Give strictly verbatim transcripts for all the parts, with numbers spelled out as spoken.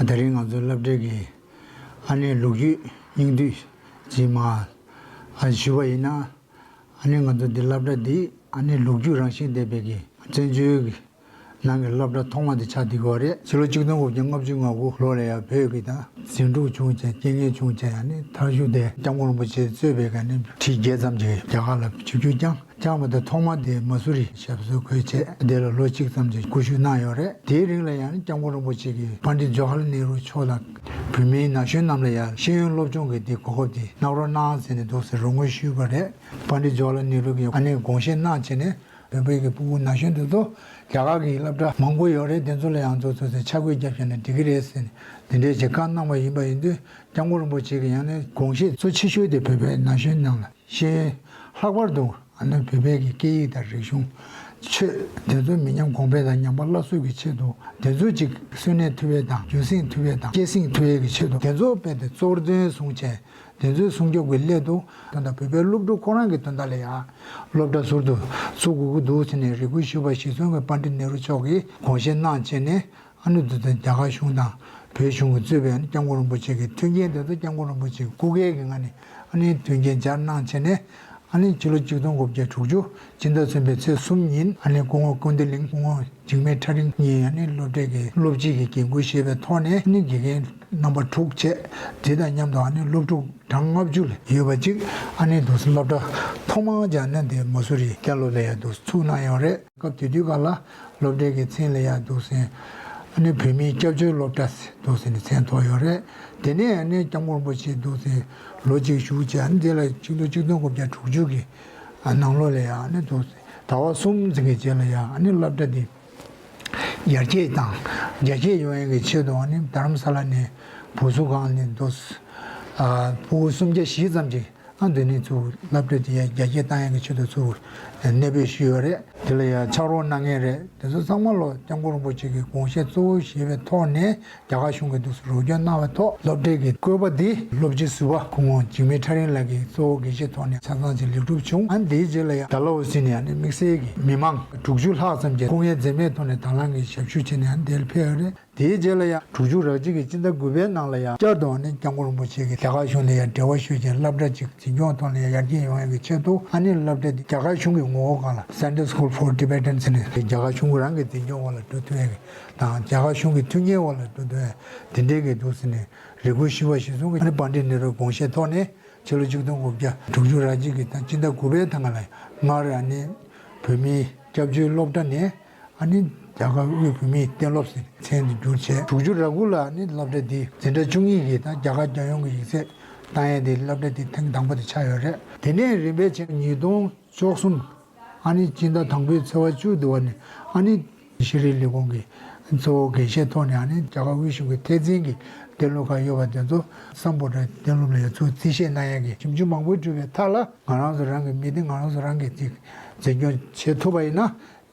ད་རིང་ང་ཚོ་སློབ་གྲྭའི་གི་ཨ་ནི་ལོ་རྒྱུས་སྙིང་བསྡུས་ཅིག་མར་ཨ་ཞུས་པ་ཡིན་ན། ཨ་ནི་ང་ཚོ་འདི་སློབ་གྲྭ་འདི་ཨ་ནི་ལོ་རྒྱུས་རང་བཞིན་ལྡན་པའི་གི་བཙན་བྱོལ་གྱི་ནང་གི་སློབ་གྲྭ་ཐོག་མ་དེ་ཆགས་བསྡད་ཀྱི་ཡོད་རེད། ཕྱི་ལོ་ཆིག་སྟོང་དགུ་བརྒྱ་ལྔ་བཅུ་ང་དགུ་ལོ་ལ་ཡང་བོད་ཀྱི་ད་ཟིང་འཁྲུག་བྱུང་བྱས། རྐྱེན་ངན་བྱུང་བྱས། ཨ་ནི་མཐར་གཞུག་དེ་སྐྱབས་མགོན་རིན་པོ་ཆེ་གཙོས་པའི་ག་ནི་ཁྲི་བརྒྱད་ཙམ་ཅིག་རྒྱ་གར་ལ་ཆིབས་བསྒྱུར་བསྐྱངས། བསྐྱངས་པ་དང་ཐོག་མ་དེ་མ་སུ་རི་ཞབས་སོར་འཁོད་བྱས། དེ་ལ་ལོ་གཅིག་ཙམ་ཅིག་སྐུ་བཞུགས་གནང་ཡོད་རེད། དེའི་རིང་ལ་ཡང་སྐྱབས་མགོན་རིན་པོ་ཆེ་གིས་པཎ་ཌིད་ཇོ་ཧར་ལལ་ནེ་རུ་མཆོག་དང་བོད་མིའི་ན་གཞོན་རྣམས་ལ་ཡང་ཤེས་ཡོན་སློབ་སྦྱོང་གི་དེ་གོ་སྐབས་དེ་གནང་རོགས་གནང་ཟེར་ནས་འདུག་ཟེར་རོགས་དངུལ་ཞུས་པ་རེད། པཎ་ཌིད་ཇོ་ཧར་ལལ་ནེ་རུ་གིས་ཨ་ནི་དགོངས་བཞེས་གནང་བྱས་ནས། བོད་པའི་གི་ཕྲུ་གུ་ན་གཞོན་དེ་ཚོ་རྒྱ་གར་གྱི་སློབ་གྲྭ་མང་པོ་ཡོད་རེད། དེ་ཚོ་ལ་ཡང་ཚོ་ཚོ་ཚོ་ཆ་བགོས་བརྒྱབ་བྱས་ནས་འགྲིག་གི་རེད་ཟེར་ནས་དེ་འདྲའི་ཅིག་བཀའ་གནང་བ་ཡིན་པ་ཡིན་དུས། སྐྱབས་མགོན་རིན་པོ་ཆེ་གི་ཡང་ནས་དགོངས་བཞེད་གཙོ་ཆེ་ཤོས་དེ་བོད་པའི་ན་གཞོན་རྣམས་ལ་ཤེས་ཡོན། ལྷག་པར་དུ་ཨ་ནི་བོད་པའི་གི་སྐད་ཡིག་དང་རིག་གཞུང་། ཆོས་དེ་ཚོ་མི་ཉམས་གོང་འཕེལ་དང་ཉམས་པ་སླར་གསོ་གི་ཆེད་དུ་དེ་ཚོ་ཅིག་གསོན་གནས་ཐུབ་པའི་དང་རྒྱུན་སྲིང་ཐུབ་པའི་དང་སྐྱེད་སྲིང་ཐུབ་ཡས་ཀྱི་ཆེད་དུ་དེ་ཚོ་དཔེ་དེ་གཙོ་བོར་འདོན་བཟུང་བྱས། དེ་ཚོའི་སྲུང་སྐྱོབ་ཀྱི་སླད་དུ་ད་ལྟ་བོད་པའི་སློབ་ཕྲུག་ཁོ་རང་གི་དོན་དག་ལ་ཡང་སློབ་གྲྭ་ཟུར་དུ་བཙུགས་དགོས་ཀྱི་འདུག་ཟེར་ནས་རེ་སྐུལ་ཞུས་པ་གཞིར་བཟུང་གིས་པཎ་ཌི་ཏ་ནེ་རུ་མཆོག་གིས་དགོངས་བཞེས་གནང་བྱས་ནས། ཨ་ནི་འདི་ཚོ་རྒྱ་གར་གཞུང་དང་བོད་གཞུང་གིས་གཙོས་པའི་ཨ་ནི་སྐྱབས་མགོན་རིན་པོ་ཆེ་གི་མཐུན་རྐྱེན་དེ་ཚོ་སྐྱབས་མགོན་རིན་པོ་ཆེ་གི་སྐུ་སྒེར་གྱི་ངང་ནས་ཨ་ནི་མཐུན་རྐྱེན་སྦྱར་གནང་བྱས་ནས། ཨ་ནི་ཕྱི་ལོ་ཆིག་སྟོང་དགུ་བརྒྱ་དྲུག་ཅུ་སྤྱི་ཟླ་གསུམ་པའི་ཚེས་གསུམ་ཉིན་ཨ་ནི་སྐུ་ངོ་ཀུན་བདེ་གླིང་། སྐུ་ངོ་འཇིགས་མེད་ཁྲ་རིང་གཉིས་ཨ་ནི་སློབ་གྲྭའི་གི་སློབ་སྤྱི་གི་འགན་ཁུར་བཞེས་པའི་ཐོག་ནས། ཨ་ནི་དགེ་རྒན་རྣམ་པ་དྲུག་བྱས། དེ་དང་མཉམ་དུ་ཨ་ནི་སློབ་ཕྲུག་གྲངས་ལྔ་བཅུ་ལ་ཡོད་པ་ཅིག་ཨ་ནི་འདུག་སེ་སློབ་གྲྭ་ཐོག་མར་སྦྱར་ན་དེ་མ་སུ་རི་ཀན་ལྷོབ་ལ་ཡང་འདུག་སེ་ཚུགས་གནང་ཡོད་རེད། སྐབས་དེ་དུས་སྐབས་ལ་སློབ་གྲྭའི་གི་མཚན་ལ་ཡང་འདུག་སེ་ཨ་ནི་བོད་མིའི་སྐྱབས་བཅོལ་སློབ་གྲྭ་འདུག་སེ་ནས་མཚན་ཐོགས་ཡོད་རེད། དེ་ནས་ཨ་ནི་སྐྱབས་མགོན་རིན་པོ་ཆེ་འདུག་སེ་ལོ་གཅིག་བཞུགས་བྱས། ཨ་ནི་དེ་ལ་ཆིག་སྟོང་ཆིག་སྟོང་དགུ་བརྒྱ་དྲུག་ཅུ་གི་ནང་ལོགས་ལ་ཡང་ཨ་ནི་འདུག་སེ་ཟླ་བ་གསུམ་ཙམ་གྱི་རྗེས་ལ་ཡང་ཨ་ནི་སློབ་གྲྭ་འདི་ཡར་རྒྱས་དང་རྒྱ་སྐྱེད་ཡོང་ཡག་གི་ཆེད་དུ་ཨ་ནི་རྡ་རམ་ས་ལ་ནས་བུ་གསོ་ཁང་ནས་འདུག་སེ་ཕྲུ་གུ་སུམ་བརྒྱ་བཞི་ཙམ་ཅིག་ཨ་འདི་ནས་ཚུར་སློབ་གྲྭ་དེ་ཡར་རྒྱ་སྐྱེད་བཏང་ཡག་གི་ཆེད་དུ་ཚུར་གནས་སྤོས་ཞུས་ཡོད་རེད། དེ་ལ་ཡང་ཕྱག་རོགས་གནང་མཁན་རེད། དེ་ཚོ་ཚང་མ་ལོ་སྐྱབས་མགོན་རིན་པོ་ཆེ་གི་དགོངས་བཞེད་གཙོ་བོ་བཞེས་པའི་ཐོག་ནས་རྒྱ་གར་གཞུང་གིས་འདུག་སེ་རོགས་སྐྱོར་གནང་བའི་ཐོག་སློབ་གྲྭའི་གི་བཀོད་པ་འདི་སློབ་སྤྱི་ཟུར་པ་སྐུ་ངོ་འཇིགས་མེད་ཁྲ་རིང་ལགས་ཀྱིས་གཙོ་བོ་འགན་བཞེས་ཐོག་ནས་ཆ་ཚང་ཅིག་ལེགས་གྲུབ་བྱུང་། ཨ་ནི་དེའི་རྗེས་ལ་ཡང་ཌལ་ཧོ་སི་ནས་ཨ་ནི་དམིགས་བསལ་གྱི་མི་མང་དྲུག་ཅུ་ལྷག་ཙམ་གྱིས་སྐུ་ངལ་འཛེམས་མེད་ཐོག་ནས་དང་བླངས་ཀྱིས་ཞབས་ཞུ་བྱས་ནས་ཨ་ནི་དེར་ཕེབས་ཡོད་རེད། དེའི་རྗེས་ལ་ཡང་དྲུག་ཅུ་རེ་གཅིག་གི་སྤྱི་ཟླ་དགུ་པའི་ནང་ལ་ཡང་བསྐྱར་དུ་ཨ་ནི་སྐྱབས་མགོན་རིན་པོ་ཆེ་གིས་རྒྱ་གར་གཞུང་ལ་ཡང་འབྲེལ་བ་ཞུས་ཀྱང་སློབ་གྲྭ་གཅིག་འཛིན་སྐྱོང་ཐོག་ལ་ཡང་ཡར་རྒྱས་ཡོང་ཡག་གི་ཆེད་དུ་ཨ་ནི་སློབ་གྲྭ་འདི་རྒྱ་གར་གཞུང་གི་ངོ་བོ་སྒང་ལ་Center School for Tibetans ཟེར་ནས་རྒྱ་གར་གཞུང་གི་རང་གི་འཛིན་སྐྱོང་འོག་ལ་འགྲོ་ཐུབ་ཡག་གི་དང་རྒྱ་གར་གཞུང་གི་མཐུན་རྐྱེན་འོག་ལ་འགྲོ་ཐུབ་ཡག་དེ་འདྲའི་གི་འདུག་ཟེར་ནས་རེ་སྐུལ་ཞུས་པ་གཞིར་བཟུང་གིས་ཨ་ནི་པཎ་ཌི་ཏ་ནེ་རུའི་དགོངས་བཞེད་ཐོག་ནས་ཕྱི་ལོ་ཆིག་སྟོང་དགུ་བརྒྱ་དྲུག་ཅུ་རེ་གཅིག་གི་ད་སྤྱི་ཟླ་དགུ་པའི་ཐང་ལ་སྔར་ཨ་ནི་བོད་མིའི་སྐྱབས་བཅོལ་སློབ་གྲྭ་ནས་ཨ་ནི་རྒྱ་གར་དབུས་བོད་མིའི་གཏན་སློབ་ཟེར་མཚན་དུ་བསྒྱུར་བྱས། དྲུག་ཅུ་རེ་དགུ་ལ་ཨ་ནི་སློབ་གྲྭ་འདི་འཛིན་གྲྭ་བཅུ་གཉིས་ཀྱི་ད་རྒྱ་གར་རྒྱལ་ཡོངས་ཀྱི་ཡིག་ཚད་བཏང་ཡས་དེ་སློབ་གྲྭ་འདི་ཐེངས་དང་པོ་དེ་ཆགས་ཡོད་རེད། དེ་ནས་རིམ་པས་བྱས་ཉིས་སྟོང་བཅུ་གསུམ་ཨ་ནི་སྤྱི་ཟླ་དང་པོའི་ཚེས་པ་བཅུ་དེ་བ་ནས་ཨ་ནི་ཤེས་རིག་ལས་ཁུངས་ཀྱི་གཙོ་བོ་འགན་བཞེས་ཐོག་ནས་ཨ་ནི་རྒྱ་གར་དབུས་གཞུང་གི་ཐད་འཛིན་གྱི་གཏན་སློབ་ཁག་ཡོད་པ་དེ་ཚོ་སམ་བྷོ་ཊ་གཏན་སློབ་ལ་ཡང་ཚུར་རྩིས་བཞེས་གནང་ཡས་ཀྱི་ཞིབ་འཇུག་མང་པོ་གྲུབ་པའི་མཐའ་ལ་ང་རང་ཚོ་རང་གི་མི་སྡེ་ང་རང་ཚོ་རང་གིས་ཅིག་འཛིན་སྐྱོང་བྱེད་ཐུབ་པ་ཡིན་ན་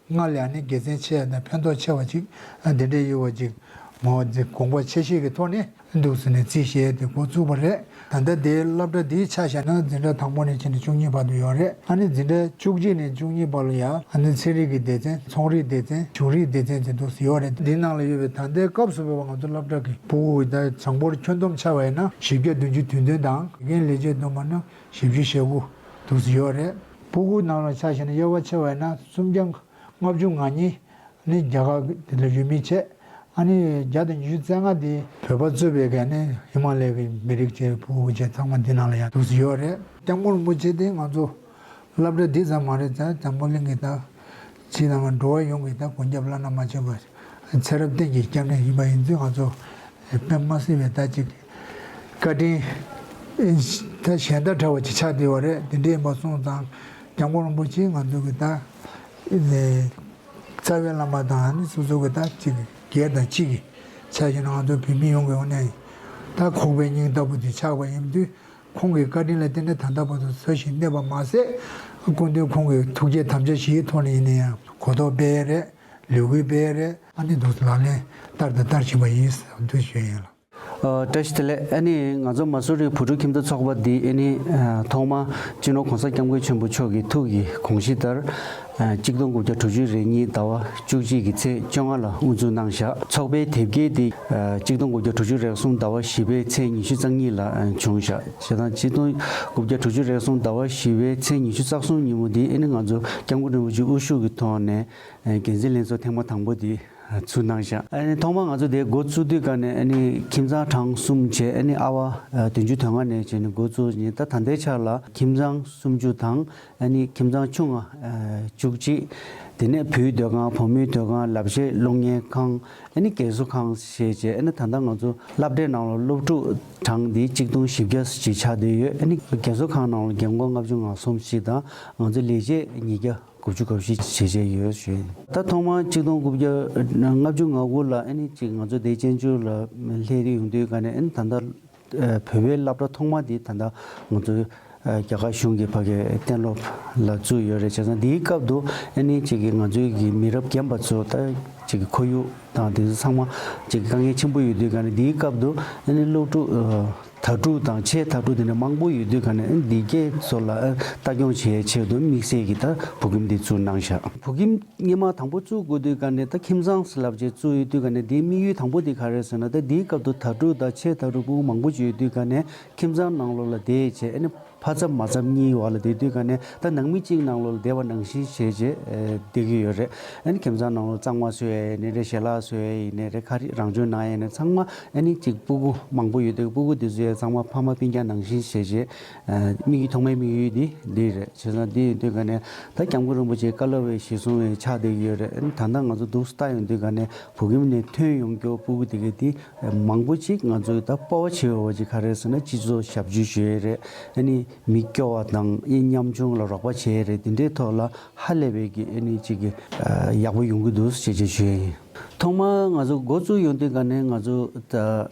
སྔར་ལས་ཨ་ནི་དགེ་མཚན་ཆེ་ཡ་དང་ཕན་ཐོགས་ཆེ་བ་ཅིག་ཨ་འདི་འདྲའི་ཡོད་པ་ཅིག་ངོ་བོ་འདི་དགོངས་པ་ཆེ་བཞེས་ཀྱི་ཐོག་ནས་འདུག་ཟེར་ནས་རྩིས་བཞེས་དེ་འགོ་བཙུགས་པ་རེད། ད་ལྟ་དེའི་སློབ་གྲྭ་འདིའི་ཆ་བཞག་ན་འཛིན་གྲྭ་དང་པོ་ནས་བྱས་ནས་བཅུ་གཉིས་བར་དུ་ཡོད་རེད། ཨ་ནི་འཛིན་གྲྭ་བཅུ་གཅིག་ནས་བཅུ་གཉིས་བར་ལ་ཡང་ཨ་ནི་ཚན་རིག་གི་སྡེ་ཚན། ཚོང་རིག་སྡེ་ཚན། གཞུང་རིག་སྡེ་ཚན་བཅས་འདུག་སེ་ཡོད་རེད། འདིའི་ནང་ལ་ཡོད་པའི་ད་ལྟའི་སྐབས་སུ་བབས་པ་ང་ཚོ་སློབ་གྲྭ་གི་ཕྲུ་གུ་ད་གྲངས་འབོར་ཁྱོན་བསྡོམས་ཆ་བ་ཡིན་ན་བཞི་བརྒྱ་བདུན་ཅུ་དོན་བདུན་དང་། དགེ་རྒན་ལས་བྱེད་བསྡོམས་པ་ན་བཞི་བཅུ་ཞེ་དགུ་འདུག་སེ་ཡོད་རེད། ཕྲུ་གུ་ནང་ལ་ཆ་བཞག་ན་དབྱེ་བ་ཕྱེ་བ་ཡིན་ན་སུམ་བརྒྱ་ལྔ་བཅུ་ང་གཉིས་ནི་རྒྱ་གར་དེ་ལ་ཡུལ་མི་བྱས། ཨ་ནི་བརྒྱ་དང་ཉི་ཤུ་རྩ་ལྔ་དེ་བོད་པ་གཙོས་པའི་ག་ནི་ཧི་མ་ལ་ཡའི་མི་རིགས་བཅས་ཕྲུ་གུ་བཅས་ཚང་མ་འདི་ནང་ལ་ཡང་འདུག་སེ་ཡོད་རེད། སྐྱབས་མགོན་རིན་པོ་ཆེ་དེ་ང་ཚོ་སློབ་གྲྭ་འདི་ཙམ་མ་རེད། ད་འཛམ་བུ་གླིང་གི་ད་ཕྱི་ནང་འགྲོ་བ་ཡོངས་ཀྱི་ད་མགོན་སྐྱབས་བླ་ན་མ་མཆིས་པ་ཚེ་རབས་གཏན་གྱི་སྐྱབས་གནས་ཡིན་པ་ཡིན་ཚུལ་ང་ཚོ་དཔེ་མ་སྲིད་པའི་ད་ཅིག་བཀའ་དྲིན་ད་གཞན་དག་བྲལ་བ་ཅིག་ཆགས་བསྡད་པ་རེད། དེ་འདྲ་ཡིན་པ་སོང་ཙང་སྐྱབས་མགོན་རིན་པོ་ཆེ་ང་ཚོ་གི་ད་རྩ་བའི་བླ་མ་དང་ཨ་ནི་སོ་སོ་གི་ད་ཅིག་སྒེར་དང་གཅིག་གི་ཆ་བཞག་ན་ང་ཚོ་བོད་མི་ཡོངས་ཀྱི་ངོས་ནས་ད་ཁོག་པའི་སྙིང་ལྟ་བུ་དེ་ཆགས་པ་ཡིན་དུས། ཁོང་གི་བཀའ་དྲིན་ལ་བརྟེན་ནས་ད་ལྟ་བར་དུ་འཚོ་ཞིང་གནས་པ་མ་ཟད། སྐུ་མདུན་ཁོང་གི་ཐུགས་བསྐྱེད་དམ་བཅའ་བཞིའི་ཐོག་ནས་ཡིན་ན་ཡང་གོ་རྟོགས་སྤེལ་ཡས་རེད། ལས་འགུལ་སྤེལ་ཡས་རེད། ཨ་ནི་འདུག་ལག་ལེན་བསྟར་དང་བསྟར་བཞིན་པ་ཡིན་ཟེར་འདུག་ཞུ་ཡིན་ལ། ཨ། བཀྲ་ཤིས་བདེ་ལེགས། ཨ་ནི་ང་ཚོ་མ་སུ་རི་བོད་ཕྲུག་ཁྱིམ་བདག་ཚོགས་པ་འདི་ཨ་ནི་ཨ་ཐོག་མ་སྤྱི་ནོར་༸གོང་ས་༸སྐྱབས་མགོན་ཆེན་པོ་མཆོག་གི་ཐུགས་ཀྱི་དགོངས་གཞི་ལྟར། ཨ། གཅིག་སྟོང་དགུ་བརྒྱ་དྲུག་ཅུ་རེ་གཉིས་ཟླ་བ་བཅུ་གཅིག་གི་ཚེས་བཅོ་ལྔ་ལ་དབུ་འཛུགས་གནང་བཞག་ཚོགས་པའི་དེབ་སྐྱེལ་འདི་ཨ་གཅིག་སྟོང་དགུ་བརྒྱ་དྲུག་ཅུ་རེ་གསུམ་ཟླ་བ་བཞི་པའི་ཚེས་ཉི་ཤུ་རྩ་གཉིས་ལ་ཨ་བྱུང་བཞག་བྱས་ཙང་གཅིག་སྟོང་དགུ་བརྒྱ་དྲུག་ཅུ་རེ་གསུམ་ཟླ་བ་བཞི་པའི་ཚེས་ཉི་ཤུ་རྩ་གསུམ་ཉིན་མོ་འདི་ཨ་ནི་ང་ཚོ་༸སྐྱབས་མགོན་རིན་པོ་ཆེ་དབུ་བཞུགས་ཀྱི་ཐོག་ནས་ཨ་འགན་འཛིན་ལྷན་ཚོགས་ཐེངས་མ་དང་པོ་འདི་ཚུགས་གནང་བཞག་ཨ་ནི་ཐོག་མར་ང་ཚོ་དེ་འགོ་བཙུགས་དུས་ག་ནས་ཨ་ནི་ཁྱིམ་ཚང་གྲངས་གསུམ་བྱས། ཨ་ནི་ཨ་བ་ཨ་བདུན་ཅུ་དོན་ལྔ་ནས་བྱས་ནས་འགོ་བཙུགས་ནས། ད་ད་ལྟའི་ཆར་ལ་ཁྱིམ་ཚང་སུམ་ཅུ་དང་། ཨ་ནི་ཁྱིམ་ཚང་ཆུང་ང་ཨ་བཅུ་གཅིག་དེ་ནས་བུའི་སྡོད་ཁང་། བུ་མོའི་སྡོད་ཁང་། ལབ་བཤད་སློབ་གཉེར་ཁང་། ཨ་ནི་རྒས་གསོ་ཁང་ཞེས་བྱས། ཨ་ནི་ད་ལྟ་ང་ཚོ་སློབ་གྲྭའི་ནང་ལ་སློབ་ཕྲུག་གྲངས་འདི་གཅིག་སྟོང་བཞི་བརྒྱ་ཅིག་ཆགས་བསྡད་ཡོད། ཨ་ནི་རྒས་གསོ་ཁང་ནང་ལ་རྒན་རྒོན་ལྔ་བཅུ་ང་གསུམ་ཞིག་དང་། ང་ཚོ་ལས་བྱེད་ཉིས་བརྒྱ་དགུ་བཅུ་གོ་བཞི་བྱས་བྱས་ཡོད་ཞུ། ད་ཐོག་མར་གཅིག་སྟོང་དགུ་བརྒྱ་ལྔ་བཅུ་ང་དགུ་ལ་ཨ་ནི་ཅིག་ང་ཚོ་དེ་བཙན་བྱོལ་ལ་སླེབས་ཡོང་དུས་ག་ནས། ཨ་ནི་ད་ལྟ་ཨ་བོད་པའི་སློབ་གྲྭ་ཐོག་མ་དེ་ད་ལྟ་ང་ཚོའི་ཨ་རྒྱ་གར་གཞུང་གི་ཕ་གིའི་གཏན་སློབ་ལ་བཙུགས་ཡོད་རེད། བྱས་ཙང་དེའི་སྐབས་དུ་ཨ་ནི་ཅིག་གི་ང་ཚོའི་གི་མི་རབས་རྒན་པ་ཚོ་ད་ཅིག་གི་ཁོར་ཡུག་དང་དེ་ཚོ་ཚང་མ་ཅིག་གི་དཀའ་ངལ་ཆེན་པོ་ཡོད་དུས་ག་ནས། དེའི་སྐབས་དུ་ཨ་ནི་སློབ་ཕྲུག་ཨ་དྭ་ཕྲུག་དང་ཆེས་དྭ་ཕྲུག་དེ་འདྲ་མང་པོ་ཡོད་དུས་ག་ནས། ཨ་ནི་འདི་གའི་ཚོ་ལ་ཨ་ལྟ་སྐྱོང་བྱེད་ཆེད་དུ་དམིགས་བསལ་གྱི་ད་བོད་ཁྱིམ་འདི་བཙུགས་གནང་བཞག་བོད་ཁྱིམ་སྔོན་མ་དང་པོ་བཙུགས་དགོས་དུས་ག་ནས། ད་ཁྱིམ་ཚང་ཟེར་ལབ་བྱས་བཙུགས་ཡོད་དུས་ག་ནས། དེའི་དམིགས་ཡུལ་དང་པོ་དེ་ག་རེ་ཟེར་ན། ད་དེའི་སྐབས་དུ་དྭ་ཕྲུག་དང་ཆེས་དྭ་ཕྲུག་ཕྲུ་གུ་མང་པོ་ཅིག་ཡོད་དུས་ག་ནས། ཁྱིམ་ཚང་ནང་ལོགས་ལ་བསྡད་བྱས། ཨ་ནི་ཕ་ཚབ་མ་ཚབ་གཉིས་བར་ལ་བསྡད་དུས་ག་ནས། ད་ནང་མི་གཅིག་ནང་ལོགས་ལ་བསྡད་པ་ནང་བཞིན་བྱས་བྱས་ཨ་བསྡད་ཀྱི་ཡོད་རེད། ཨ་ནི་ཁྱིམ་ཚང་ནང་ལོགས་གཙང་མ་བཟོ་ཡས་ཡིན་ནའི་རེད། ཞལ་ལག་བཟོ་ཡས་ཡིན་ནའི་རེད། ག་རེ་རང་བྱུང་ནང་ཡིན་ནའི་ཚང་མ་ཨ་ནི་ཅིག་ཕྲུ་གུ་མང་པོ་ཡོད་དུས། ཕྲུ་གུ་དེ་ཚོ་ཡང་ཚང་མ་ཕ་མ་སྤུན་ཀྱག་ནང་བཞིན་བྱས་བྱས། ཨ་དམིགས་ཡུལ་ཐོག་མའི་དམིགས་ཡུལ་འདི་འདི་རེད། བྱས་ཙང་འདི་ཡིན་དུས་ག་ནས་ད་སྐྱབས་མགོན་རིན་པོ་ཆེའི་བཀའ་སློབ་པའི་གཞིར་བཟུང་བའི་ཆགས་བསྡད་ཀྱི་ཡོད་རེད། ཨ་ནི་ད་ལྟ་ང་ཚོ་འདུག་སེ་ལྟ་ཡོང་དུས་ག་ནས་བོད་ཁྱིམ་ནས་ཐོན་ཡོང་རྒྱུ་ཕྲུ་གུ་དེ་གའི་དེ་མང་པོ་ཅིག་ང་ཚོས་ད་སྤོབས་པ་བྱེད་འོས་པ་ཅིག་ག་རེ་ཟེར་ན། སྤྱི་ཚོགས་ཞབས་ཞུ་ཞུ་ཡས་རེད། ཨ་ནི་མི་སྐྱོ་བ་དང་ཨེ་ཉམ་ཆུང་ལ་རོགས་པ་བྱེད་ཡས་རེད། དེ་འདྲའི་ཐོག་ལ་ཧ་ལས་པའི་གི་ཨ་ནི་ཅིག་གི་ཨ་ཡག་པོ་ཡོང་གི་འདུག་ཅེས་བྱས་ཞུ་ཡས་ཡིན། ཐོག་མར་ང་ཚོ་འགོ་བཙུགས་ཡོང་དུས་ག་ནས་ང་ཚོ་ད་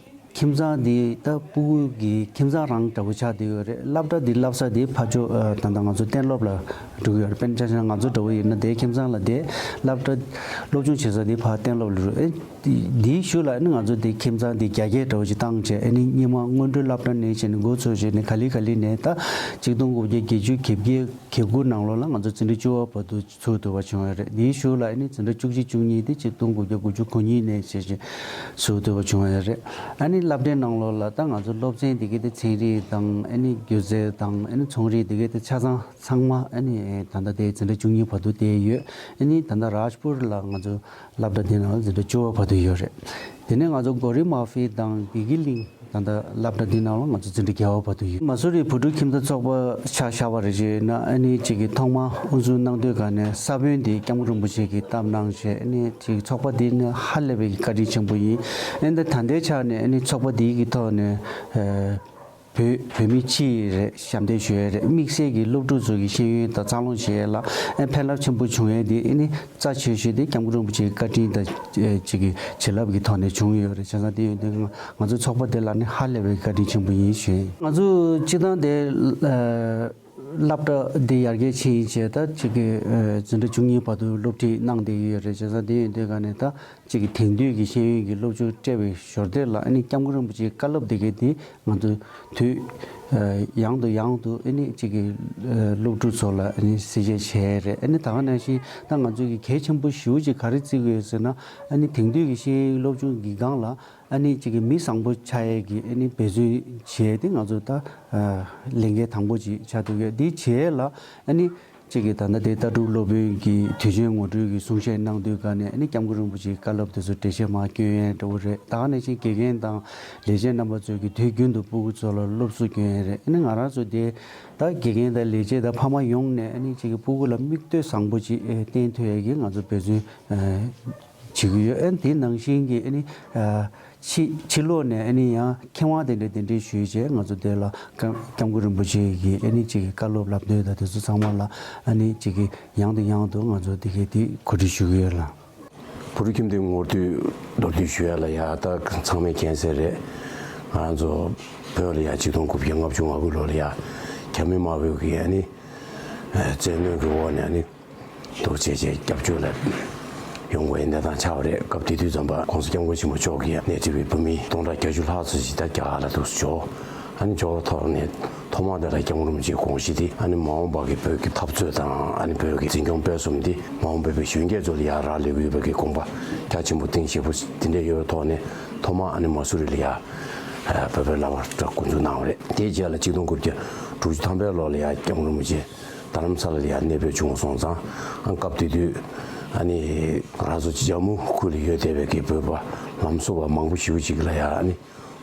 ཁྱིམ་ཚང་འདི་ད་ཕྲུ་གུ་གི་ཁྱིམ་ཚང་རང་འདྲ་བོ་ཆགས་བསྡད་ཡོད་རེད། སློབ་གྲྭ་འདི་བསླབ་ས་འདི་ཕར་ཕྱོགས་ཨ་ད་ལྟ་ང་ཚོ་གཏན་སློབ་ལ་འགྲོ་གི་ཡོད་རེད། དཔེར་ན་ཆ་བཞག་ང་ཚོ་འདྲ་བོ་ཡིན་ན་དེ་ཁྱིམ་ཚང་ལ་བསྡད། སློབ་གྲྭ་སློབ་སྦྱོང་བྱེད་ས་འདི་ཕར་གཏན་སློབ་ལ་འགྲོ། ཨེ་འདིའི་གཞུག་ལ་ཨ་ནི་ང་ཚོ་འདི་ཁྱིམ་ཚང་འདི་རྒྱ་སྐྱེད་འདྲ་བོ་ཅིག་བཏང་བྱས། ཨ་ནི་སྔོན་མ་སྔོན་འགྲོའི་སློབ་གྲྭ་ནས་བྱས་ནས་འགོ་ཚུགས་བྱས་ནས་ག་ལེ་ག་ལེ་ནས་ད་གཅིག་སྟོང་དགུ་བརྒྱ་བརྒྱད་ཅུ་གྱ་བརྒྱད་གྱ་དགུ་ནང་ལོགས་ལ་ང་ཚོ་འཛིན་གྲྭ་བཅུ་པ་བར་དུ་ཚུགས་ཐུབ་པ་བྱུང་ཡོད་རེད། དེའི་གཞུག་ལ་ཨ་ནི་འཛིན་གྲྭ་བཅུ་གཅིག་བཅུ་གཉིས་དེ་གཅིག་སྟོང་དགུ་བརྒྱ་དགུ་བཅུ་གོ་གཉིས་ནས་བྱས་བྱས་ཚུགས་ཐུབ་པ་བྱུང་ཡོད་རེད། ཨ་ནི་སློབ་གྲྭའི་ནང་ལོགས་ལ་ད་ང་ཚོ་སློབ་ཚན་དེ་གའི་དེ་ཚན་རིག་དང་། ཨ་ནི་སྒྱུ་རྩལ་དང་། ཨ་ནི་ཚོང་རིག་དེ་གའི་དེ་ཆ་ཚང་ཚང་མ་ཨ་ནི་ད་ལྟ་དེ་འཛིན་གྲྭ་བཅུ་གཉིས་བར་དུ་བསྡད་ཡོད། ཨ་ནི་ད་ལྟ་རཱཇ་པུར་ལ་ང་ཚོ་སློབ་གྲྭ་དེ་ནང་ལ་འཛིན་གྲྭ་བཅུ་པ་བར་དུ་ཡོད་རེད། དེ་ནས་ང་ཚོ་གོ་རི་མ་ཧྥི་དང་བི་གི་གླིང་། ད་ལྟ་སློབ་གྲྭ་འདི་ནང་ལ་ང་ཚོ་འཛིན་གྲྭ་བརྒྱད་པ་བར་དུ་ཡོད། མ་སུ་རི་བོད་ཕྲུག་ཁྱིམ་བདག་ཚོགས་པ་ཆ་བཞག་པ་རེད་ཅེ་ན། ཨ་ནི་གཅིག་གི་ཐོག་མ་དབུ་འཛུགས་གནང་དུས་ག་ནས་ས་བོན་འདི་སྐྱབས་མགོན་རིན་པོ་ཆེ་གིས་བཏབ་གནང་བྱས། ཨ་ནི་གཅིག་ཚོགས་པ་འདི་ནི་ཧ་ལས་པའི་བཀའ་དྲིན་ཆེན་པོ་ཡིན། ཨ་ནི་ད་ལྟའི་ཆ་ནས་ཨ་ནི་ཚོགས་པ་འདི་གི་ཐོག་ནས་ཨ་བོད་བོད་མི་སྤྱི་ཡི་རེད། ཞབས་འདེགས་ཞུ་ཡས་རེད། དམིགས་བསལ་གྱི་སློབ་ཕྲུག་ཚོ་གི་ཤེས་ཡོན་དང་འཚར་ལོངས་བྱེད་ཡས་ལ་ཨ་ཕན་རླབས་ཆེན་པོ་བྱུང་ཡས་འདི་ཨ་ནི་རྩ་ཆེ་ཤོས་དེ་སྐྱབས་མགོན་རིན་པོ་ཆེའི་བཀའ་དྲིན་དང་ཨེ་གཅིག་གི་བྱིན་རླབས་ཀྱི་ཐོག་ནས་བྱུང་ཡོད་རེད། བྱས་ཙང་དེ་ཡོད་དུས་ང་ཚོའི་ཚོགས་པ་དེ་ལ་ནི་ཧ་ལས་པའི་བཀའ་དྲིན་ཆེན་པོ་ཡིན་ཞུ་ཡིན། ང་ཚོ་སྤྱི་བཏང་དེ་ཨ་སློབ་གྲྭ་འདི་ཡར་རྒྱས་ཕྱིན་ཡིན་བྱས། ད་གཅིག་གི་ཨ་འཛིན་གྲྭ་བཅུ་གཉིས་བར་དུ་སློབ་ཁྲིད་གནང་བསྡད་ཀྱི་ཡོད་རེད། བྱས་ཙང་དེ་ཡོད་དུས་ག་ནས་ད་གཅིག་གི་དེང་དུས་ཀྱི་ཤེས་ཡོན་གྱི་སློབ་སྦྱོང་སྤྲད་པའི་ཞོར་དེ་ལ་ཨ་ནི་སྐྱབས་མགོན་རིན་པོ་ཆེའི་བཀའ་སློབ་དེ་གའི་དེ་ང་ཚོ་དུས་ཨ་ཡང་དུ་ཡང་དུ་ཨ་ནི་གཅིག་གི་ཨ་སློབ་ཕྲུག་ཚོ་ལ་ཨ་ནི་གསལ་བཤད་བྱས་རེད། ཨ་ནི་ད་ག་ནང་བཞིན་ད་ང་ཚོ་གི་གལ་ཆེན་པོ་ཞེ་པོ་ཅིག་ག་རེ་བརྩི་དགོས་ཟེར་ན། ཨ་ནི་དེང་དུས་ཀྱི་ཤེས་ཡོན་སློབ་སྦྱོང་གི་སྒང་ལ་ཨ་ནི་གཅིག་གི་མི་བཟང་པོ་ཆགས་ཡས་ཀྱི་ཨ་ནི་འབད་བརྩོན་བྱས་ཏེ་ང་ཚོ་ད་ཨ་ལས་འགན་དང་པོ་ཅིག་ཆགས་ཐུབ་ཡོད། དེ་བྱས་ལ་ཨ་ནི་གཅིག་གི་ད་ལྟ་དེ་ལྟ་གྲུབ་སློབ་དཔོན་གྱི་དུས་ཆེན་ངོ་སྤྲོད་ཀྱི་གསུང་བཤད་གནང་དུས་ག་ནས་ཨ་ནི་སྐྱབས་མགོན་རིན་པོ་ཆེའི་བཀའ་སློབ་དེ་ཚོ་འགྲེལ་བཤད་མར་སྐྱོན་ཡས་འདྲ་བོ་རེད། ད་ག་ནང་བཞིན་དགེ་རྒན་དང་ལས་བྱེད་རྣམ་པ་ཚོས་ཀྱི་དུས་རྒྱུན་དུ་སྤུ་གུ་ཚོ་ལ་སློབ་གསོ་སྐྱོན་ཡས་རེད། ཨ་ནི་ང་རང་ཚོ་དེ་ད་དགེ་རྒན་དང་ལས་བྱེད་དང་ཕ་མ་ཡོངས་ནས་ཨ་ནི་གཅིག་གི་སྤུ་གུ་ལ་མིག་ལྟོས་བཟང་པོ་ཅིག་ཨེ་བསྟན་ཐུབ་ཡས་ཀྱི་ང་ཚོ་འབད་བརྩོན་ཨེ་བྱེད་ཀྱི་ཡོད། ཨ་ནི་དེ་ནང་བཞིན་གྱི་ཨ་ནི་ཨ་ཕྱི་ཕྱི་ལོགས་ནས་ཨ་ནི་ཡང་མཁས་དབང་དེ་འདྲ་དེ་འདྲས་ཞུས་བྱས། ང་ཚོ་དེ་ལ་སྐྱབས་སྐྱབས་མགོན་རིན་པོ་ཆེ་གི་ཨ་ནི་གཅིག་གི་བཀའ་སློབ་ལམ་སྟོན་དང་དེ་ཚོ་ཚང་མ་ལ་ཨ་ནི་གཅིག་གི་ཡང་དུ་ཡང་དུ་ང་ཚོ་དེ་གའི་དེ་གོ་སྒྲིག་ཞུ་གི་ཡོད་ལགས། བོད་ཕྲུག་ཁྱིམ་སྡེའི་ངོ་སྤྲོད་མདོར་བསྡུས་ཞུ་ཡ་ལ་ཡ། ད་ཚང་མས་མཁྱེན་གསལ་རེད། ང་རང་ཚོ་བོད་ལ་ཡ་གཅིག་སྟོང་དགུ་བརྒྱ་ལྔ་བཅུ་ང་དགུ་ལོ་ལ་ཡ་རྒྱ་མི་དམར་པོ་གི་ཨ་ནི་ཨ་བཙན་གནོན་གྱི་འོག་ནས་ཨ་ནི་འདུག་བྱས་བྱས་སྐྱབས་བཅོལ་ལ་ ཡོང་དགོས་ཡའི་གནས་སྟངས་ཆགས་པ་རེད། སྐབས་དེ་དུས་ཙམ་པ་༸གོང་ས་༸སྐྱབས་མགོན་ཆེན་པོ་མཆོག་གིས་གནས་འཁྲིད་པའི་བོད་མི་སྟོང་ཕྲག་བརྒྱད་ཅུ་ལྷག་ཙམ་ཞིག་ད་རྒྱ་གར་ལ་འདུག་སེ་འབྱོར། ཨ་ནི་འབྱོར་བ་ཐོག་ནས་ཐོག་མ་དེ་ལ་༸སྐྱབས་མགོན་རིན་པོ་ཆེའི་དགོངས་གཞི་དེ་ཨ་ནི་མ་འོངས་པ་གི་བོད་ཀྱི་འཐབ་རྩོད་དང་ཨ་ནི་བོད་ཀྱི་འཛིན་སྐྱོང་སྤེལ་གསུམ་དེ་མ་འོངས་པའི་བོད་གཞོན་སྐྱེས་ཚོ་ལ་ཡར་རག་ལས་ཀྱི་ཡོད་པའི་གི་དགོངས་པ་རྒྱ་ཆེན་པོ་གཏིང་ཞེ་པོ་དེ་འདྲ་ཡོད་པའི་ཐོག་ནས་ཐོག་མ་ཨ་ནི་མ་སུ་རི་ལ་ཡར་བོད་པའི་སློབ་གྲྭ་འགོ་འཛུགས་གནང་བ་རེད། དེའི་རྗེས་ལ་ཆིག་སྟོང་དགུ་བརྒྱ་དྲུག་ཅུ་ཐམ་པའི་ལོ་ལ་ཡར་༸སྐྱབས་མགོན་རིན་པོ་ཆེ་རྡ་རམ་ས་ལ་ལ་ཡར་གནས་སྤོས་བྱུང་བ་སོང་ཙང་། ཨ་སྐབས་དེ་དུས་ཨ་ནི་ང་རང་ཚོ་ཇམ་མུ་ཁུལ་ལ་ཡོད་བསྡད་པའི་གི་བོད་པ་ལམ་བཟོ་བ་མང་པོ་ཞེ་པོ་ཅིག་ལ་ཡ་ཨ་ནི་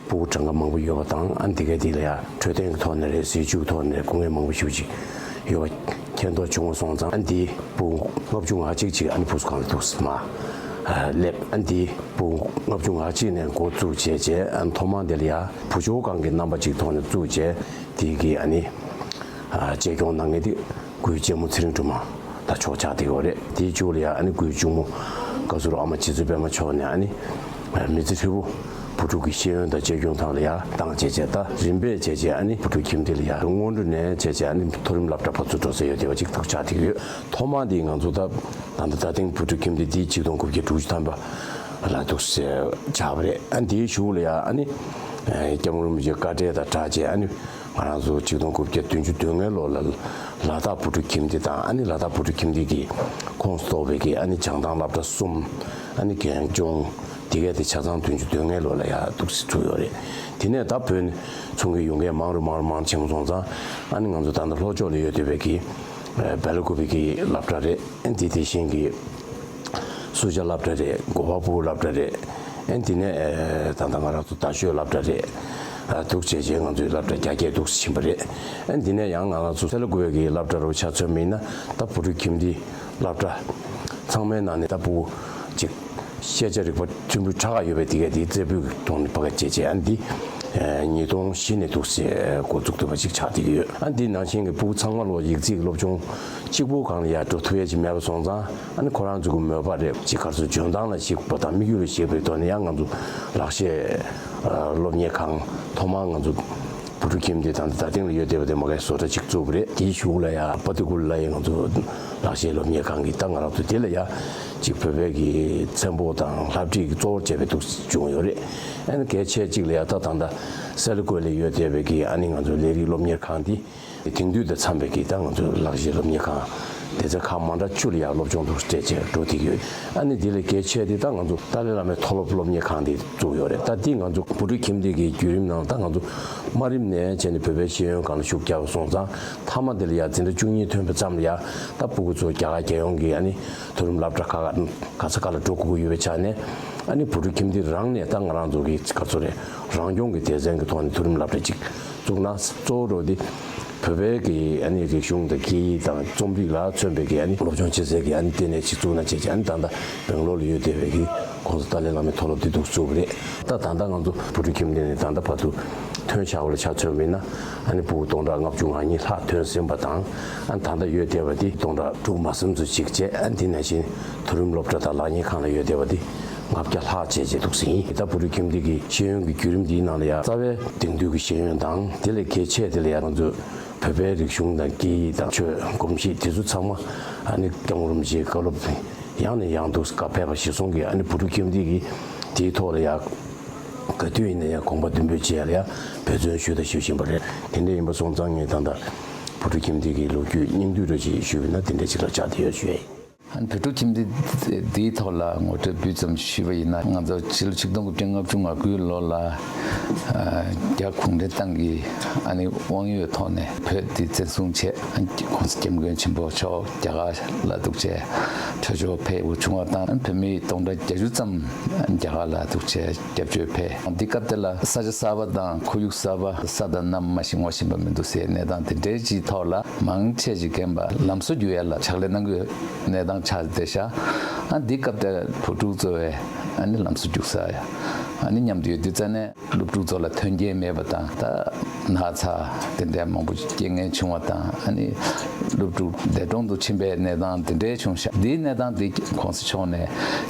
སྤུ་གུ་གྲངས་ཀ་མང་པོ་ཡོད་པ་དང་། ཨ་ནི་དེ་གའི་དེ་ལ་ཡ་འཕྲོད་བསྟེན་གྱི་ཐོག་ནས་རེད། ཟས་བཅུད་ཐོག་ནས་རེད། སྐུ་ངལ་མང་པོ་ཞེ་པོ་ཅིག་ཡོད་པ་མཁྱེན་རྟོགས་བྱུང་བ་སོང་ཙང་། ཨ་ནི་དེ་སྤུ་གུ་ལྔ་བཅུ་ང་གཅིག་ཅིག་ཨ་ནི་བུ་གསོ་ཁང་ལ་འདུག་སེ་མར་སླེབས། ཨ་ནི་དེ་སྤུ་གུ་ལྔ་བཅུ་ང་གཅིག་ནས་འགོ་བཙུགས་བྱས་བྱས། ཨ་ནི་ཐོག་མ་དེ་ལ་ཡ་བུ་བཅོལ་ཁང་གི་རྣམ་པ་ཅིག་ཐོག་ནས་བཙུགས་བྱས། དེ་གི་ཨ་ནི་ཨ་གཅེས་སྐྱོང་གནང་མཁན་དེ་སྐུའི་གཅེན་མོ་ཚེ་རིང་སྒྲོལ་མ་ལགས་མཆོག་ཆགས་བསྡད་ཡོད་རེད། དེའི་མཇུག་ལ་ཡ་ཨ་ནི་སྐུའི་གཅུང་མོ་བཀའ་ཟུར་ཨ་མ་རྗེ་བཙུན་པད་མ་མཆོག་ནས་ཨ་ནི་ཨ་མི་ཚེ་ཧྲིལ་པོ་བུ་ཕྲུག་གི་ཤེས་ཡོན་དང་གཅེས་སྐྱོང་ཐོག་ལ་ཡ་བཏང་བྱས་བྱས། ད་རིམ་པས་བྱས་བྱས་ཨ་ནི་བུ་ཕྲུག་ཁྱིམ་སྡེ་ལ་ཡ་སྔོན་འགྲོ་ནས་བྱས་བྱས་ཨ་ནི་མཐོ་རིམ་སློབ་གྲྭ་བར་དུ་འགྲོ་ས་ཡོད་བསྡད་པ་ཅིག་ཐུག་ཆགས་བསྡད་ཀྱི་ཡོད། ཐོག་མ་དེ་ང་ཚོ་ད་ད་ལྟ་རྡ་སྟེང་བུ་ཕྲུག་ཁྱིམ་སྡེ་འདི་ཆིག་སྟོང་དགུ་བརྒྱ་དྲུག་ཅུ་ཐམ་པ་ལ་འདུག་སེ་ཆགས་པ་རེད། ཨ་དེའི་གཞུག་ལ་ཡ་ཨ་ནི་ཨ་༸སྐྱབས་མགོན་རིན་པོ་ཆེའི་བཀའ་དྲིན་དང་སྦྲགས་བྱས། ཨ་ནི་ང་རང་ཚོ་ཆིག་སྟོང་དགུ་བརྒྱ་བདུན་ཅུ་དོན་ལྔའི་ལོ་ལ་ལ་དྭགས་བུ་ཕྲུག་ཁྱིམ་སྡེ་དང་། ཨ་ནི་ལ་དྭགས་བུ་ཕྲུག་ཁྱིམ་སྡེ་གི་ཁོངས་སུ་གཏོགས་པའི་གི་ཨ་ནི་བྱང་ཐང་སློབ་གྲྭ་གསུམ། ཨ་ནི་རྒན་གཅུང་དེ་གས་དེ་ཆ་ཚང་བདུན་ཅུ་དོན་ལྔའི་ལོ་ལ་ཡ་འདུག་སེ་ཚུགས་ཡོད་རེད། དེ་ནས་ད་བོད་ནས་ཚོང་གི་ཡོང་མཁན་མང་རུ་མང་རུ་མང་རུ་ཕྱིན་སོང་ཙང་། ཨ་ནི་ང་ཚོ་ད་ལྟ་ལྷོ་ཕྱོགས་ལ་ཡོད་བསྡད་པའི་གི་ཨ་སྦེ་ལ་ཀུ་པེ་གི་སློབ་གྲྭ་རེད། ཨ་ནི་དེ་དེ་བཞིན་གི་སུ་ཇཱ་སློབ་གྲྭ་རེད། གོ་པལ་པུར་སློབ་གྲྭ་རེད། ཨ་ནི་དེ་ནས་ཨ་ད་ལྟ་ང་རང་ཚོ་རྡ་ཤོད་སློབ་གྲྭ་རེད། ཨ་འདུག་བྱས་བྱས་ང་ཚོའི་སློབ་གྲྭ་རྒྱ་སྐྱེད་འདུག་སེ་ཕྱིན་པ་རེད། ཨ་ནི་དེ་ནས་ཡང་ང་རང་ཚོ་སེ་ལ་ཀུ་པེ་གི་སློབ་གྲྭ་རུ་ཆ་མཚོན་པ་ཡིན་ན། ད་བུ་ཕྲུག་ཁྱིམ་སྡེ་སློབ་གྲྭ་ཚང་མའི་ནང་ནས་ད་སྤུ་གུ་གཅིག་ཤེས་བྱ་རིག་པ་ཕྲན་བུ་ཕྲ་བ་ཡོད་པའི་དེ་གས་དེ་རྩེ་ཕུད་ཀྱི་ཐོག་ནས་ཕར་བྱས་བྱས། ཨ་ནི་འདི་ཨ་ཉིས་སྟོང་བཞི་ནས་འདུག་སེ་འགོ་བཙུགས་ཐུབ་པ་ཅིག་ཆགས་བསྡད་ཀྱི་ཡོད། ཨ་ནི་འདི་ནང་བཞིན་གྱི་སྤུ་གུ་ཚང་མ་ལོ་ཡིག་ཚད་ཀྱི་སློབ་སྦྱོང་གཅིག་པོ་སྒང་ལ་ཡར་འགྲོ་ཐུབ་ཡས་ཅིག་མེད་པ་སོང་ཙང་། ཨ་ནི་ཁོ་རང་ཚོ་གི་མོས་པ་རེད། ཅིག་ག་རེ་ཟེར། འཇོན་ཐང་ལ་གཞིགས་པ་དང་དམིགས་ཡུལ་ལ་གཞིགས་པའི་ཐོག་ནས་ཡང་ང་ཚོ་ལག་ཤེས་ཨ་སློབ་གཉེར་ཁང་ཐོག་མར་ང་ཚོ་བུ་ཕྲུག་ཁྱིམ་སྡེ་དང་རྡ་སྟེང་ལ་ཡོད་བསྡད་པ་དེ་མ་གའི་བཟོ་གྲྭ་ཅིག་བཙུགས་པ་རེད། དེའི་གཞུག་ལ་ཡ་པ་ཏི་ཀུ་ལ་ཡ་ང་ཚོ་ལག་ཤེས་སློབ་གཉེར་ཁང་གི་ད་ང་རང་ཚོ་དེ་ལ་ཡ་ཅིག་བོད་པའི་གི་ཚན་པོ་དང་ལྷ་བྲིས་ཀྱི་གཙོ་བོར་བྱས་པའི་འདུག་སེ་བྱུང་ཡོད་རེད། ཨ་ནི་གལ་ཆེ་གཅིག་ལ་ཡ་ད་ད་ལྟ་སེ་ལ་ཀུ་པེ་ལ་ཡོད་བསྡད་པའི་གི་ཨ་ནི་ང་ཚོ་ལས་རིགས་སློབ་གཉེར་ཁང་དེ། དེང་དུས་དང་འཚམས་པའི་གི་ད་ང་ཚོའི་ལག་ཤེས་སློབ་གཉེར་ཁང་སྡེ་ཚན་ཁག་མ་འདྲ་བཅུ་ལ་ཡང་སློབ་སྦྱོང་འདུག་སྤྲད་བྱས་འགྲོ་བསྡད་ཀྱི་ཡོད། ཨ་ནི་དེ་ལས་གལ་ཆེ་དེ་ད་ང་ཚོ་ཏཱ་ལའི་བླ་མའི་མཐོ་སློབ་སློབ་གཉེར་ཁང་དེ་བཙུགས་ཡོད་རེད། ད་འདི་ང་ཚོ་བུ་ཕྲུག་ཁྱིམ་སྡེ་གི་བརྒྱུད་རིམ་ནང་ད་ང་ཚོ་དམའ་རིམ་ནས་བྱས་ནས་བོད་པའི་ཤེས་ཡོན་སྒང་ལ་ཤུགས་རྒྱག་པ་སོང་ཙང་། མཐའ་མ་དེ་ལ་ཡང་འཛིན་གྲྭ་བཅུ་གཉིས་ཐོན་པ་ཙམ་ལ་ཡང་ད་སྤུ་གུ་ཚོ་རྒྱ་གར་རྒྱལ་ཡོངས་ཀྱི་ཨ་ནི་མཐོ་རིམ་སློབ་གྲྭ་ཁག་ག་ས་ག་ལ་འགྲོ་དགོས་ཀྱི་ཡོད་པའི་ཆ་ནས། ཨ་ནི་བུ་ཕྲུག་ཁྱིམ་སྡེ་རང་ནས་ད་ང་རང་ཚོ་གི་ག་ཚོད་རེད། རང་སྐྱོང་གི་སྡེ་ཚན་གྱི་ཐོག་ནས་མཐོ་རིམ་སློབ་གྲྭ་ཅིག་བཙུགས་ན། གཙོ་བོ་རོགས་འདི་བོད་པའི་གི་ཨ་ནི་རིག་གཞུང་དང་སྐད་ཡིག་དང་རྩོམ་རིག་ལ་མཚོན་པའི་གི་ཨ་ནི་སློབ་སྦྱོང་བྱེད་སའི་གི་ཨ་ནི་ལྟེ་གནས་ཅིག་བཙུགས་ན་བྱས་བྱས། ཨ་ནི་ད་ལྟ་སྦེང་ལོར་ལ་ཡོད་བསྡད་པའི་གི་ྋགོང་ས་ཏཱ་ལའི་བླ་མའི་མཐོ་སློབ་འདི་འདུག་བཙུགས་པ་རེད། ད་ད་ལྟ་ང་ཚོ་བུ་ཕྲུག་ཁྱིམ་སྡེ་ནས་ད་ལྟ་བར་དུ་ཐོན་བཞག་པ་ལ་ཆ་མཚོན་པ་ཡིན་ན། ཨ་ནི་སྤུ་གུ་སྟོང་ཕྲག་ལྔ་བཅུ་ང་གཉིས་ལྷག་ཐོན་ཟིན་པ་དང་། ཨ་ནི་ད་ལྟ་ཡོད་བསྡད་པ་འདི་སྟོང་ཕྲག་དྲུག་མ་ཟིན་ཙམ་ཅིག་བྱས། ཨ་ནི་དེ་ནང་བཞིན་མཐོ་རིམ་སློབ་གྲྭ་དང་ལག་གཉེར་ཁང་ལ་ཡོད་བསྡད་པ་འདི་ལྔ་བརྒྱ་ལྷག་བྱས་བྱས་འདུག་ཟིན། ད་བུ་ཕྲུག་ཁྱིམ་སྡེ་གི་ཤེས་ཡོན་གྱི་བརྒྱུད་རིམ་འདིའི་ནང་ལ་ཡང་རྩ་བའི་དེང་དུས་ཀྱི་ཤེས་ཡོན་དང་། དེ་ལས་གལ་ཆེ་དེ་ལ་ཡང་ང་ཚོས་བོད་པའི་རིག་གཞུང་དང་སྐད་ཡིག་དང་ཆོས་གོམས་གཤིས་དེ་ཚོ་ཚང་མ་ཨ་ནི་སྐྱབས་མགོན་རིན་པོ་ཆེའི་བཀའ་སློབ་ཡང་ནས་ཡང་དུ་བཀའ་ཕེབས་པ་གཞིར་བཟུང་གིས། ཨ་ནི་བུ་ཕྲུག་ཁྱིམ་སྡེ་གིས་དེའི་ཐོག་ལ་ཡང་ག་དུས་ཡིན་ན་ཡང་དགོངས་པ་མདུན་སྤོས་བྱས་ལ་ཡང་འབད་བརྩོན་ཞུས་དང་ཞུ་བཞིན་པ་རེད། དེ་འདྲ་ཡིན་པ་སོང་ཙང་ངས་ད་ལྟ་བུ་ཕྲུག་ཁྱིམ་སྡེ་གི་ལོ་རྒྱུས་སྙིང་བསྡུས་རེ་ཞིག་ཞུས་པ་ཡིན་ན་དེ་འདྲ་ཅིག་ལ་ཆགས་བསྡད་ཡོད་ཞུ་ཡ་ཡིན། ཨ་ནི་བོད་ཕྲུག་ཁྱིམ་སྡེ་འདིའི་ཐོག་ལ་ངོ་སྤྲོད་སྤུས་ཙམ་ཞུས་པ་ཡིན་ན། ང་ཚོ་ཕྱི་ལོ་ཆིག་སྟོང་དགུ་བརྒྱ་ལྔ་བཅུ་ང་དགུའི་ལོ་ལ་ཨ་རྒྱ་གུང་ཁྲན་ཏང་གི་ཨ་ནི་དབང་ཡོད་ཐོག་ནས་བོད་འདི་བཙན་བཟུང་བྱས། ཨ་ནི་༸གོང་ས་༸སྐྱབས་མགོན་ཆེན་པོ་མཆོག་རྒྱ་གར་ལ་འདུག་བྱས་ཆོས་ཕྱོགས་ཕེབས་དགོས་བྱུང་བ་དང་། ཨ་ནི་བོད་མི་སྟོང་ཕྲག་བརྒྱད་ཅུ་ཙམ་རྒྱ་གར་ལ་འདུག་བྱས་སྐྱབས་བཅོལ་ཕེབས། འདི་སྐབས་དེ་ལ་ས་ཆ་གསར་པ་དང་ཁོར་ཡུག་གསར་པ། ས་དང་གནམ་མ་ཤེས་ངོ་ཤེས་པ་མི་འདུག་ཟེར་གནས་སྟངས་དེ་འདྲའི་ཅིག་ཐོག་ལ་མང་ཆེ་ཅིག་རྒན་པ་ལམ་བཟོ་རྒྱུག་ཡ་ལ་ཕྱག་ལས་གནང་གི་ཡོད། གནས་སྟངས་ཆགས་བསྡད་ཤག་ཨ་འདི་སྐབས་དེར་བུ་ཕྲུག་ཚོ་བས་ཨ་ནི་ལམ་བཟོ་རྒྱུག་ས་ཡ་ ཨ་ནི་མཉམ་དུ་ཡོད་དུས་ཙ་ནས་སློབ་ཕྲུག་ཚོ་ལ་མཐུན་རྐྱེན་མེད་པ་དང་། ད་ན་ཚ་དེ་འདྲའི་མང་པོ་རྐྱེན་ངན་བྱུང་བ་དང་། ཨ་ནི་སློབ་ཕྲུག་འདས་གྲོངས་སུ་ཕྱིན་པའི་གནས་སྟངས་དེ་འདྲའི་བྱུང་ཤག་འདིའི་གནས་སྟངས་འདི་༸གོང་ས་མཆོག་ནས་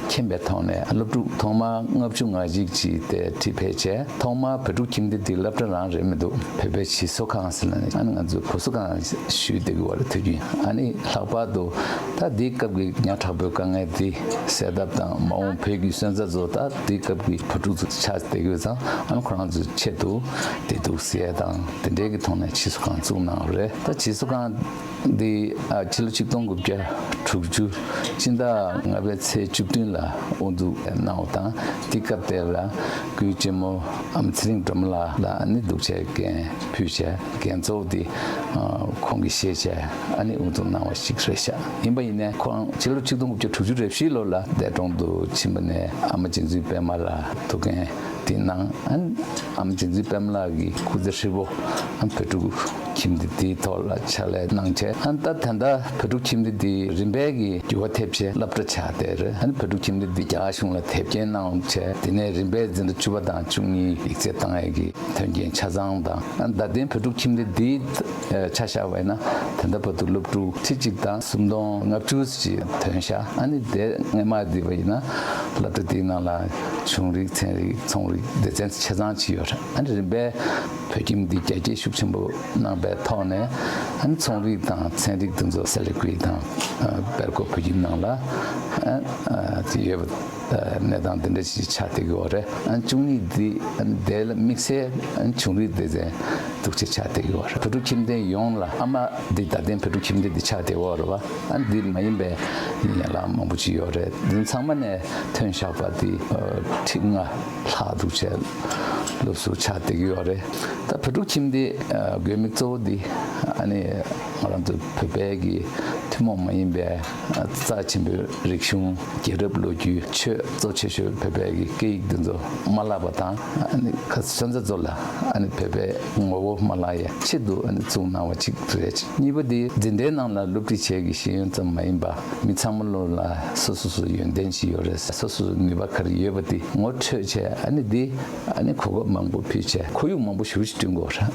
མཁྱེན་པའི་ཐོག་ནས། སློབ་ཕྲུག་ཐོག་མར་ལྔ་བཅུ་ང་གཅིག་ཅིག་དེ་ཁྲིད་ཕེབས་བྱས། ཐོག་མར་བོད་ཕྲུག་ཁྱིམ་སྡེ་འདི་སློབ་གྲྭ་རང་རེད་མི་འདུག་བོད་པའི་བྱིས་གསོ་ཁང་ཟེར་ནས། ཨ་ནི་ང་ཚོ་བུ་གསོ་ཁང་ཞུས་བསྡད་ཀྱི་ཡོད་རེད་དུས་རྒྱུན། ཨ་ནི་ལྷག་པར་དུ་ད་འདིའི་སྐབས་ཀྱི་ཉག་ཕྲ་པོའི་དཀའ་ངལ་འདི་སེལ་ཐབས་དང་། མ་འོངས་བོད་ཀྱི་སོན་རྩ་ཚོ་ད་འདིའི་སྐབས་ཀྱི་བུ་ཕྲུག་ཚོ་ཆགས་བསྡད་ཀྱི་ཡོད་ཙང་། ཨ་ནི་ཁོ་རང་ཚོའི་ཆེད་དུ་བདེ་སྡུག་སེལ་ཡ་དང་དེ་འདྲའི་གི་ཐོག་ནས་བྱིས་གསོ་ཁང་བཙུགས་གནང་བ་རེད། ད་བྱིས་གསོ་ཁང་འདི་ཨ་ཕྱི་ལོ་ཆིག་སྟོང་དགུ་བརྒྱ་དྲུག་ཅུ་སྤྱི་ཟླ་ལྔ་པའི་ཚེས་བཅུ་བདུན་ལ་དབུ་འཛུགས་གནང་བ་དང་། དེ་སྐབས་དེ་ལ་སྐུའི་གཅེན་མོ་ཨ་མ་ཚེ་རིང་སྒྲོལ་མ་ལགས་ལ་ཨ་ནི་འདུག་བྱས་འགན་ཕུལ་བྱས། འགན་གཙོ་བོ་དེ་ཨ་ཁོང་གིས་བཞེས་བྱས་ཨ་ནི་དབུ་འཛུགས་གནང་བ་ཞིག་རེད་ཤག་ཡིན་པ་ཡིན་ནའི་ཁོང་ཕྱི་ལོ་ཆིག་སྟོང་དགུ་བརྒྱ་དྲུག་ཅུ་རེ་བཞིའི་ལོ་ལ་འདས་གྲོངས་སུ་ཕྱིན་པ་ནས། ཨ་མ་རྗེ་བཙུན་པད་མ་ལགས་ཐུགས་འགན་དེ་གནང་། ཨ་ནི་ཨ་མ་རྗེ་བཙུན་པད་མ་ལགས་ཀྱི་སྐུ་ཚེ་ཧྲིལ་པོ་ཨ་བོད་ཕྲུག་ཁྱིམ་སྡེ་དེའི་ཐོག་ལ་ཕྱག་ལས་གནང་བྱས། ཨ་ནི་ད་ད་ལྟ་བོད་ཕྲུག་ཁྱིམ་སྡེ་དེ་རིམ་པས་ཀྱིས་འགྱུར་བ་ཐེབས་བྱས་སློབ་གྲྭ་ཆགས་བསྡད་རེད། ཨ་ནི་བོད་ཕྲུག་ཁྱིམ་སྡེ་འདི་རྒྱ་གར་གཞུང་ལ་དེབ་སྐྱེལ་གནང་བྱས། དེ་ནས་རིམ་པས་འཛིན་གྲྭ་བཅུ་པ་དང་བཅུ་གཉིས་ཡིག་ཚད་བཏང་ཡས་ཀྱི་མཐུན་རྐྱེན་ཆ་ཚང་དང་། ཨ་ནི་ད་ལྟའི་བོད་ཕྲུག་ཁྱིམ་སྡེ་འདིའི་ཆ་བཞག་པ་ཡིན་ན། ད་ལྟ་བར་དུ་སློབ་ཕྲུག་ཁྲི་གཅིག་དང་སུམ་སྟོང་ལྔ་བཅུ་ཞིག་ཐོན་ཤག་ཨ་ནི་དེ་སྔས་མ་བསྡུས་པ་ཡིན་ན་སློབ་གྲྭ་འདིའི་ནང་ལ་ཆུང་རིགས་ཚན་རིགས་ཚོང་རིགས་སྡེ་ཚན་ཆ་ཚང་ཅིག་ཡོད་རེད། ཨ་ནི་རིམ་པས་བོད་ཁྱིམ་འདི་རྒྱ་སྐྱེད་ཤུགས་ཆེན་པོ་གནང་པའི་ཐོག་ནས། ཨ་ནི་ཚོང་རིགས་དང་ཚན་རིག་དེ་ཚོ་སེ་ལི་ཀུའི་དང་སྦེལ་ཀོབ་བོད་ཁྱིམ་ནང་ལ་ཨ་ཨ་དེ་ཡོད་པ། གནས་སྟངས་དེ་འདྲ་ཞིག་ཆགས་བསྡད་ཀྱི་ཡོད་རེད། ཨ་ནི་བཅུ་གཉིས་འདི་ཨ་ནི་དེ་ལ་དམིགས་བསལ་ཨ་ནི་ཆུང་རིགས་སྡེ་ཚན་འདུག་ཅེས་ཆགས་བསྡད་ཀྱི་ཡོད་རེད། བོད་ཕྲུག་ཁྱིམ་སྡེ་ཡོངས་ལ། ཨ་མ་འདི་ད་ལྟའི་བོད་ཕྲུག་ཁྱིམ་སྡེ་འདི་ཆགས་བསྡད་ཡོད་རེད་པ། ཨ་ནི་འདི་མ་ཡིན་པའི་ཡན་ལག་མང་པོ་ཅིག་ཡོད་རེད། འདི་ཚང་མ་ནས་ཐོན་བཞག་པ་འདི་ཨ་ཁྲི་ལྔ་ལྷག་འདུག་ཅེས་སློབ་ཟུར་ཆགས་བསྡད་ཀྱི་ཡོད་རེད། ད་བོད་ཕྲུག་ཁྱིམ་སྡེ་ཨ་དགོས་དམིགས་གཙོ་བོ་འདི་ཨ་ནི་ང་རང་ཚོ་བོད་པའི་གི་ཐུན་མོང་མ་ཡིན་པའི་རྩ་ཆེན་པོའི་རིག་གཞུང་། རྒྱལ་རབས་ལོ་རྒྱུས། ཆོས། གཙོ་ཆེ་ཤོས་བོད་པའི་གི་སྐད་ཡིག་འདི་ཚོ་མ་བརླག་པ་དང་། ཨ་ནི་ཁ་སང་ཚོ་ལ་ཨ་ནི་བོད་པའི་ངོ་བོ་མ་བརླག་ཡའི་ཆེད་དུ་ཨ་ནི་བཙུགས་གནང་བ་གཅིག་རེད། གཉིས་པ་འདི་འཛིན་གྲྭའི་ནང་ལ་སློབ་ཁྲིད་བྱེད་ཀྱི་ཤེས་ཡོན་ཙམ་མ་ཡིན་པ། མི་ཚང་མ་ལོ་ལ་སོ་སོ་སོ་ཡོན་ཏན་ཅིག་ཡོད་རེད། སོ་སོ་སོ་ནུས་པ་ག་རེ་ཡོད་པ་དེ་ངོ་འཕྲོད་བྱས། ཨ་ནི་འདི་ཨ་ནི་གོ་སྐབས་མང་པོ་ཕུལ་བྱས་ཁོར་ཡུག་མང་པོ་ཞེ་པོ་ཅིག་བསྐྲུན་དགོས་རེད།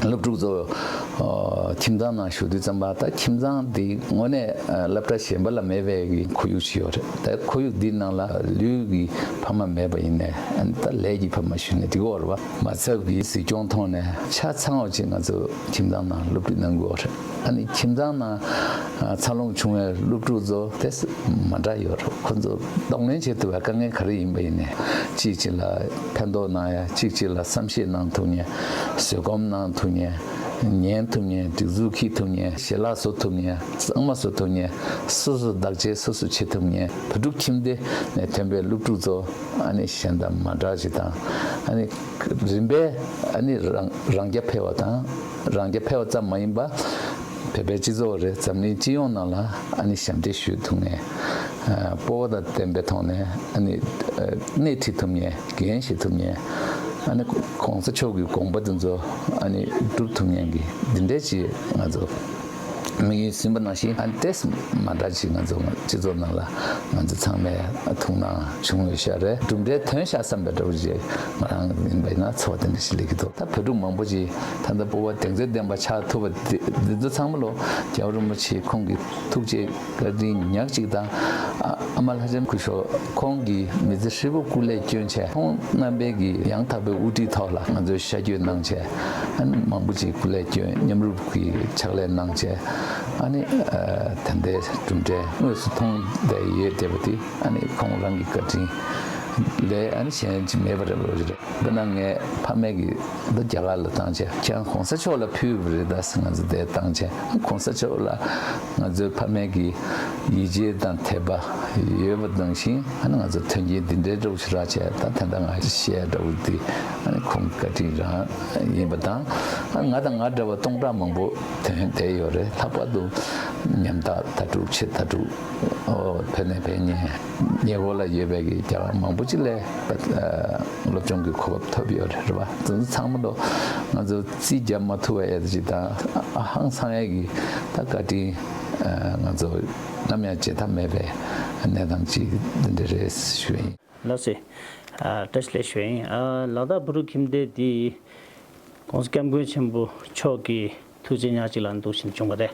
སློབ་ཕྲུག་ཚོ་ཨ་ཁྱིམ་ཚང་ནང་བཞུགས་དུས་ཙམ་པ། ད་ཁྱིམ་ཚང་འདི་དངོས་གནས་ཨ་སློབ་གྲྭ་གཞན་པ་ལ་མེད་པའི་གི་ཁོར་ཡུག་ཅིག་ཡོད་རེད། ད་ཁོར་ཡུག་འདི་ནང་ལ་ལུས་ཀྱི་ཕ་མ་མེད་པ་ཡིན་ནའི། ཨ་ནི་ད་ལས་ཀྱི་ཕ་མ་ཞུས་ནའི་འགྲིག་གི་ཡོད་རེད་པ། མ་ཚབ་ཀྱི་གཟིགས་སྐྱོང་ཐོག་ནས་ཆ་ཚང་བ་ཅིག་ང་ཚོ་ཁྱིམ་ཚང་ནང་སློབ་ཁྲིད་གནང་དགོས་རེད། ཨ་ནི་ཁྱིམ་ཚང་ནང་ཨ་འཚར་ལོངས་བྱུང་བའི་སློབ་ཕྲུག་ཚོ་དེ་མ་འདྲ་ཡོད་རེད། ཁོ་ཚོ་གདོང་ལེན་བྱེད་ཐུབ་པའི་དཀའ་ངལ་ག་རེ་ཡིན་པ་ཡིན་ནའི། གཅིག་གཅིག་ལ་ཕན་ཐོགས་གནང་ཡ། གཅིག་གཅིག་ལ་བསམ་ཤེས་གནང་ཐུབ་མཁན། བཟོད་སྒོམ་གནང་ཐུབ་མཁན། ཉན་ཐུབ་མཁན། སྒྲིག་འཛུགས་འཁྱེར་ཐུབ་མཁན། ཞལ་ལག་བཟོ་ཐུབ་མཁན། གཙང་མ་བཟོ་ཐུབ་མཁན། སོ་སོ་བདག་གཅེས་སོ་སོ་བྱེད་ཐུབ་མཁན། བོད་ཕྲུག་ཁྱིམ་སྡེ་ནས་ཐོན་པའི་སློབ་ཕྲུག་ཚོ་ཨ་ནི་གཞན་དང་མ་འདྲ་ཞིག་དང་། ཨ་ནི་རིམ་པས་ཨ་ནི་རང་རང་རྐྱ་འཕེར་བ་དང་། རང་རྐྱ་འཕེར་བ་ཙམ་མ་ཡིན་པ། བོད་པའི་སྤྱི་ཚོགས་རེད། འཛམ་གླིང་སྤྱི་ཡོངས་ནང་ལ་ཨ་ནི་ཞབས་འདེགས་ཞུ་ཐུབ་མཁན། ཨ་སྤོབས་པ་དང་ལྡན་པའི་ཐོག་ནས་ཨ་ནི་ཨ་སྣེ་ཁྲིད་ཐུབ་མཁན། འགན་བཞེས་ཐུབ་མཁན། ཨ་ནི་གོང་ས་མཆོག་གི་དགོངས་པ་དེ་ཚོ་ཨ་ནི་སྒྲུབ་ཐུབ་མཁན་གྱི་འདི་འདྲའི་ཅིག་ང་ཚོ་དམིགས་ཡུལ་ཟིན་པ་ནང་བཞིན། ཨ་ནི་ཏོག་ཙམ་མ་འདྲ་ཅིག་ང་ཚོ་སྤྱི་ཚོགས་ནང་ལ་ང་ཚོ་ཚང་མས་ཐུགས་སྣང་བྱུང་ཡོད་ཤག་རེད། གྲུབ་འབྲས་ཐོན་ཤག་བསམ་པའི་འདྲ་བོ་ཅིག་ང་རང་ཡིན་པ་ཡིན་ན་ཚོར་བ་དེ་འདྲ་ཞིག་སླེབས་ཀྱི་འདུག་ད་བོད་ཕྲུག་མང་པོ་ཅིག་ད་ལྟ་སྤོབས་པ་གདེང་ཚོད་ལྡན་པ་ཆགས་ཐུབ་པ་དེ། འདི་ཚོ་ཚང་མ་ལོ་རྒྱལ་བ་རིན་པོ་ཆེ་ཁོང་གི་ཐུགས་རྗེ་བཀའ་དྲིན་ཉག་གཅིག་དང་། ཨ་ཨ་མ་ལྷ་ལྕམ་སྐུ་ཞབས་ཁོང་གིས་མི་ཚེ་ཧྲིལ་པོ་སྐུ་ལས་བསྐྱོན་བྱས། ཁོང་རྣམ་པའི་གི་ཡང་དག་པའི་དབུ་ཁྲིད་ཐོག་ལ་ང་ཚོའི་ཤར་བསྐྱོད་གནང་བྱས། ཨ་ནི་མང་པོ་ཅིག་སྐུ་ལས་བསྐྱོན། མཉམ་རུབ་ཀྱི་ཕྱག་ལས་གནང་བྱས། ཨ་ནི་ཨ་ད་ལྟའི་གྲུབ་འབྲས་དངོས་སུ་མཐོང་བསྡད་ཡོད་བསྡད་པ་དེ་ཨ་ནི་ཁོང་རང་གི་བཀའ་དྲིན་ལས་ཨ་ནི་གཞན་ཅིག་མེད་པ་རེད་པ། དཔེར་ན་ངའི་ཕ་མས་ཀྱིས་ད་རྒྱ་གར་ལ་བཏང་བྱས། ཁྱེད་རང་གོང་ས་མཆོག་ལ་ཕུལ་བ་རེད་ད་ཟེར། ང་ཚོ་དེ་བཏང་བྱས། གོང་ས་མཆོག་ལ་ང་ཚོའི་ཕ་མས་ཀྱི་ཡིད་ཆེས་དང་དད་པ་ཡོད་པ་ནང་བཞིན། ཨ་ནི་ང་ཚོ་མཐུན་རྐྱེན་འདི་འདྲའི་འདྲ་བོ་ཞིག་རག་བྱས། ད་དེ་འདྲ་ང་བཤད་འདྲ་བོ་འདི་ཨ་ནི་ཁོང་བཀའ་དྲིན་རང་ཡིན་པ་དང་། ཨ་ང་དང་ང་འདྲ་བ་སྟོང་ཕྲག་མང་པོ་ཐོན་བསྡད་ཡོད་རེད། ལྷག་པར་དུ་ཉམ་ཐག་དྭ་ཕྲུག་ཆེ་དྭ་ཕྲུག་ཨོ་བོད་ནས་ཕེབས་མཁན། ཉེ་འཁོར་ལ་ཡོད་པའི་གི་རྒྱ་གར་མང་པོ་ཅིག་ལ་ཨ་སློབ་སྦྱོང་གི་གོ་སྐབས་ཐོབ་ཡོད་རེད། རེད་པ། དེ་ཚོ་ཚང་མ་ལོ་ང་ཚོ་རྩིས་རྒྱབ་མ་ཐུབ་པ་ཨེ་ཅིག་དང་། ཨ་ཧང་སང་ཡས་ཀྱི་ད་བཀའ་དྲིན་ཨ་ང་ཚོ་ནམ་ཡང་བརྗེད་ཐབས་མེད་པའི་གནས་སྟངས་ཅིག་འདི་འདྲ་རེད་ཞུ་ཡིན། ལགས་སེ། ཨ། བཀྲ་ཤིས་བདེ་ལེགས་ཞུ་ཡིན། ཨ། ལ་དྭགས་བོད་ཕྲུག་ཁྱིམ་སྡེ་འདི་གོང་ས་སྐྱབས་མགོན་ཆེན་པོ་མཆོག་གི་ཐུགས་རྗེ་ཉག་གཅིག་ལ་འདུག་བཞིན་བྱུང་བ་རེད།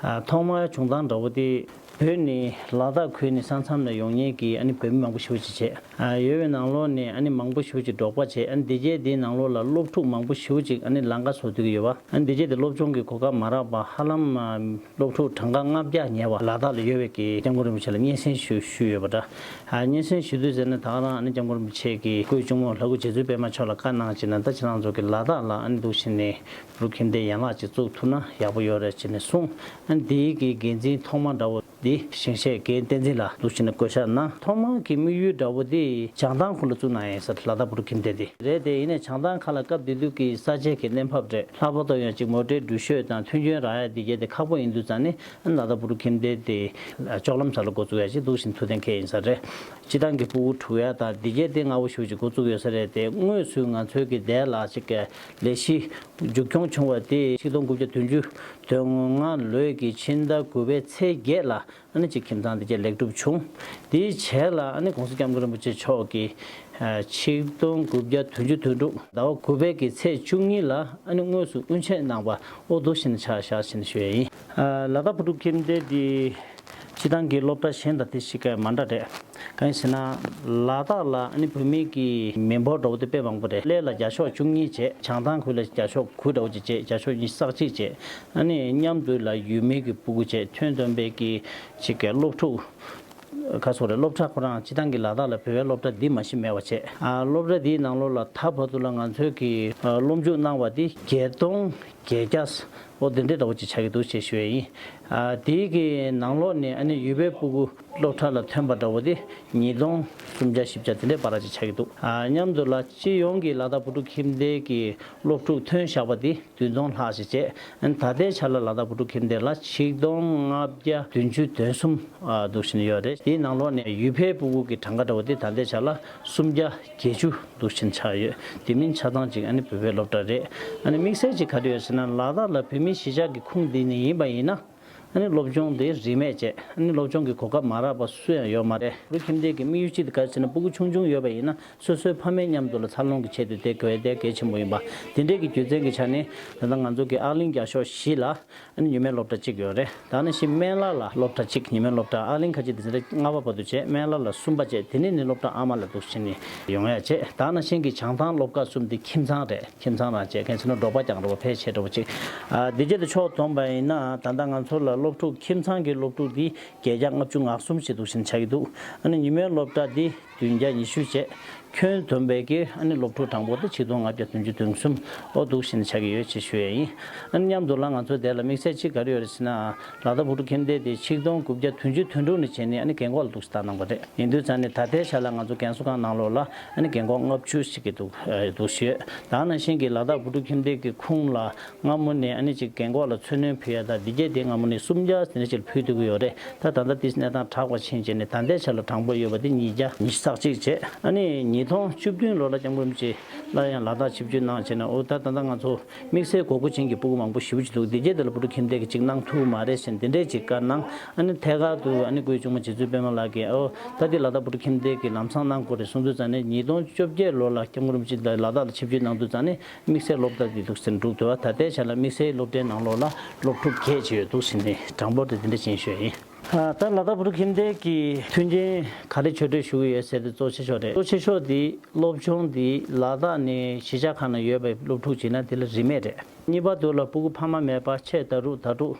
ཨ། ཐོག་མར་བྱུང་སྟངས་འདྲ་བོ་དེ་བོད་ནས་ལ་དྭགས་ཁུལ་ནས་ས་མཚམས་ལ་ཡོང་མཁན་གྱི་ཨ་ནི་བོད་མི་མང་པོ་ཞེ་པོ་ཅིག་བྱས། ཨ། ཡོད་པའི་ནང་ལོགས་ནས་ཨ་ནི་མང་པོ་ཞེ་པོ་ཅིག་འབྲོག་པ་བྱས། ཨ་ནི་འདི་རྗེས་འདིའི་ནང་ལོགས་ལ་སློབ་ཕྲུག་མང་པོ་ཞེ་པོ་ཅིག་ཨ་ནི་ལམ་ཁ་བཟོ་སྡོད་ཀྱི་ཡོད་པ། ཨ་ནི་འདི་རྗེས་དེ་སློབ་སྦྱོང་གི་གོ་སྐབས་མ་རག་པ་ཧ་ལམ། ཨ། སློབ་ཕྲུག་གྲངས་ཀ་ལྔ་བརྒྱ་ཉེ་བ་ལ་དྭགས་ལ་ཡོད་པའི་གི་སྐྱབས་མགོན་རིན་པོ་ཆེ་ལ་སྙན་སེང་ཞུ་ཞུས་ཡོད་པ་འདྲ། ཨ། སྙན་སེང་ཞུ་དུས་ཟེར་ན་ད་ག་རང་ཨ་ནི་སྐྱབས་མགོན་རིན་པོ་ཆེ་གི་སྐུའི་གཅུང་མོ་ལྷ་སྐུ་རྗེ་བཙུན་པད་མ་མཆོག་ལ་བཀའ་གནང་བྱས་ན། ད་ཁྱེད་རང་ཚོ་གི་ལ་དྭགས་ལ་ཨ་ནི་འདུག་བྱས་ནས་བོད་ཕྲུག་ཁྱིམ་སྡེ་ཡན་ལག་ཅིག་བཙུགས་ཐུབ་ན་ཡག་པོ་ཡོད་རེད་ཅེས་ནས་གསུངས། ཨ་ནི་དེའི་གི་འགན་འཛིན་ཐོག་མ་འདྲ་བོ་འདི་ཞིང་གཤེགས་རྒན་བསྟན་འཛིན་ལགས་འདུག་བྱས་ནས་བསྐོ་བཞག་གནང་། ཐོག་མ་གི་དམིགས་ཡུལ་འདྲ་བོ་འདི་བྱང་ཐང་ཁུལ་ལ་བཙུགས་གནང་ཡིན་ཟེར། ལ་དྭགས་བོད་ཕྲུག་ཁྱིམ་སྡེ་འདི་རེད་དེ། ཡིན་ནའི་བྱང་ཐང་ཁ་ལ་སྐབས་དེ་དུས་ཀྱི་ས་ཆའི་གི་གནས་བབ་རེད། ལྷག་པར་དུ་ཡང་ཅིག་མོ་ཊའི་འགྲུལ་བཞུད་དང་མཐུན་རྐྱེན་རག་ཡ་འདི་གས་དེ་ཁག་པོ་ཡིན་དུས་ཙང་ནས། ཨ་ནི་ལ་དྭགས་བོད་ཕྲུག་ཁྱིམ་སྡེ་དེ་ལྕོག་ལམ་ས་ལ་འགོ་བཙུགས་ཡ་ཅིག་འདུག་བཞིན་ཐུགས་གཏན་འཁེལ་ཡིན་ས་རེད། སྤྱི་བཏང་གི་ཕྲུ་གུ་ཕྲུག་ཡ་དང་འདི་གས་དེ་སྔ་བོ་ཞུ་ཅིག་འགོ་བཙུགས་ཡོད་ས་རེད་དེ། དངོས་སུ་ང་ཚོའི་གི་དེ་ལ་ཅིག་གི་ལས་གཞི་མཇུག་སྐྱོང་བྱུང་བ་དེ་ཆིག་སྟོང་དགུ་བརྒྱ་བདུན་ཅུ་དོན་ལྔ་ལོའི་གི་ཕྱི་ཟླ་དགུ་པའི་ཚེས་བརྒྱད་ལ་ཨ་ནི་ཅིག་ཁྱིམ་ཚང་འདི་གས་ལེགས་གྲུབ་བྱུང་། དེའི་རྗེས་ལ་ཨ་ནི་གོང་ས་སྐྱབས་མགོན་རིན་པོ་ཆེ་མཆོག་གིས། ཨ། ཆིག་སྟོང་དགུ་བརྒྱ་བདུན་ཅུ་དོན་དྲུག་ཟླ་བ་དགུ་པའི་གི་ཚེས་བཅུ་གཉིས་ལ་ཨ་ནི་དངོས་སུ་དབུ་འབྱེད་གནང་བ། ཨོ། འདུག་བཞིན་ཆ་བཞག་བཞིན་ཞུ་ཡ་ཡིན། ཨ། ལ་དྭགས་བོད་ཕྲུག་ཁྱིམ་སྡེ་འདི་སྤྱི་བཏང་གི་སློབ་གྲྭ་གཞན་དང་དེ་གཅིག་པ་མ་འདྲ་རེད། གང་ཡིན་ཟེར་ན། ལ་དྭགས་ལ་ཨ་ནི་བོད་མི་གི་མི་འབོར་འདྲ་བོ་དེ་དཔེ་མང་པོ་རེད། གླེ་ལ་བརྒྱ་ཤོག་བཅུ་གཉིས་བྱས། བྱང་ཐང་ཁུལ་ལ་བརྒྱ་ཤོག་དགུ་འདྲ་བོ་ཅིག་བྱས། བརྒྱ་ཤོག་ཉི་ཤུ་རྩ་གཅིག་བྱས། ཨ་ནི་མཉམ་དུ་ལ་ཡུལ་མི་གི་ཕྲུ་གུ་བྱས། ཁྱོན་བསྡོམས་པའི་གི་ཅིག་གི་སློབ་ཕྲུག་ཁ་སོ་རེད། སློབ་གྲྭ་ཁོ་རང་སྤྱི་བཏང་གི་ལ་དྭགས་ལ་བོད་པའི་སློབ་གྲྭ་འདི་མ་གཞི་མེད་པ་བྱས། ཨ། སློབ་གྲྭ་འདིའི་ནང་ལོགས་ལ་ད་བར་དུ་ལ་ང་ཚོའི་གི་ཨ་སློབ་འཇུག་གནང་བ་འདི་བརྒྱད་སྟོང་བརྒྱད་བརྒྱ། ཨོ། འདི་འདྲའི་འདྲ་བོ་ཅིག་ཆགས་ཀྱི་འདུག་ཅེས་ཞུ་ཡ་ཡིན། ཨ། དེའི་གི་ནང་ལོགས་ནས་ཨ་ནི་ཡུལ་པའི་ཕྲུ་གུ་སློབ་གྲྭ་ལ་ཐོན་པ་འདྲ་བོ་དེ་ཉིས་སྟོང་སུམ་བརྒྱ་བཞི་བརྒྱ་དེ་འདྲའི་བར་ར་ཅིག་ཆགས་ཀྱི་འདུག། ཨ། མཉམ་དུ་ལ་སྤྱི་ཡོངས་ཀྱི་ལ་དྭགས་བོད་ཕྲུག་ཁྱིམ་སྡེའི་གི་སློབ་ཕྲུག་ཐོན་བཞག་པ་དེ་བདུན་སྟོང་ལྷག་ཞིག་བྱས། ཨ་ནི་ད་ལྟའི་ཆ་ལ་ལ་དྭགས་བོད་ཕྲུག་ཁྱིམ་སྡེ་ལ་ཆིག་སྟོང་ལྔ་བརྒྱ་བདུན་ཅུ་དོན་གསུམ། ཨ། འདུག་བཞིན་ཡོད་རེད། དེའི་ནང་ལོགས་ནས་ཡུལ་པའི་ཕྲུ་གུ་གི་གྲངས་ཀ་འདྲ་བོ་དེ་ད་ལྟའི་ཆ་ལ་སུམ་བརྒྱ་བརྒྱད་ཅུ་འདུག་བཞིན་ཆགས་ཡོད། དེ་མིན་ཆ་ཚང་ཅིག་ཨ་ནི་བོད་པའི་སློབ་གྲྭ་རེད། ཨ་ནི་དམིགས་བསལ་ཅིག་ག་རེ་ཡོད་ཟེར་ན། ལ་དྭགས་ལ་བོད་མི་གཞིས་ཆགས་ཀྱི་ཁུངས་འདི་ནས་ཡིན་པ་ཡིན་ན། ཨ་ནི་སློབ་སྦྱོང་དེ་རིན་མེད་བྱས། ཨ་ནི་སློབ་སྦྱོང་གི་གོ་སྐབས་མ་རག་པ་སུ་ཡང་ཡོད་མ་རེད། བོད་ཁྱིམ་སྡེ་གི་དམིགས་ཡུལ་གཅིག་དེ་ག་རེ་ཟེར་ན། ཕྲུ་གུ་ཆུང་ཆུང་ཡོད་པ་ཡིན་ན་སོ་སོའི་ཕ་མའི་མཉམ་དུ་ལ་འཚར་ལོངས་ཀྱི་ཆེད་དུ་དེ་དགོས་དེ་གལ་ཆེན་པོ་ཡིན་པ། དེ་འདྲས་ཀྱི་རྒྱུ་མཚན་གྱི་ཆ་ནས་ད་ལྟ་ང་ཚོ་གི་ཨ་གླིང་བརྒྱ་ཤོག་བཞི་ལ་ཨ་ནི་ཉི་མའི་སློབ་གྲྭ་གཅིག་ཡོད་རེད། ད་ནང་བཞིན་སྨན་བླ་ལ་སློབ་གྲྭ་གཅིག། ཉི་མའི་སློབ་གྲྭ་ཨ་གླིང་ཁ་ཆེ་དེ་ཚོ་ལྔ་པ་བར་དུ་བྱས། སྨན་བླ་ལ་གསུམ་པ་བྱས། དེ་ནས་ནི་སློབ་གྲྭ་ཨ་མ་ལ་འདུག་བྱས་ནས་ཡོང་ཡ་བྱས། ད་ནང་བཞིན་གྱི་བྱང་ཐང་སློབ་གར་གསུམ་དེ་ཁྱིམ་ཚང་རེད། ཁྱིམ་ཚང་རང་བྱས། གལ་སྲིད་ན་འབྲོག་པ་རྐྱང་འགྲོ་བ་ཕལ་ཆེ་འགྲོ་བ་ཅིག། ཨ། དེ་རྗེས་དུ་ཕྱོགས་བསྡོམས་པ་ཡིན་ན་ད་ལྟ་ང་ཚོ་ལ་སློབ་ཕྲུག་ཁྱིམ་ཚང་གི་སློབ་ཕྲུག་འདི་བརྒྱད་བརྒྱ་ལྔ་བཅུ་ང་གསུམ་ཞིག་འདུག་བཞིན་ཆགས་ཀྱི་འདུག། ཨ་ནི་ཉི་མའི་སློབ་གྲྭ་འདི་བདུན་བརྒྱ་ཉི་ཤུ་བྱས། ཁྱོན་བསྡོམས་པའི་གི་ཨ་ནི་སློབ་ཕྲུག་གྲངས་འབོར་དེ་ཆིག་སྟོང་ལྔ་བརྒྱ་བདུན་ཅུ་དོན་གསུམ། ཨོ། འདུག་བཞིན་ཆགས་ཀྱི་ཡོད་ཅེས་ཞུ་ཡས་ཡིན། ཨ་ནི་མཉམ་དུ་ལ་ང་ཚོ་དེ་ལ་དམིགས་བསལ་གཅིག་ག་རེ་ཡོད་རེད་ཟེར་ན། ལ་དྭགས་བོད་ཕྲུག་ཁྱིམ་སྡེ་དེ་ཆིག་སྟོང་དགུ་བརྒྱ་བདུན་ཅུ་དོན་དྲུག་ནས་བྱས་ནས་ཨ་ནི་རྒན་གོག་ལ་འདུག་སེ་བཏང་གནང་བ་རེད། ཡིན་དུས་ཙང་ནས་ད་ལྟའི་ཆ་ལ་ང་ཚོ་རྒན་གསོ་ཁང་ནང་ལོགས་ལ་ཨ་ནི་རྒན་གོག་ལྔ་བཅུ་ཞིག་གི་འདུག་ཨ། འདུག་ཞུས། ད་ནང་བཞིན་གྱི་ལ་དྭགས་བོད་ཕྲུག་ཁྱིམ་སྡེ་གི་ཁུངས་ལ་སྔ་མོ་ནས་ཨ་ནི་ཅིག་རྒན་གོག་ལ་འཚོ་སྣོན་ཕུལ་ཡ་དང་འདི་གས་དེ་སྔ་མོ་ནས་སུམ་བརྒྱ་དེ་འདྲ་ཅིག་ལ་ཕུལ་ཐུབ་ཀྱི་ཡོད་རེད། ད་ད་ལྟ་དེ་གནས་སྟངས་དྲག་པ་ཕྱིན་བྱས་ནས་ད་ལྟའི་ཆ་ལ་གྲངས་འབོར་ཡོད་པ་དེ་ཉིས་བརྒྱ་ཉི་ཤུ་རྩ་གཅིག་བྱས། ཨ་ནི་ཉིས་སྟོང་བཅུ་བདུན་ལོ་ལ་སྐྱབས་མགོན་རིན་པོ་ཆེ་སླར་ཡང་ལ་དྭགས་ཆིབས་བསྒྱུར་གནང་བྱས་ནས། འོ། ད་ད་ལྟ་ང་ཚོ་དམིགས་བསལ་དགོས་མཁོ་ཅན་གྱི་ཕྲུ་གུ་མང་པོ་ཞེ་པོ་ཅིག་འདུག། འདི་གས་དེ་ལ་བོད་ཕྲུག་ཁྱིམ་སྡེ་གིས་ཅིག་གནང་ཐུབ་མ་རེད་ཟེར་འདི་འདྲས་ཅིག་བཀའ་གནང་། ཨ་ནི་ཐད་ཀར་དུ་ཨ་ནི་སྐུའི་གཅུང་མོ་རྗེ་བཙུན་པད་མ་ལགས་ཀྱིས། འོ། ད་འདི་ལ་དྭགས་བོད་ཕྲུག་ཁྱིམ་སྡེ་གིས་ལམ་སང་གནང་དགོས་རེད་གསུངས་དུས་ཙང་ནས། ཉིས་སྟོང་བཅོ་བརྒྱད་ལོ་ལ་སྐྱབས་མགོན་རིན་པོ་ཆེ་ལ་དྭགས་ལ་ཆིབས་བསྒྱུར་གནང་དུས་ཙང་ནས་དམིགས་བསལ་སློབ་གྲྭ་འདི་འདུག་ཟེར་འགྲུབ་འདུག། ད་ལྟའི་ཆ་ལ་དམིགས་བསལ་སློབ་གྲྭའི་ནང་ལོགས་ལ་སློབ་ཕྲུག་བརྒྱད་ཅིག་ཡོད་འདུག་ཟེར་ནས་གྲངས་འབོར་དེ་འདི་འདྲ་ཅིག་ཡིན་ཞུ་ཡ་ཡིན། ཨ། ད་ལ་དྭགས་བོད་ཕྲུག་ཁྱིམ་སྡེ་གིས་མཐུན་རྐྱེན་ག་རེ་ཆོས་སྒྲིག་ཞུ་གི་ཡོད་ཟེར་དུས། གཙོ་ཆེ་ཤོས་རེད། གཙོ་ཆེ་ཤོས་དེ་སློབ་སྦྱོང་དེ་ལ་དྭགས་ནས་གཞིས་ཆགས་ཁག་ནང་ཡོད་པའི་སློབ་ཕྲུག་བྱས་ན་དེ་ལ་རིན་མེད་རེད། གཉིས་པ་དེ་ལ་ཕྲུ་གུ་ཕ་མ་མེད་པ་ཆེས་ད་དྲུག་ད་དྲུག་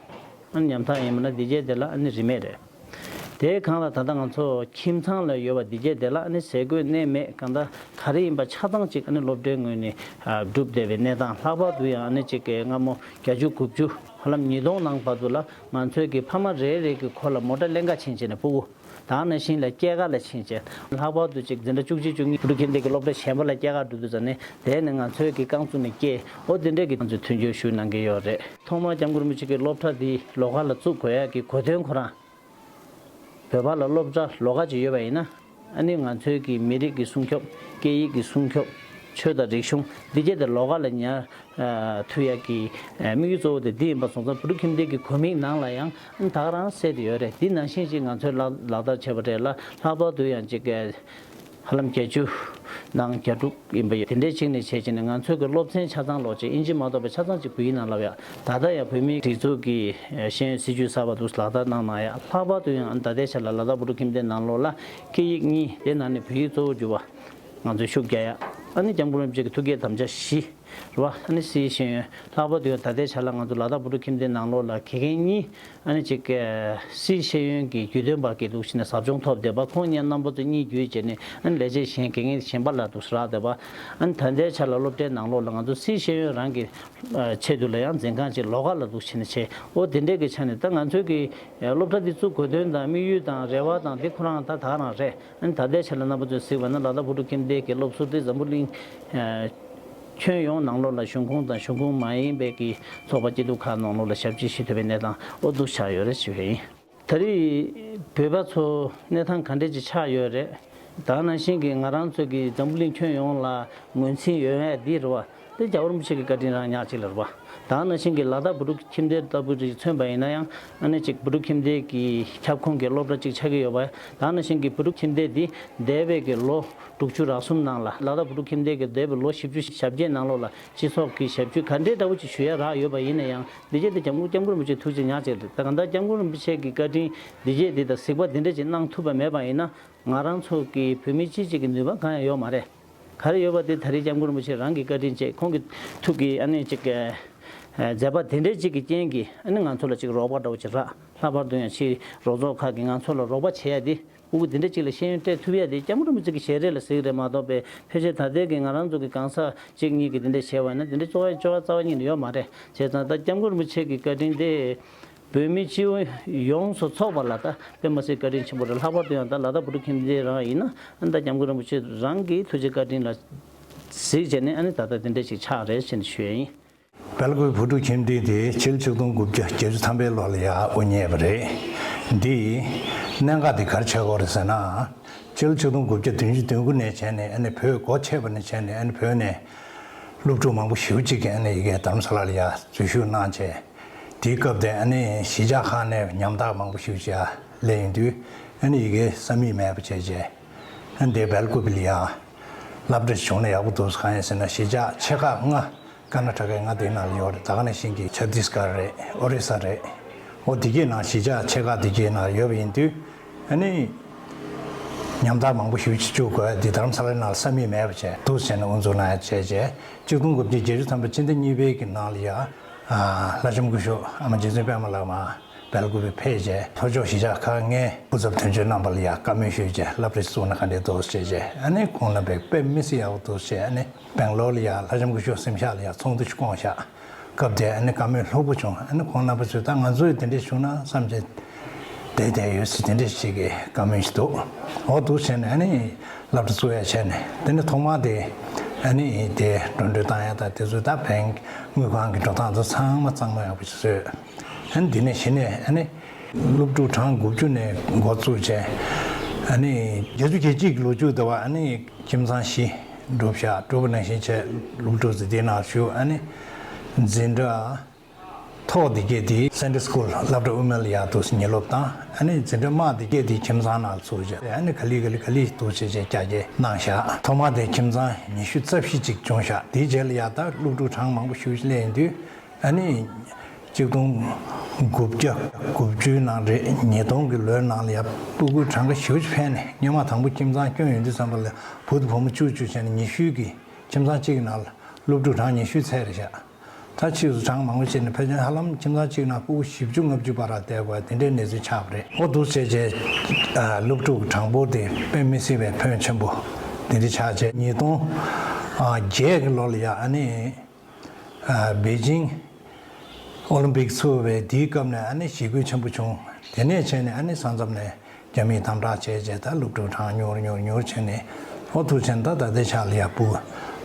ཨ་ནི་ཉམ་ཐག་ཡིན་པ་ན་འདི་གས་དེ་ལ་ཨ་ནི་རིན་མེད་རེད། དེའི་སྒང་ལ་ད་ལྟ་ང་ཚོ་ཁྱིམ་ཚང་ལ་ཡོད་པ་འདི་གས་དེ་ལ་ཨ་ནི་ཟས་གོས་གནས་མལ་གང་ལྟར་ག་རེ་ཡིན་པ་ཆ་ཚང་ཅིག་ཨ་ནི་སློབ་གྲྭའི་ངོས་ནས་ཨ་སྒྲུབ་བསྡད་པའི་གནས་སྟངས། ལྷག་པར་དུ་ཡང་ཨ་ནི་ཅིག་གི་སྔ་མོ་བརྒྱད་ཅུ་དགུ་བཅུ། ཧ་ལམ་ཉིས་སྟོང་ནང་བར་དུ་ལ་ང་ཚོའི་གི་ཕ་མ་རེ་རེ་གི་འཁོར་ལ་མོ་ཊ་ལེན་ག་ཕྱིན་བྱས་ནས་ཕྲུ་གུ། ད་ནང་བཞིན་ལ་སྐྱེས་སྐར་ལ་ཕྱིན་བྱས། ལྷག་པར་དུ་ཅིག་འཛིན་གྲྭ་བཅུ་གཅིག་བཅུ་གཉིས་བོད་ཕྲུག་ཁྱིམ་སྡེ་གི་སློབ་གྲྭ་གཞན་པ་ལ་སྐྱེས་སྐར་འགྲོ་དུས་ཙང་ནས་དེ་ནས་ང་ཚོའི་གི་རྐང་བཙུགས་ནས་སྐྱེས། འོ། དེ་འདྲས་ཀྱི་ང་ཚོས་མཐུན་འགྱུར་ཞུ་གནང་གི་ཡོད་རེད། ཐོག་མར་སྐྱབས་མགོན་རིན་པོ་ཆེ་གིས་སློབ་གྲྭ་འདི་ལོགས་ཀ་ལ་བཙུགས་དགོས་ཡ་གི་གོ་དོན་ཁོ་རང་། བོད་པ་ལ་སློབ་གྲྭ་ལོགས་ཀ་ཅིག་ཡོད་པ་ཡིན་ན། ཨ་ནི་ང་ཚོའི་གི་མི་རིགས་ཀྱི་སྲུང་སྐྱོབ། སྐད་ཡིག་གི་སྲུང་སྐྱོབ། ཆོས་དང་རིག་གཞུང་འདི་གས་དེ་ལོགས་ཀ་ལ་ཉར་ཐུབ་ཡ་གི་དམིགས་ཡུལ་གཙོ་བོ་དེ་འདི་ཡིན་པ་སོང་ཙང་། བོད་ཕྲུག་ཁྱིམ་སྡེ་གི་གོ་མིང་ནང་ལ་ཡང་ད་ག་རང་གསལ་དུ་ཡོད་རེད། འདི་ནང་བཞིན་ཅིག་ང་ཚོས་ལག་ལག་བསྟར་བྱས་པ་རེད་ལ། ལྷག་པར་དུ་ཡང་ཅིག་གི་ ཧ་ལམ་བརྒྱད་ཅུ་ནང་གྱ་དྲུག་ཡིན་པ་ཡོད། དེ་འདྲའི་ཅིག་ནས་བྱས་བྱས་ནས་ང་ཚོའི་གི་སློབ་ཚན་ཆ་ཚང་ལོག་ཅིག་ཨིན་ཇི་མ་གཏོགས་པའི་ཆ་ཚང་ཅིག་བོད་ཡིག་ནང་ལབ་ཡ། ད་ལྟ་ཡང་བོད་མིའི་སྒྲིག་འཛུགས་ཀྱི་ཤེས་ཡོན་སྲིད་བྱུས་གསར་པ་འདུག་ལག་བསྟར་གནང་གནང་ཡ། ལྷག་པར་དུ་ཡང་ད་ལྟའི་ཆ་ལ་ལ་དྭགས་བོད་ཕྲུག་ཁྱིམ་སྡེའི་ནང་ལོགས་ལ་སྐད་ཡིག་གཉིས། དེ་ནང་ནས་བོད་ཡིག་གཙོ་བོར་གྱུར་པ་ང་ཚོས་ཤུགས་རྒྱག་ཡ། ཨ་ནི་སྐྱབས་མགོན་རིན་པོ་ཆེ་གི་ཐུགས་བསྐྱེད་དམ་བཅའ་བཞི་རེད་བ། ཨ་ནི་སྲིད་ཤེས་ཡོན། ལྷག་པར་དུ་ཡང་ད་ལྟའི་ཆ་ལ་ང་ཚོ་ལ་དྭགས་བོད་ཕྲུག་ཁྱིམ་སྡེའི་ནང་ལོགས་ལ་དགེ་རྒན་གཉིས། ཨ་ནི་ཅིག་སྲིད་ཤེས་ཡོན་གྱི་རྒྱུས་སྟོན་པ་གི་འདུག་བྱས་ནས་ཟབ་སྦྱོང་ཐོབ་བསྡད་པ། ཁོང་གཉིས་རྣམ་པ་ཚོ་གཉིས་བརྒྱུད་བྱས་ནས་ཨ་ནི་ལས་བྱེད་གཞན་དགེ་རྒན་གཞན་པ་ལ་འདུག་རག་བསྡད་པ། ཨ་ནི་ད་ལྟའི་ཆ་ལ་སློབ་གྲྭའི་ནང་ལོགས་ལ་ང་ཚོ་སྲིད་ཤེས་ཡོན་རང་གི་ཆེད་དུ་ལ་ཡང་འཛིན་ཁང་ཅིག་ལོགས་ཀ་ལ་འདུག་བྱས་ནས་བྱས། ཨོ་དེ་འདྲས་ཀྱི་ཆ་ནས་ད་ང་ཚོའི་གི་སློབ་གྲྭ་འདི་བཙུགས་དགོས་དོན་དང་དམིགས་ཡུལ་དང་རེ་བ་དང་འདི་ཁོ་རང་ད་ད་ག་རང་རེད། ཨ་ནི་ད་ལྟའི་ཆ་ལ་རྣམ་པ་ཚོས་གཟིགས་པ་ན་ལ་དྭགས་བོད་ཕྲུག་ཁྱིམ་སྡེ་གི་སློབ་ཟུར་དེ་འཛམ་བུ་གླིང་ཁྱོན་ཡོངས་ནང་ལོགས་ལ་གཞུང་ཁོངས་དང་གཞུང་ཁོངས་མ་ཡིན་པའི་གི་ཚོགས་པ་སྐྱིད་སྡུག་ཁག་ནང་ལོགས་ལ་ཞབས་ཕྱི་ཞུ་ཐུབ་པའི་གནས་སྟངས་ཨོ་འདུག་ཆགས་ཡོད་རེད་ཞུ་ཡ་ཡིན། ད་རེས་བོད་པ་ཚོ་གནས་སྟངས་ག་འདྲས་ཅིག་ཆགས་ཡོད་རེད། ད་ག་ནང་བཞིན་གྱི་ང་རང་ཚོ་གི་འཛམ་བུ་གླིང་ཁྱོན་ཡོངས་ལ་ངོས་འཛིན་ཡོད་ཡ་འདི་རེད་བ། དེ་རྒྱལ་བ་རིན་པོ་ཆེ་གི་བཀའ་དྲིན་རང་ཉག་གཅིག་ལ་རེད་བ། ད་ག་ནང་བཞིན་གྱི་ལ་དྭགས་བོད་ཕྲུག་ཁྱིམ་སྡེ་ལྟ་བུ་རིགས་མཚོན་པ་ཡིན་ན་ཡང་ཨ་ནི་ཅིག་བོད་ཕྲུག་ཁྱིམ་སྡེ་གི་ཁྱབ་ཁོངས་ཀྱི་སློབ་གྲྭ་ཅིག་ཆགས་ཀྱི་ཡོད་པ། ད་ག་ནང་བཞིན་གྱི་བོད་ཕྲུག་ཁྱིམ་སྡེ་འདི་འདས་པའི་གི་ལོ་དྲུག་ཅུ་རེ་གསུམ་ནང་ལ་ལ་དྭགས་བོད་ཕྲུག་ཁྱིམ་སྡེ་གི་འདས་པའི་ལོ་བཞི་བཅུ་ཞེ་བརྒྱད་ནང་ལོགས་ལ་སྤྱི་ཚོགས་ཀྱི་ཞབས་ཕྱི་ག་འདྲའི་འདྲ་བོ་ཅིག་ཞུ་ཡ་རག་ཡོད་པ་ཡིན་ན་ཡང་འདི་རྗེས་དེ་སྐྱབས་མགོན་སྐྱབས་མགོན་རིན་པོ་ཆེ་ཐུགས་རྗེ་ཉག་གཅིག་རེད། ད་གང་ལྟར་སྐྱབས་མགོན་རིན་པོ་ཆེ་གི་བཀའ་དྲིན་འདི་རྗེས་དེ་དང་གཟིགས་པ་འདི་འདྲ་ཅིག་གནང་ཐུབ་པ་མེད་པ་ཡིན་ན། ང་རང་ཚོ་གི་བོད་མི་སྤྱི་གཅིག་གི་ནུས་པ་གང་ཡང་ཡོད་མ་རེད། ག་རེ་ཡོད་པ་དེ་ད་རེས་སྐྱབས་མགོན་རིན་པོ་ཆེ་རང་གི་བཀའ་དྲིན་བཅས་ཁོང་གི་ཐུགས་ཀྱི་ཨ་ནི་ཅིག་གི་མཛད་པ་དེ་འདྲའི་ཅིག་གི་རྐྱེན་གྱིས་ཨ་ནི་ང་ཚོ་ལ་ཅིག་རོགས་པ་འདྲ་བོ་ཅིག་རག། ལྷག་པར་དུ་ཡང་ཕྱིའི་རོགས་ཚོགས་ཁག་གིས་ང་ཚོ་ལ་རོགས་པ་བྱེད་ཡ་དེ་ཕྲུ་གུ་དེ་འདྲ་ཅིག་ལ་ཤེས་ཡོན་སྤྲད་ཐུབ་ཡ་དེ་སྐྱབས་མགོན་རིན་པོ་ཆེ་གི་ཞལ་རས་ལ་གཟིགས་རེད་མ་གཏོགས་པའི་ཕལ་ཆེར་ད་ལྟའི་གི་ང་རང་ཚོ་གི་གང་ཟག་གཅིག་གཉིས་ཀྱིས་དེ་འདྲ་བྱས་པ་ཡིན་ན་དེ་འདྲ་གཙོ་བོ་གཙོ་བོ་རྩ་བ་ཉིད་ནས་ཡོད་མ་རེད། བྱས་ཙང་ད་སྐྱབས་མགོན་རིན་པོ་ཆེ་གི་བཀའ་དྲིན་དེ། བོད་མི་སྤྱི་ཡོངས་སུ་ཚོགས་པ་ལ་ད་དཔེ་མ་སྲིད་བཀའ་དྲིན་ཆེན་པོ་རེད། ལྷག་པར་དུ་ཡང་ད་ལ་དྭགས་བོད་ཕྲུག་ཁྱིམ་སྡེ་རང་ཡིན་ན་ཨ་ད་སྐྱབས་མགོན་རིན་པོ་ཆེ་རང་གི་ཐུགས་རྗེ་བཀའ་དྲིན་ལ་གཟིགས་བྱས་ནས་ཨ་ནི་ད་ལྟ་དེ་འདྲ་ཞིག་ཆགས་རེད་ཅེས་ནས་ཞུ་ཡ་ཡིན། སྦེལ་ཀོབ་བོད་ཕྲུག་ཁྱིམ་སྡེ་དེ་ཕྱི་ལོ་ཆིག་སྟོང་དགུ་བརྒྱ་བརྒྱད་ཅུ་ཐམ་པའི་ལོ་ལ་ཡར་དབུ་བརྙེས་པ་རེད། འདི་གནད་འགག་དེ་ག་རེ་ཆགས་ཀྱི་ཡོད་རེད་ཟེར་ན། ཕྱི་ལོ་ཆིག་སྟོང་དགུ་བརྒྱ་བདུན་ཅུ་དོན་དགུ་ནས་བྱས་ནས་ཨ་ནི་བོད་སྒོ་ཕྱེ་བ་ནས་བྱས་ནས་ཨ་ནི་བོད་ནས་སློབ་ཕྲུག་མང་པོ་ཞེ་པོ་ཅིག་གིས་ཨ་ནི་ཡ་གིའི་རྡ་རམ་ས་ལ་ལ་ཡར་འཛུལ་ཞུགས་གནང་བྱས། དེའི་སྐབས་དེ་ཨ་ནི་གཞིས་ཆགས་ཁག་ནས་ཉམ་ཐག་མང་པོ་ཞེ་པོ་ཅིག་ཡར་སླེབས་ཡོང་དུས་ཨ་ནི་ཡ་གིའི་ས་མིག་མེད་པ་བྱས་བྱས། ཨ་ནི་དེ་སྦེལ་ཀོབ་ལ་ཡར་སློབ་གྲྭ་བྱུང་ན་ཡག་པོ་འདུག་གང་ཡིན་ཟེར་ན་གཞིས་ཆགས་ཆེ་ཁག་ལྔ། ཀར་ན་ཊ་ཀའི་མངའ་སྡེའི་ནང་ལ་ཡོད་རེད། ད་ག་ནང་བཞིན་གྱི་ཆ་ཏིས་གྷར་རེད། ཨོ་རི་ས་རེད། འོ་དེ་གའི་ནང་གཞིས་ཆགས་ཆེ་ཁག་དེ་གའི་ནང་ཡོད་པ་ཡིན་དུས། ཨ་ནི་ཉམ་ཐག་མང་པོ་ཞེ་པོ་ཅིག་བཅུག་དགོས་ཡ་དེ་རྡ་རམ་ས་ལའི་ནང་ལ་ས་མིག་མེད་པ་བྱས་འདུག་བྱས་ནས་དབུ་འཛུགས་གནང་ཡ་བྱས་བྱས། ཆིག་སྟོང་དགུ་བརྒྱ་བརྒྱད་ཅུ་ཐམ་པ་སྤྱི་ཟླ་གཉིས་པའི་གི་ནང་ལ་ཡ། ཨ་ལྷ་ལྕམ་སྐུ་ཞབས་ཨ་མ་རྗེ་བཙུན་པད་མ་ལགས་མར་སྦེལ་ཀོབ་ཕེབས་བྱས་ལྷོ་ཕྱོགས་གཞིས་ཆགས་ཁག་ལྔའི་སྐུ་ཚབ་དོན་གཅོད་རྣམ་པ་ལ་ཡ་བཀའ་མོལ་ཞུས་བྱས་སློབ་གྲྭ་བཙུགས་ན་ག་འདྲས་འདུག་ཟེར་བྱས། ཨ་ནི་ཁོང་རྣམ་པས་དཔེ་མི་སྲིད་ཡག་པོ་འདུག་ཟེར། ཨ་ནི་སྦེང་ལོར་ལ་ཡ་ལྷ་ལྕམ་སྐུ་ཞབས་སེམས་ཤག་ལ་ཡ་ཚོགས་འདུ་ཞིག་བསྐོངས་ཤག་སྐབས་དེ་ཨ་ནི་བཀའ་མོལ་ལྷུག་པོ་བྱུང་། ཨ་ནི་ཁོང་རྣམ་པ་ཚོས་ད་ང་ཚོས་དེ་འདྲས་བྱུང་ན་བསམ་བྱས་བསྡད་བསྡད་ཡོད་ཟེར་དེ་འདྲས་ཞིག་གི་བཀའ་མོལ་ཞིག་འདུག་འོ་འདུག་བྱས་ནས་ཨ་ནི་སློབ་གྲྭ་བཙུགས་ཡ་བྱས་ནས་དེ་ནས་ཐོག་མར་དེ་ཨ་ནི་དེ་འགྲོ་གྲོན་བཏང་ཡ་དང་དེ་ཚོ་ད་བེང་དངུལ་ཁང་གི་འགྲོ་སྟངས་ཚོ་ཚང་མ་གཙང་མ་ཡག་པོ་ཞིག་བཟོས། ཨ་ནི་དེ་ནས་གཞི་ནས་ཨ་ནི་སློབ་ཕྲུག་གྲངས་དགུ་བཅུ་ནས་འགོ་བཙུགས་བྱས། ཨ་ནི་བརྒྱད་ཅུ་གྱ་གཅིག་གི་ལོ་མཇུག་དེ་བ་ཨ་ནི་ཁྱིམ་ཚང་བཞི་གྲུབ་ཤག་གྲུབ་པ་ནང་བཞིན་བྱས་སློབ་ཕྲུག་ཚོ་དེའི་ནང་ཞུགས། ཨ་ནི་འཛིན་གྲྭ་མཐོ་དེ་གས་དེ་སན་ཌེ་སི་ཀུལ་སློབ་གྲྭ་དབུ་མ་ལ་ཡ་འདུག་ཉིན་སློབ་དང་། ཨ་ནི་འཛིན་གྲྭ་དམའ་དེ་གས་དེ་ཁྱིམ་ཚང་ནང་ཚུགས་བྱས། ཨ་ནི་ག་ལེ་ག་ལེ་ག་ལེ་འདུག་བྱས་བྱས་རྒྱ་སྐྱེད་གནང་ཤག་ཐོག་མ་དེ་ཁྱིམ་ཚང་ཉི་ཤུ་རྩ་བཞི་ཅིག་བྱུང་ཤག་དེའི་རྗེས་ལ་ཡ་ད་སློབ་ཕྲུག་གྲངས་མང་པོ་ཞེ་པོ་ཅིག་སླེབས་ཡོང་དུས། ཨ་ནི། གཅིག་སྟོང་དགུ་བརྒྱ་དགུ་བཅུའི་ནང་རེད། ཉིས་སྟོང་གི་ལོའི་ནང་ལ་ཡ་སྤུ་གུ་གྲངས་ཀ་ཞེ་པོ་ཅིག་འཕེལ་ནས་སྔོན་མ་དང་པོ་ཁྱིམ་ཚང་སྐྱོང་ཡོང་དུས་ཙམ་པ་ལ་བུ་དང་བུ་མོ་བཅུ་བཅུ་བྱས་ནས་ཉི་ཤུའི་གི་ཁྱིམ་ཚང་གཅིག་གི་ནང་ལ་སློབ་ཕྲུག་གྲངས་ཉི་ཤུའི་ཚད་རེད་ཤག་ད་ཕྱིས་སུ་གྲངས་མང་པོ་བྱས་ནས་ཕལ་ཆེར་ཧ་ལམ་ཁྱིམ་ཚང་གཅིག་ནང་སྤུ་གུ་བཞི་བཅུ་ལྔ་བཅུ་བར་ལ་བསྡད་དགོས་དེ་འདྲའི་གནས་ཚུལ་ཆགས་པ་རེད། འོ་འདུག་བྱས་བྱས། སློབ་ཕྲུག་གི་གྲངས་འབོར་དེ་དཔེ་མི་སྲིད་པའི་ཕོན་ཆེན་པོ་དེ་འདྲ་ཆགས་བྱས། ཉིས་སྟོང་བརྒྱད་གི་ལོ་ལ་ཡ་ཨ་ནི། ཨ་པེ་ཅིང་ཨོ་ལིམ་པིག་ཚུགས་པའི་དེའི་སྐབས་ནས་ཨ་ནི་ཞི་རྒོལ་ཆེན་པོ་བྱུང་། དེ་ནས་བྱས་ནས་ཨ་ནི་ས་མཚམས་ནས་རྒྱ་མིས་དམ་དྲག་བྱས་བྱས་ད་སློབ་ཕྲུག་གྲངས་ཉུང་རུ་ཉུང་རུ་ཉུང་རུ་བྱས་ནས་ཨོ་ཐུག་ཆེན་ད་ད་ལྟའི་ཆ་ལ་ཡ་སྤུ་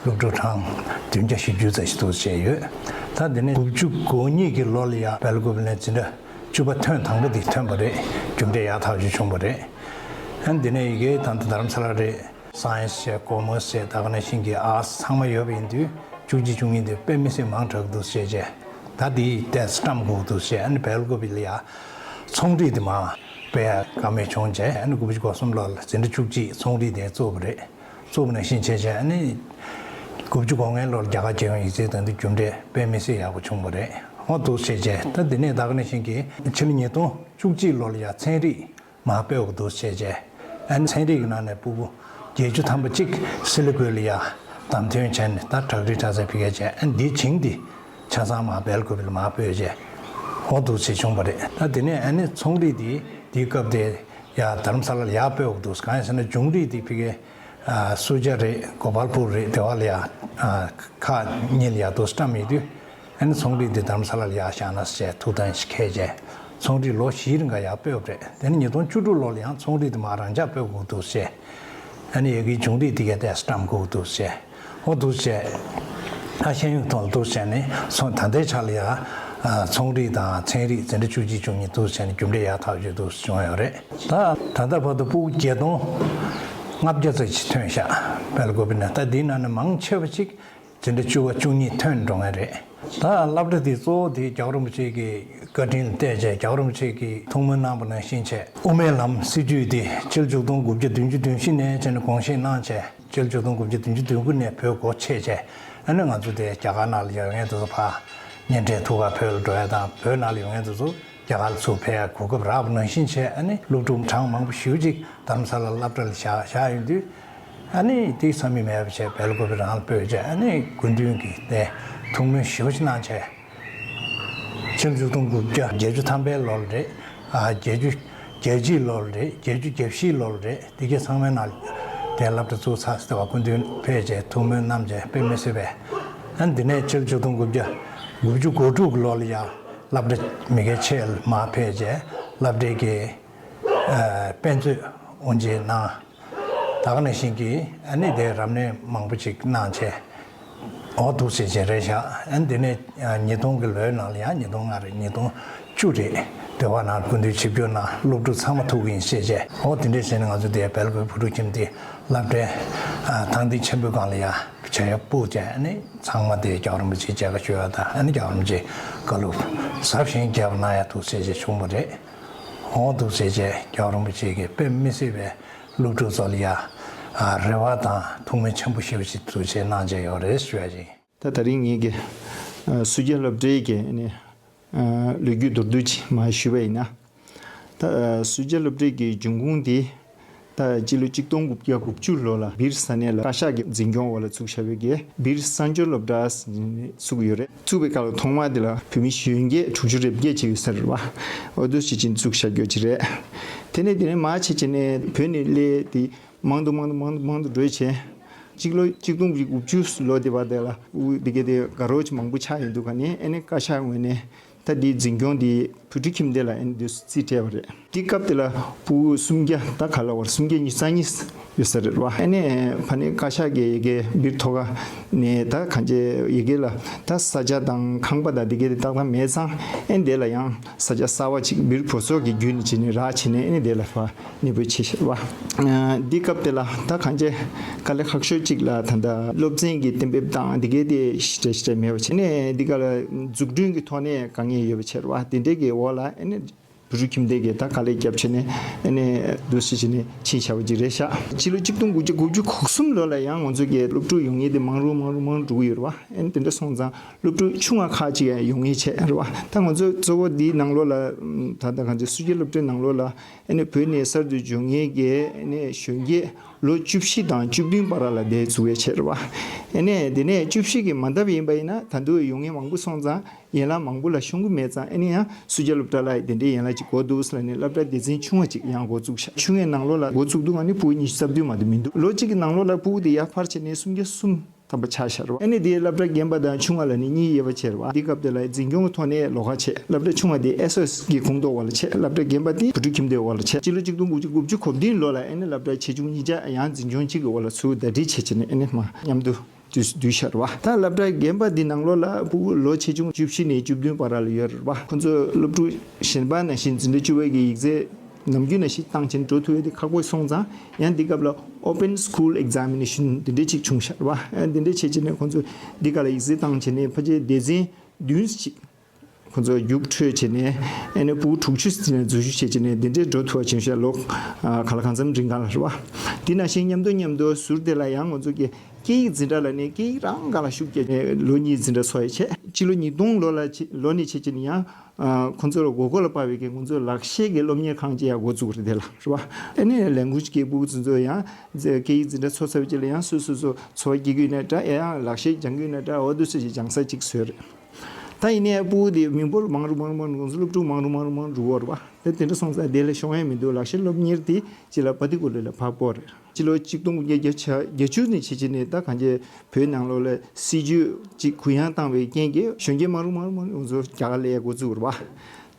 སློབ་ཕྲུག་གྲངས་བདུན་བརྒྱ་བཞི་བཅུ་ཙམ་ཞིག་འདུག་བྱས་ཡོད། ད་དེ་ནས་དགུ་བཅུ་གོ་གཉིས་ཀྱི་ལོ་ལ་ཡ་སྦེལ་ཀོབ་ནས་འཛིན་གྲྭ་བཅུ་པ་ཐོན་དང་པོ་དེ་ཐོན་པ་རེད། རྒྱུ་འབྲས་ཡག་ཐག་ཆོད་བྱུང་བ་རེད། ཨ་ནི་དེ་ནས་ཡ་གིའི་ད་ལྟ་རྡ་རམ་ས་ལ་རེད། སའེན་སི་བྱས་ཀོ་མར་སི་བྱས་ད་ག་ནང་བཞིན་གྱི་ཨར་ཊི་སི་ཚང་མ་ཡོད་པ་ཡིན་དུས་བཅུ་གཅིག་བཅུ་གཉིས་དེ་དཔེ་མི་སྲིད་མང་དྲགས་འདུག་བྱས་བྱས་ད་དེའི་ཏེ་སི་ཊམ་དགོས་འདུག་བྱས། ཨ་ནི་སྦེལ་ཀོབ་ལ་ཡ་ཚོང་འབྲེལ་དེ་མ་ སྤེལ་ཡ་དཀའ་མོ་བྱུང་རྗེས། ཨ་ནི་དགུ་བཅུ་གོ་གསུམ་ལོར་འཛིན་གྲྭ་བཅུ་གཅིག་ཚོང་རིག་དེ་བཙུགས་པ་རེད། བཙུགས་པ་ནང་བཞིན་བྱས་རྗེས། ཨ་ནི་དགུ་བཅུ་གོ་ལྔའི་ལོར་རྒྱ་གར་རྒྱལ་ཡོངས་ཡིག་ཚད་དང་དུ་རྒྱུ་འབྲས་དཔེ་མི་སྲིད་ཡག་པོ་བྱུང་བ་རེད། འོ་འདུག་བྱས་རྗེས། ད་འདི་ནས་ད་ག་ནང་བཞིན་གྱི་ཕྱི་ལོ་ཉིས་སྟོང་བཅུ་གཅིག་ལོར་ཡ་ཚན་རིག་མར་སྤེལ་དགོས་འདུག་བྱས་རྗེས། ཨ་ནི་ཚན་རིག་གི་ནང་ནས་ཕྲུ་གུ་བརྒྱད་ཅུ་ཐམ་པ་གཅིག་སིལ་ལི་གུ་ལ་ཡ་བདམས་ཐོན་བྱས་ནས། ད་བྲག་རི་གྲྭ་སའི་ཕ་གིར་བྱས། ཨ་ནི་འདི་བྱིངས་འདི་ཆ་ཚང་མར་སྦེལ་ཀོབ་ལ་མར་སྤོས་བྱས། འོ་འདུག་བྱས་བྱུང་བ་རེད། ད་དེ་ནས་ཨ་ནི་ཚོང་རིག་འདི་དེའི་སྐབས་དེ་ཡ་རྡ་རམ་ས་ལ་ལ་ཡར་སྤོས་དགོས་འདུག་གང་ཡིན་ཟེར་ན་ལྗོངས་རིག་འདི་ཕ་གིར་ཨ་སུ་ཇཱ་རེད། གོ་པལ་པུར་རེད། དེ་བ་ལ་ཡ་ཨ་ཁག་གཉིས་ལ་ཡ་འདུག་བཀྲམ་ཡོད་དུས། ཨ་ནི་ཚོང་རིག་འདི་རྡ་རམ་ས་ལ་ལ་ཡ་བཞག་ན་ཟེར་ཐུགས་དམ་ཞིག་འཁྱེར་བྱས། ཚོང་རིག་ལོ་བཞིའི་རིང་ག་ཡར་སྤོས་པ་རེད། དེ་ནས་ཉིས་སྟོང་བཅུ་དྲུག་ལོ་ལ་ཡང་ཚོང་རིག་འདི་མར་རང་འཇགས་སྤོས་དགོས་འདུག་ཟེར། ཨ་ནི་ཡ་གིའི་ལྗོངས་རིག་འདི་གའི་ཐད་བཀྲམ་དགོས་འདུག་ཟེར། འོ་འདུག་བྱས། ཨ་ཤེས་ཡོན་ཐོག་ལ་འདུག་བྱས་ནས་སོང་། ད་ལྟའི་ཆ་ལ་ཡ་ཨ་ཚོང་རིག་དང་ཚན་རིག་འཛིན་གྲྭ་བཅུ་གཅིག་བཅུ་གཉིས་འདུག་བྱས་ནས་རྒྱུ་འབྲས་ཡག་ཐག་ཆོད་འདུག་བྱུང་ཡོད་རེད། ད་ད་ལྟ་བར་དུ་ཕྲུ་གུ་བརྒྱད་སྟོང་ལྔ་བརྒྱ་ཙམ་ཞིག་ཐོན་ཤག་སྦེལ་ཀོབ་ནས། ད་འདིའི་ནང་ནས་མང་ཆེ་བ་ཅིག་འཛིན་གྲྭ་བཅུ་པ་བཅུ་གཉིས་ཐོན་འགྲོ་ངེས་རེད། ད་སློབ་གྲྭ་འདི་གཙོ་བོ་དེ་རྒྱལ་བ་རིན་པོ་ཆེ་གི་བཀའ་དྲིན་ལ་བརྟེན་བྱས། རྒྱལ་བ་རིན་པོ་ཆེ་གིས་ཐུགས་སྨོན་གནང་བ་ནང་བཞིན་བྱས། དབུ་མའི་ལམ་སྲིད་བྱུས་དེ་ཕྱི་ལོ་ཆིག་སྟོང་དགུ་བརྒྱ་བདུན་ཅུ་དོན་བཞི་ནས་བྱས་ནས་དགོངས་བཞེས་གནང་བྱས། ཕྱི་ལོ་ཆིག་སྟོང་དགུ་བརྒྱ་བདུན་ཅུ་དོན་དགུ་ནས་བོད་སྒོ་ཕྱེ་བྱས། ཨ་ནི་ང་ཚོ་དེ་རྒྱ་གར་ནང་ལ་ཡོད་མཁན་དེ་ཚོ་ཕར་གཉེན་འཕྲད་ཐུག་ག་བོད་ལ་འགྲོ་ཡ་དང་། བོད་ནང་ལ་ཡོད་མཁན་དེ་ཚོ་རྒྱ་གར་ལ་ཚུར་ཕེབས་ཡ་གོ་སྐབས་རག་པ་ནང་བཞིན་བྱས། ཨ་ནི་སློབ་ཕྲུག་གྲངས་མང་པོ་ཞེ་པོ་ཅིག་རྡ་རམ་ས་ལ་སློབ་གྲྭ་ལ་བཞག་བཞག་ཡོང་དུས། ཨ་ནི་དེ་བསམ་ཡུལ་མེད་པ་བྱས། སྦེལ་ཀོབ་རང་ལ་སྤོས་བྱས། ཨ་ནི་སྐུ་མདུན་གྱིས་དེ་ཐུགས་སྨོན་ཞེ་པོ་ཅིག་གནང་བྱས། ཕྱི་ལོ་ཆིག་སྟོང་དགུ་བརྒྱ་བརྒྱད་ཅུ་ཐམ་པའི་ལོར་རེད། ཨ་བརྒྱད་ཅུ་གྱ་གཅིག་ལོར་རེད། བརྒྱད་ཅུ་གྱ་བཞི་ལོར་རེད། དེ་གའི་ཚང་མའི་ནང་དེ་སློབ་གྲྭ་བཙུགས་ཚར་ཟེར་བ་སྐུ་མདུན་ཕེབས་བྱས་ཐུགས་སྨོན་གནང་བྱས། དཔེ་མི་སྲིད་པས། ཨ་ནི་དེ་ནས་ཕྱི་ལོ་ཆིག་སྟོང་དགུ་བརྒྱ་དགུ་བཅུ་གོ་དྲུག་གི་ལོ་ལ་ཡང་སློབ་གྲྭ་མི་སྒེར་ཆེད་མར་ཕེབས་བྱས། སློབ་གྲྭའི་གི་ཨ་དཔེ་མཛོད་དབུ་འབྱེད་གནང་། ད་ག་ནང་བཞིན་གྱི་ཨ་ནི་དེ་རབ་གནས་མང་པོ་ཅིག་གནང་བྱས། འོ་འདུག་བྱས་བྱས་རེད་ཤག་ཨ་ནི་དེ་ནས་ཨ་ཉིས་སྟོང་གི་ལོའི་ནང་ལ་ཡང་། ཉིས་སྟོང་ལྔ་རེད། ཉིས་སྟོང་བཅུ་རེད། དེ་བ་ནང་སྐུ་མདུན་ཆིབས་བསྒྱུར་གནང་། སློབ་ཕྲུག་ཚང་མ་ཐུག་གི་ཡིན་ཞེས་བྱས། འོ་དེ་འདྲས་བྱས་ནས་ང་ཚོ་དེ་སྦེལ་ཀོབ་བོད་ཕྲུག་ཁྱིམ་སྡེ་སློབ་གྲྭའི་ཨ་ཐང་སྟེང་ཆེན་པོའི་སྒང་ལ་ཡང་བྱ་བ་སྤུ་བྱས། ཨ་ནི་ཚང་མ་དེ་རྒྱལ་བ་རིན་པོ་ཆེའི་མཇལ་ཁ་ཞུ་བ་དང་། ཨ་ནི་རྒྱལ་བ་རིན་པོ་ཆེའི་བཀའ་སློབ་ཟབ་ཞིང་རྒྱས་པ་གནང་ཡ་འདུག་བྱས་བྱས་བྱུང་བ་རེད། འོ་འདུག་བྱས་བྱས་རྒྱལ་བ་རིན་པོ་ཆེ་གིས་དཔེ་མི་སྲིད་པའི་སློབ་ཕྲུག་ཚོ་ལ་ཡ་ཨ་རེ་བ་དང་ཐུགས་སྨོན་ཆེན་པོ་ཞེ་པོ་ཞིག་འདུག་བྱས་གནང་བྱས་ཡོད་རེད་ཞུ་ཡ་ཡིན། ད་དེ་རིང་ངེད་ཀྱི་ཨ་སུ་ཇཱ་སློབ་གྲྭའི་གི་ཨ་ནི་ཨ་ལོ་རྒྱུས་མདོར་བསྡུས་ཅིག་མར་ཞུས་པ་ཡིན་ན། ད་ཨ་སུ་ཇཱ་སློབ་གྲྭའི་གི་འབྱུང་ཁུངས་དེ། ད་སྤྱི་ལོ་ཆིག་སྟོང་དགུ་བརྒྱ་དགུ་བཅུ་ལོ་ལ་སྦིར་ས་གནས་ལ་བཀའ་ཤག་གི་འཛིན་སྐྱོང་འོག་ལ་བཙུགས་བཞག་པའི་གི་སྦིར་གསར་འབྱོར་སློབ་གྲྭ་ཟེར་ནས་བཙུགས་ཡོད་རེད། བཙུགས་པའི་སྐབས་ལ་ཐོག་མ་དེ་ལ་བོད་མི་གཞོན་སྐྱེས་དྲུག་ཅུ་རེ་བརྒྱད་ཅིག་ཡོད་ས་རེད་བ། འོ་འདུག་བྱས་ཅིག་བཙུགས་བཞག་རྒྱུ་ཅིག་རེད། དེ་ནས་དེ་ནས་མར་བྱས་བྱས་ནས་བོད་ནས་སླེབས་ཏེ་མང་དུ་མང་དུ་མང་དུ་མང་དུ་འགྲོ་བྱས། སྤྱི་ལོ་ཆིག་སྟོང་དགུ་བརྒྱ་དགུ་བཅུ་ལོ་དེ་བར་དེ་ལ་འུ་དེ་ག་དེ་དགའ་རབ་ཅིག་མང་པོ་ཆགས་ཡོང་དུས་ག་ནས་ཨ་ནི་བཀའ་ཤག་ངོས་ནས། ད་འདིའི་འཛིན་སྐྱོང་འདི་བོད་ཕྲུག་ཁྱིམ་སྡེ་ལ་ཨ་ནི་འདི་རྩིས་སྤྲད་པ་རེད། དེ་སྐབས་དེ་ལ་ཕྲུ་གུ་སུམ་བརྒྱ་ད་ག་ལ་བར་སུམ་བརྒྱ་ཉི་ཤུ་རྩ་གཉིས་ཡོད་ས་རེད་བ། ཨ་ནི་ཕ་ནི་བཀའ་ཤག་གི་ཡ་གི་སྦིར་ཐོག་ཁ་ནས་ད་གང་ཅི་ཡ་གི་ལ་ད་ས་ཆ་དང་ཁང་པ་དང་དེ་གའི་དེ་ཏག་ཏག་མེད་ཙང་། ཨ་ནི་དེ་ལ་ཡང་ས་ཆ་གསར་བ་ཅིག་སྦིར་བོད་སོག་གི་བརྒྱུད་ནས་བྱས་ནས་རག་བྱས་ནས་ཨ་ནི་དེ་ལ་ཕར་གནས་སྤོས་བྱས་ཤག་བ། ཨ་འདི་སྐབས་དེ་ལ་ད་གང་ཅི་དཀའ་ལས་ཁག་ཤོས་ཅིག་ལ་ད་ལྟ་སློབ་ཚན་གྱི་གཏན་འབེབས་དང་འདི་གའི་དེ་ཞེ་དྲག་ཞེ་དྲག་མེད་པ་བྱས་ནས། འདི་ག་ལ་འཛུགས་སྐྲུན་གྱི་ཐོག་ནས་དཀའ་ངལ་ཡོད་པ་བྱས་རེད་བ། དེ་འདྲའི་གི་འོག་ལ་ཨ་ནི་བོད་ཕྲུག་ཁྱིམ་སྡེ་གིས་ད་དཀའ་ལས་བརྒྱབ་བྱས་ནས་ཨ་ནི་འདུག་སེ་བྱས་ནས་ཕྱིན་བཞག་པ་ཅིག་རེད་ཤག་སྤྱི་ལོ་ཆིག་སྟོང་དགུ་བརྒྱ་དགུ་བཅུ་གོ་གསུམ་ལོ་ལ་ཡང་ང་ཚོ་གི་སློབ་ཕྲུག་ཡོང་མཁན་དེ་མང་རུ་མང་རུ་མང་རུ་འགྲོ་གི་ཡོད་རེད་བ། ཨ་ནི་དེ་འདྲ་སོང་ཙང་སློབ་ཕྲུག་ཆུང་བ་ཁག་ཅིག་ཡང་ཡོང་མཁན་བྱས་རེད་བ། ད་ང་ཚོ་གཙོ་བོ་འདིའི་ནང་ལོགས་ལ་ད་ལྟ་གང་ཅི་སུ་ཇཱ་སློབ་གྲྭའི་ནང་ལོགས་ལ་ཨ་ནི་བོད་ནས་གསར་དུ་འབྱོར་མཁན་གྱི་ཨ་ནི་གཞོན་སྐྱེས་ལོ་བཅུ་བཞི་དང་བཅུ་བདུན་བར་ལ་དེ་བཙུགས་ཡས་བྱས་རེད་བ། ཨ་ནི་དེ་ནས་བཅུ་བཞི་གི་མ་འདབ་ཡིན་པ་ཡིན་ན་ད་དུང་ཡོང་མཁན་མང་པོ་སོང་ཙང་ཡན་ལག་མང་པོ་ལ་ཤོང་གི་མེད་ཙང་། ཨ་ནི་ཡང་སུ་ཇཱ་སློབ་གྲྭ་ལ་དེ་འདྲའི་ཡན་ལག་ཅིག་དགོས་འདུག་ཟེར་ནས་སློབ་གྲྭ་སྡེ་ཚན་ཆུང་བ་ཅིག་ཡང་འགོ་བཙུགས་ཤག་ཆུང་བའི་ནང་ལོགས་ལ་འགོ་བཙུགས་དུས་ཨ་ནི་ཕྲུ་གུ་ཉི་ཤུ་རྩ་བདུན་མ་གཏོགས་མི་འདུག་ལོ་གཅིག་གི་ནང་ལོགས་ལ་ཕྲུ་གུ་དེ་ཡར་འཕར་བྱས་ནས་སུམ་བརྒྱ་གསུམ་ཐམ་པ་ཆགས་ཤག་རེད་བ། ཨ་ནི་དེའི་སློབ་གྲྭ་རྒན་པ་དང་ཆུང་བ་ལ་ནི་གཉིས་དབྱེ་བ་ཕྱེ་རེད་བ། འདི་སྐབས་དེ་ལ་འཛིན་སྐྱོང་གི་ཐོག་ནས་ལོགས་ཀ་བྱས། སློབ་གྲྭ་ཆུང་བ་དེ་ཨེས་ཨོ་ཨེས་གི་ཁོངས་གཏོགས་འོག་ལ་བྱས། སློབ་གྲྭ་རྒན་པ་དེ་བུ་ཕྲུག་ཁྱིམ་སྡེའི་འོག་ལ་བྱས། སྤྱི་ལོ་ཆིག་སྟོང་དགུ་བརྒྱ་དགུ་བཅུ་གོ་བདུན་ལོ་ལ་ཨ་ནི་སློབ་གྲྭ་ཆེ་ཆུང་གཉིས་ཆ་ཡང་འཛིན་སྐྱོང་གཅིག་གི་འོག་ལ་ཚུར་ཟླ་སྒྲིལ་བྱས་བྱས་ནས་ཨ་ནི་མར་མཉམ་དུ་བསྡུས་བསྡུས་ཤག་རེད་བ། ད་སློབ་གྲྭ་རྒན་པ་འདི་ནང་ལོགས་ལ་ཕྲུ་གུ་ལོ་ཆེ་ཆུང་བཅུ་བཞི་ནས་བཅུ་བདུན་བར་ལ་ཡོད་རེད་བ། ཁོ་ཚོ་སློབ་ཕྲུག་གཞན་པ་ནང་བཞིན་འཛིན་གྲྭ་བཅུ་པའི་གི་ཡིག་ཚད་ནམ་རྒྱུན་ནང་བཞིན་བཏང་བྱས་ནས་འགྲོ་ཐུབ་ཡས་དེ་ཁག་པོ་སོང་ཙང་། ཡང་འདི་སྐབས་ལ་Open School Examination འདི་འདྲས་ཅིག་བྱུང་ཤག་རེད་བ། ཨ་འདི་འདྲས་བྱས་བྱས་ནས་ཁོ་ཚོ་འདི་ག་ལ་ཡིག་ཚད་བཏང་བྱས་ནས་ཕལ་ཆེར་སྡེ་ཚན་བདུན་ཅིག་ཁོ་ཚོ་རྒྱུགས་འཕྲོད་བྱས་ནས་ཨ་ནི་ཕྲུ་གུ་དྲུག་ཅུ་ཙམ་ནས་འཛུལ་ཞུགས་བྱས་བྱས་ནས་འདི་འདྲའི་འགྲོ་ཐུབ་པ་བྱུང་ཤག་ལོ་ག་ལ་གང་འཚམ་རིང་གང་ལ་རེད་བ། དེ་ནང་བཞིན་མཉམ་དུ་མཉམ་དུ་ཟུར་དེ་ལ་ཡང་ང་ཚོ་གི་སྐད་ཡིག་འཛིན་གྲྭ་ལ་ནི་སྐད་ཡིག་རང་སྒང་ལ་ཤུགས་རྒྱག་ནས་ལོ་གཉིས་འཛིན་གྲྭ་ཚོགས་ཡས་བྱས། སྤྱི་ལོ་ཉིས་སྟོང་ལོ་ལ་ཕྱི་ལོ་ནས་བྱས་བྱས་ནས་ཡང་ཁོང་ཚོ་ལ་དགོས་མཁོ་ལ་དཔག་པའི་གི་ང་ཚོ་ལག་ཤེས་ཀྱི་སློབ་གཉེར་ཁང་ཅིག་ཡང་འགོ་བཙུགས་རེད་དེ་ལ་རེད་བ། ཨ་ནི་ལས་འགུལ་གྱི་ཕྲུ་གུ་ཚོ་ཚོ་ཡང་སྐད་ཡིག་འཛིན་གྲྭ་ཚོགས་ཚར་བའི་རྗེས་ལ་ཡང་སོ་སོ་སོ་འཚོ་བ་སྐྱེལ་གྱི་ཡོད་ན་འདྲ། ཡང་ལག་ཤེས་སྦྱང་གི་ཡོད་ན་འདྲ། འོ་འདུག་སེ་ཅིག་སྦྱང་ས་ཅིག་བཟོས་རེད། ད་ཡིན་ནའི་ཕྲུ་གུ་དེ་མི་འབོར་མང་རུ་མང་རུ་མང་རུ་ང་ཚོ་སློབ་ཕྲུག་མང་རུ་མང་རུ་མང་རུ་འགྲོ་གི་རེད་བ། དེ་དེ་འདྲ་སོང་ཙང་དེ་ལ་ཤོང་ཡ་མི་འདུག་ལག་ཤེས་སློབ་གཉེར་དེ་ཅིག་ལ་བ་དི་གུ་ལི་ལ་ཕར་སྤོ་རེད། སྤྱི་ལོ་གཅིག་སྟོང་དགུ་བརྒྱ་བརྒྱད་ཅུ་ནས་བྱས་བྱས་ནས་ད་གང་ཅི་བོད་ནང་ལོགས་ལ་སྲིད་ཇུས་ཅིག་གུ་ཡངས་བཏང་བའི་རྐྱེན་གྱིས་གཞོན་སྐྱེས་མང་རུ་མང་རུ་མང་རུ་ང་ཚོ་རྒྱ་གར་ལ་ཡ་འགོ་བཙུགས་རེད་བ།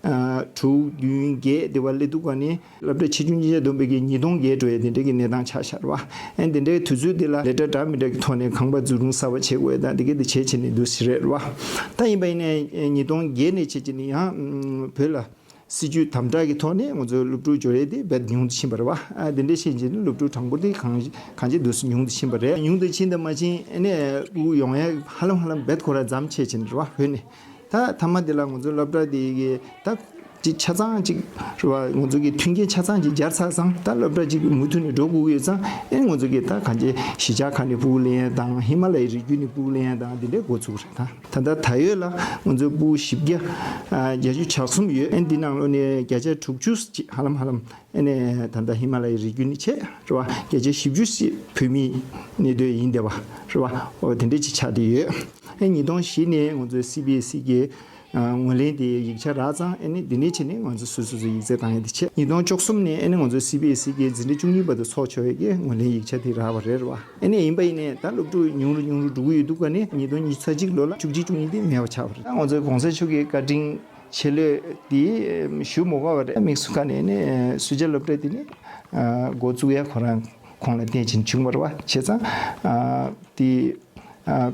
ཨ། དྲུག་བདུན་བརྒྱད་དེ་བ་སླེབས་དུས་ཀ་ནི་སློབ་གྲྭ་ཆེ་ཆུང་གཉིས་ཆ་བསྡོམས་པའི་གི་ཉིས་སྟོང་བརྒལ་འགྲོ་ཡ་དེ་འདྲའི་གི་གནས་སྟངས་ཆགས་ཤག་རེད་བ། ཨ་ནི་དེ་འདྲའི་དུས་ཚོད་དེ་ལ་ལས་གྲྭ་འདྲ་མི་འདྲ་གི་ཐོག་ནས་ཁང་པ་འཛུགས་སྐྲུན་གསར་པ་བྱེད་དགོས་ཡ་དང་དེ་ག་དེ་བྱས་བྱས་ནས་འདུག་སེ་རེད་བ། ད་ཡིན་པ་ཡིན་ནའི་ཉིས་སྟོང་བརྒྱད་ནས་བྱས་བྱས་ནས་ཡང་བོད་ལ་སྲིད་ཇུས་དམ་དྲག་གི་ཐོག་ནས་ང་ཚོའི་སློབ་ཕྲུག་འབྱོར་ཡས་དེ་རྦད་ཉུང་དུ་ཕྱིན་པ་རེད་བ། ཨ། དེ་འདྲ་བྱས་བྱས་ནས་སློབ་ཕྲུག་གྲངས་འབོར་དེ་གང་གང་ཅི་འདུག་སེ་ཉུང་དུ་ཕྱིན་པ་རེད། ཉུང་དུ་ཕྱིན་དང་མ་ཕྱིན་ཨ་ནི་ཕྲུ་གུ་ཡོང་ཡས་ཧ་ལམ་ཧ་ལམ་རྦད་ཁོ་རང་འཇམ་ཆེ་ཕྱིན་རེད་བ། བོད་ནས། ད་མཐའ་མ་དེ་ལ་ང་ཚོའི་སློབ་གྲྭ་དེ་གི་ད་ཅིག་ཆ་ཚང་ཅིག་རེད་བ། ང་ཚོ་གི་མཐུན་རྐྱེན་ཆ་ཚང་ཅིག་སྦྱར་ཚར་ཙང་ད་སློབ་གྲྭ་ཅིག་མུ་མཐུད་ནས་འགྲོ་དགོས་ཀྱི་ཡོད་ཙང་ཨེ་ང་ཚོ་གི་ད་གང་ཅི་གཞིས་ཆགས་ཁག་ནས་ཕྲུ་གུ་ལེན་ཡ་དང་ཧི་མ་ལ་ཡའི་རི་རྒྱུད་ནས་ཕྲུ་གུ་ལེན་ཡ་དང་དེ་འདྲའི་འགོ་ཚུགས་རེད། ད་ད་ལྟ་ད་ཡོད་ལ་ང་ཚོའི་ཕྲུ་གུ་བཞི་བརྒྱ་ཨ་བརྒྱད་ཅུ་གྱ་གསུམ་ཡོད། ཨེ་འདི་ནང་ལོགས་ནས་བརྒྱ་ཆ་དྲུག་ཅུ་ཅིག་ཧ་ལམ་ཧ་ལམ་ཨེ་ནས་ད་ལྟ་ཧི་མ་ལ་ཡའི་རི་རྒྱུད་ནས་བྱས་རེད་བ། བརྒྱ་ཆ་བཞི་བཅུ་ཞིག་བོད་མིའི་གནས་སྡོད་ཡིན་བསྡད་པ་རེད་བ། འོ་དེ་འདྲ་ཅིག་ཆགས་བསྡད་ཡོད། ཨེ་ཉིས་སྟོང་བཞི་ནས་ང་ཚོའི་སི་བི་ཨེ་སི་གི་ཨ་ངོས་ལེན་དེ་ཡིག་ཆ་རག་ཙང་ཨེ་ནི་འདི་ནས་བྱས་ནས་ང་ཚོ་སོ་སོ་སོ་ཡིག་ཚད་བཏང་ཡ་དེ་བྱས། ཉིས་སྟོང་བཅུ་གསུམ་ནས་ཨེ་ནི་ང་ཚོའི་སི་བི་ཨེ་སི་གི་འཛིན་གྲྭ་བཅུ་གཉིས་བར་དུ་ཚོགས་ཆོག་ཡ་གི་ངོས་ལེན་ཡིག་ཆ་དེ་རག་པ་རེད་རེད་བ། ཨེ་ནི་ཡིན་པ་ཡིན་ནས་ད་སློབ་ཕྲུག་ཉུང་རུ་ཉུང་རུ་འགྲོ་གི་ཡོད་འདུག་ག་ནི་ཉིས་སྟོང་ཉི་ཤུ་རྩ་གཅིག་ལོ་ལ་བཅུ་གཅིག་བཅུ་གཉིས་དེ་མེད་པ་ཆགས་པ་རེད། ད་ང་ཚོའི་གོང་ས་མཆོག་གི་བཀའ་དྲིན་ཆེ་ལོས་དེ་ཞུ་མ་དགོས་པ་རེད། དམིགས་སུ་བཀར་ནས་ནི་སུ་ཇཱ་སློབ་གྲྭ་དེ་ནི་འགོ་བཙུགས་ཡ་ཁོ་རང་ཁོང་ལ་བརྟེན་བྱས་བྱུང་བ་རེད་བ། བྱས་ཙང་དེ་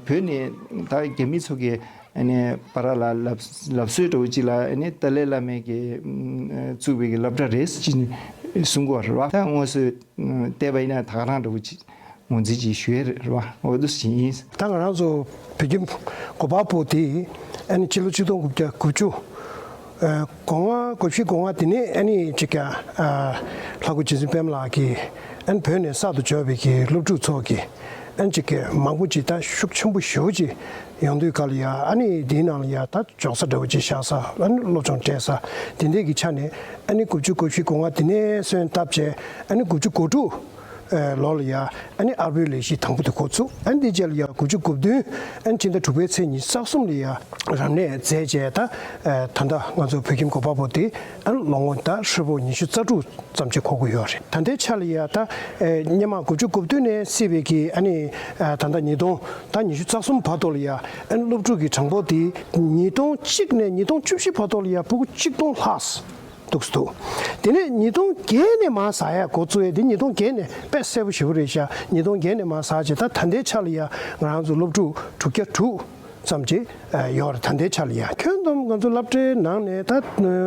བོད་ནས་ད་རྒྱ་མི་ཚོ་གི་ཨ་ནི་བར་ལ་ལབ་ལབ་སྲོལ་འདྲ་བོ་ཅིག་ལ་ཨ་ནི་ཏཱ་ལའི་བླ་མས་ཀྱི་བཙུགས་པའི་གི་སློབ་གྲྭ་རེད་ཅེས་གསུང་གི་ཡོད་རེད་བ། ད་དངོས་སུ་བལྟས་པ་ཡིན་ན་ད་ག་རང་འདྲ་བོ་ཅིག་ངོས་འཛིན་ཅིག་ཞུ་ཡས་རེད་བ། འོ་འདུག་སེ་ཡིན། ད་ང་རང་ཚོ་བོད་ཁྱིམ་གོ་པལ་པུར་དེ་ཨ་ནི་ཕྱི་ལོ་ཆིག་སྟོང་དགུ་བརྒྱ་དགུ་བཅུ། ཨ། གོ་ལྔ་གོ་བཞི་གོ་ལྔ་དེ་ནས་ཨ་ནི་ཅིག་ཀྱང་ཨ་ལྷ་སྐུ་རྗེ་བཙུན་པད་མ་ལགས་ཀྱིས་ཨ་ནི་བོད་ནས་གསར་དུ་འབྱོར་བའི་གི་སློབ་ཕྲུག་ཚོ་གི་ཨ་ནི་ཅིག་ཀྱང་མང་པོ་ཅིག་ད་ཤུགས་ཆེན་པོ་ཞེ་པོ་ཅིག་ཡོང་དུས་ག་ལ་ཡ་ཨ་ནི་དེའི་ནང་ལ་ཡ་ད་འཇོག་ས་འདྲ་བོ་ཅིག་བཞག་ས། ཨ་ནི་སློབ་སྦྱོང་སྤྲད་ས་དེ་འདྲས་ཀྱི་ཆ་ནས་ཨ་ནི་དགུ་བཅུ་གོ་བཞི་གོ་ལྔ་དེ་ནས་སོན་བཏབ་བྱས་ཨ་ནི་དགུ་བཅུ་གོ་དྲུག་ཨ་ལོ་ལ་ཡ་ཨ་ནི་ཨར་པོའི་ལས་གཞི་དང་པོ་དེ་འགོ་ཚུགས། ཨ་ནི་དེ་རྗེས་ལ་ཡ་དགུ་བཅུ་གོ་བདུན་ཨ་ནི་ཕྱི་ཟླ་དྲུག་པའི་ཚེས་ཉི་ཤུ་རྩ་གསུམ་ལ་ཡ་རབ་གནས་མཛད་བྱས་ད་ཨ་ད་ལྟ་ང་ཚོ་བོད་ཁྱིམ་གོ་པལ་པུར་དེ་ཨ་ནི་ལོ་ངོ་ད་ཧྲིལ་པོ་ཉི་ཤུ་རྩ་དྲུག་ཙམ་ཅིག་འཁོར་གྱི་ཡོད་རེད། ད་ལྟའི་ཆ་ལ་ཡ་ད་ཨ་སྔོན་མ་དགུ་བཅུ་གོ་བདུན་ནས་བརྩིས་པའི་གི་ཨ་ནི་ཨ་ད་ལྟ་ཉིས་སྟོང་ད་ཉི་ཤུ་རྩ་གསུམ་བར་དུ་ལ་ཡ་ཨ་ནི་སློབ་ཕྲུག་གི་གྲངས་འབོར་དེ་ཉིས་སྟོང་གཅིག་ནས་ཉིས་སྟོང་བཅུ་བཞི་བར་དུ་ལ་ཡ་ཕྲུ་གུ་གཅིག་སྟོང་ལྷག་འདུག་སེ་འདུག་དེ་ནས་ཉིས་སྟོང་བརྒྱད་ནས་མར་ཟག་ཡ་འགོ་བཙུགས་ཡ་དེ་ཉིས་སྟོང་བརྒྱད་ནས་དཔེ་གསལ་པོ་ཞེ་པོ་རེད་ཤག་ཉིས་སྟོང་བརྒྱད་ནས་མར་ཟག་བྱས་ད་ད་ལྟའི་ཆ་ལ་ཡ་ང་རང་ཚོ་སློབ་ཕྲུག་དྲུག་བརྒྱ་དྲུག་ཙམ་ཅིག་ཡོད་རེད། ད་ལྟའི་ཆ་ལ་ཡ་ཁྱོན་བསྡོམས་ང་ཚོ་སློབ་གྲྭའི་ནང་ནས་ད་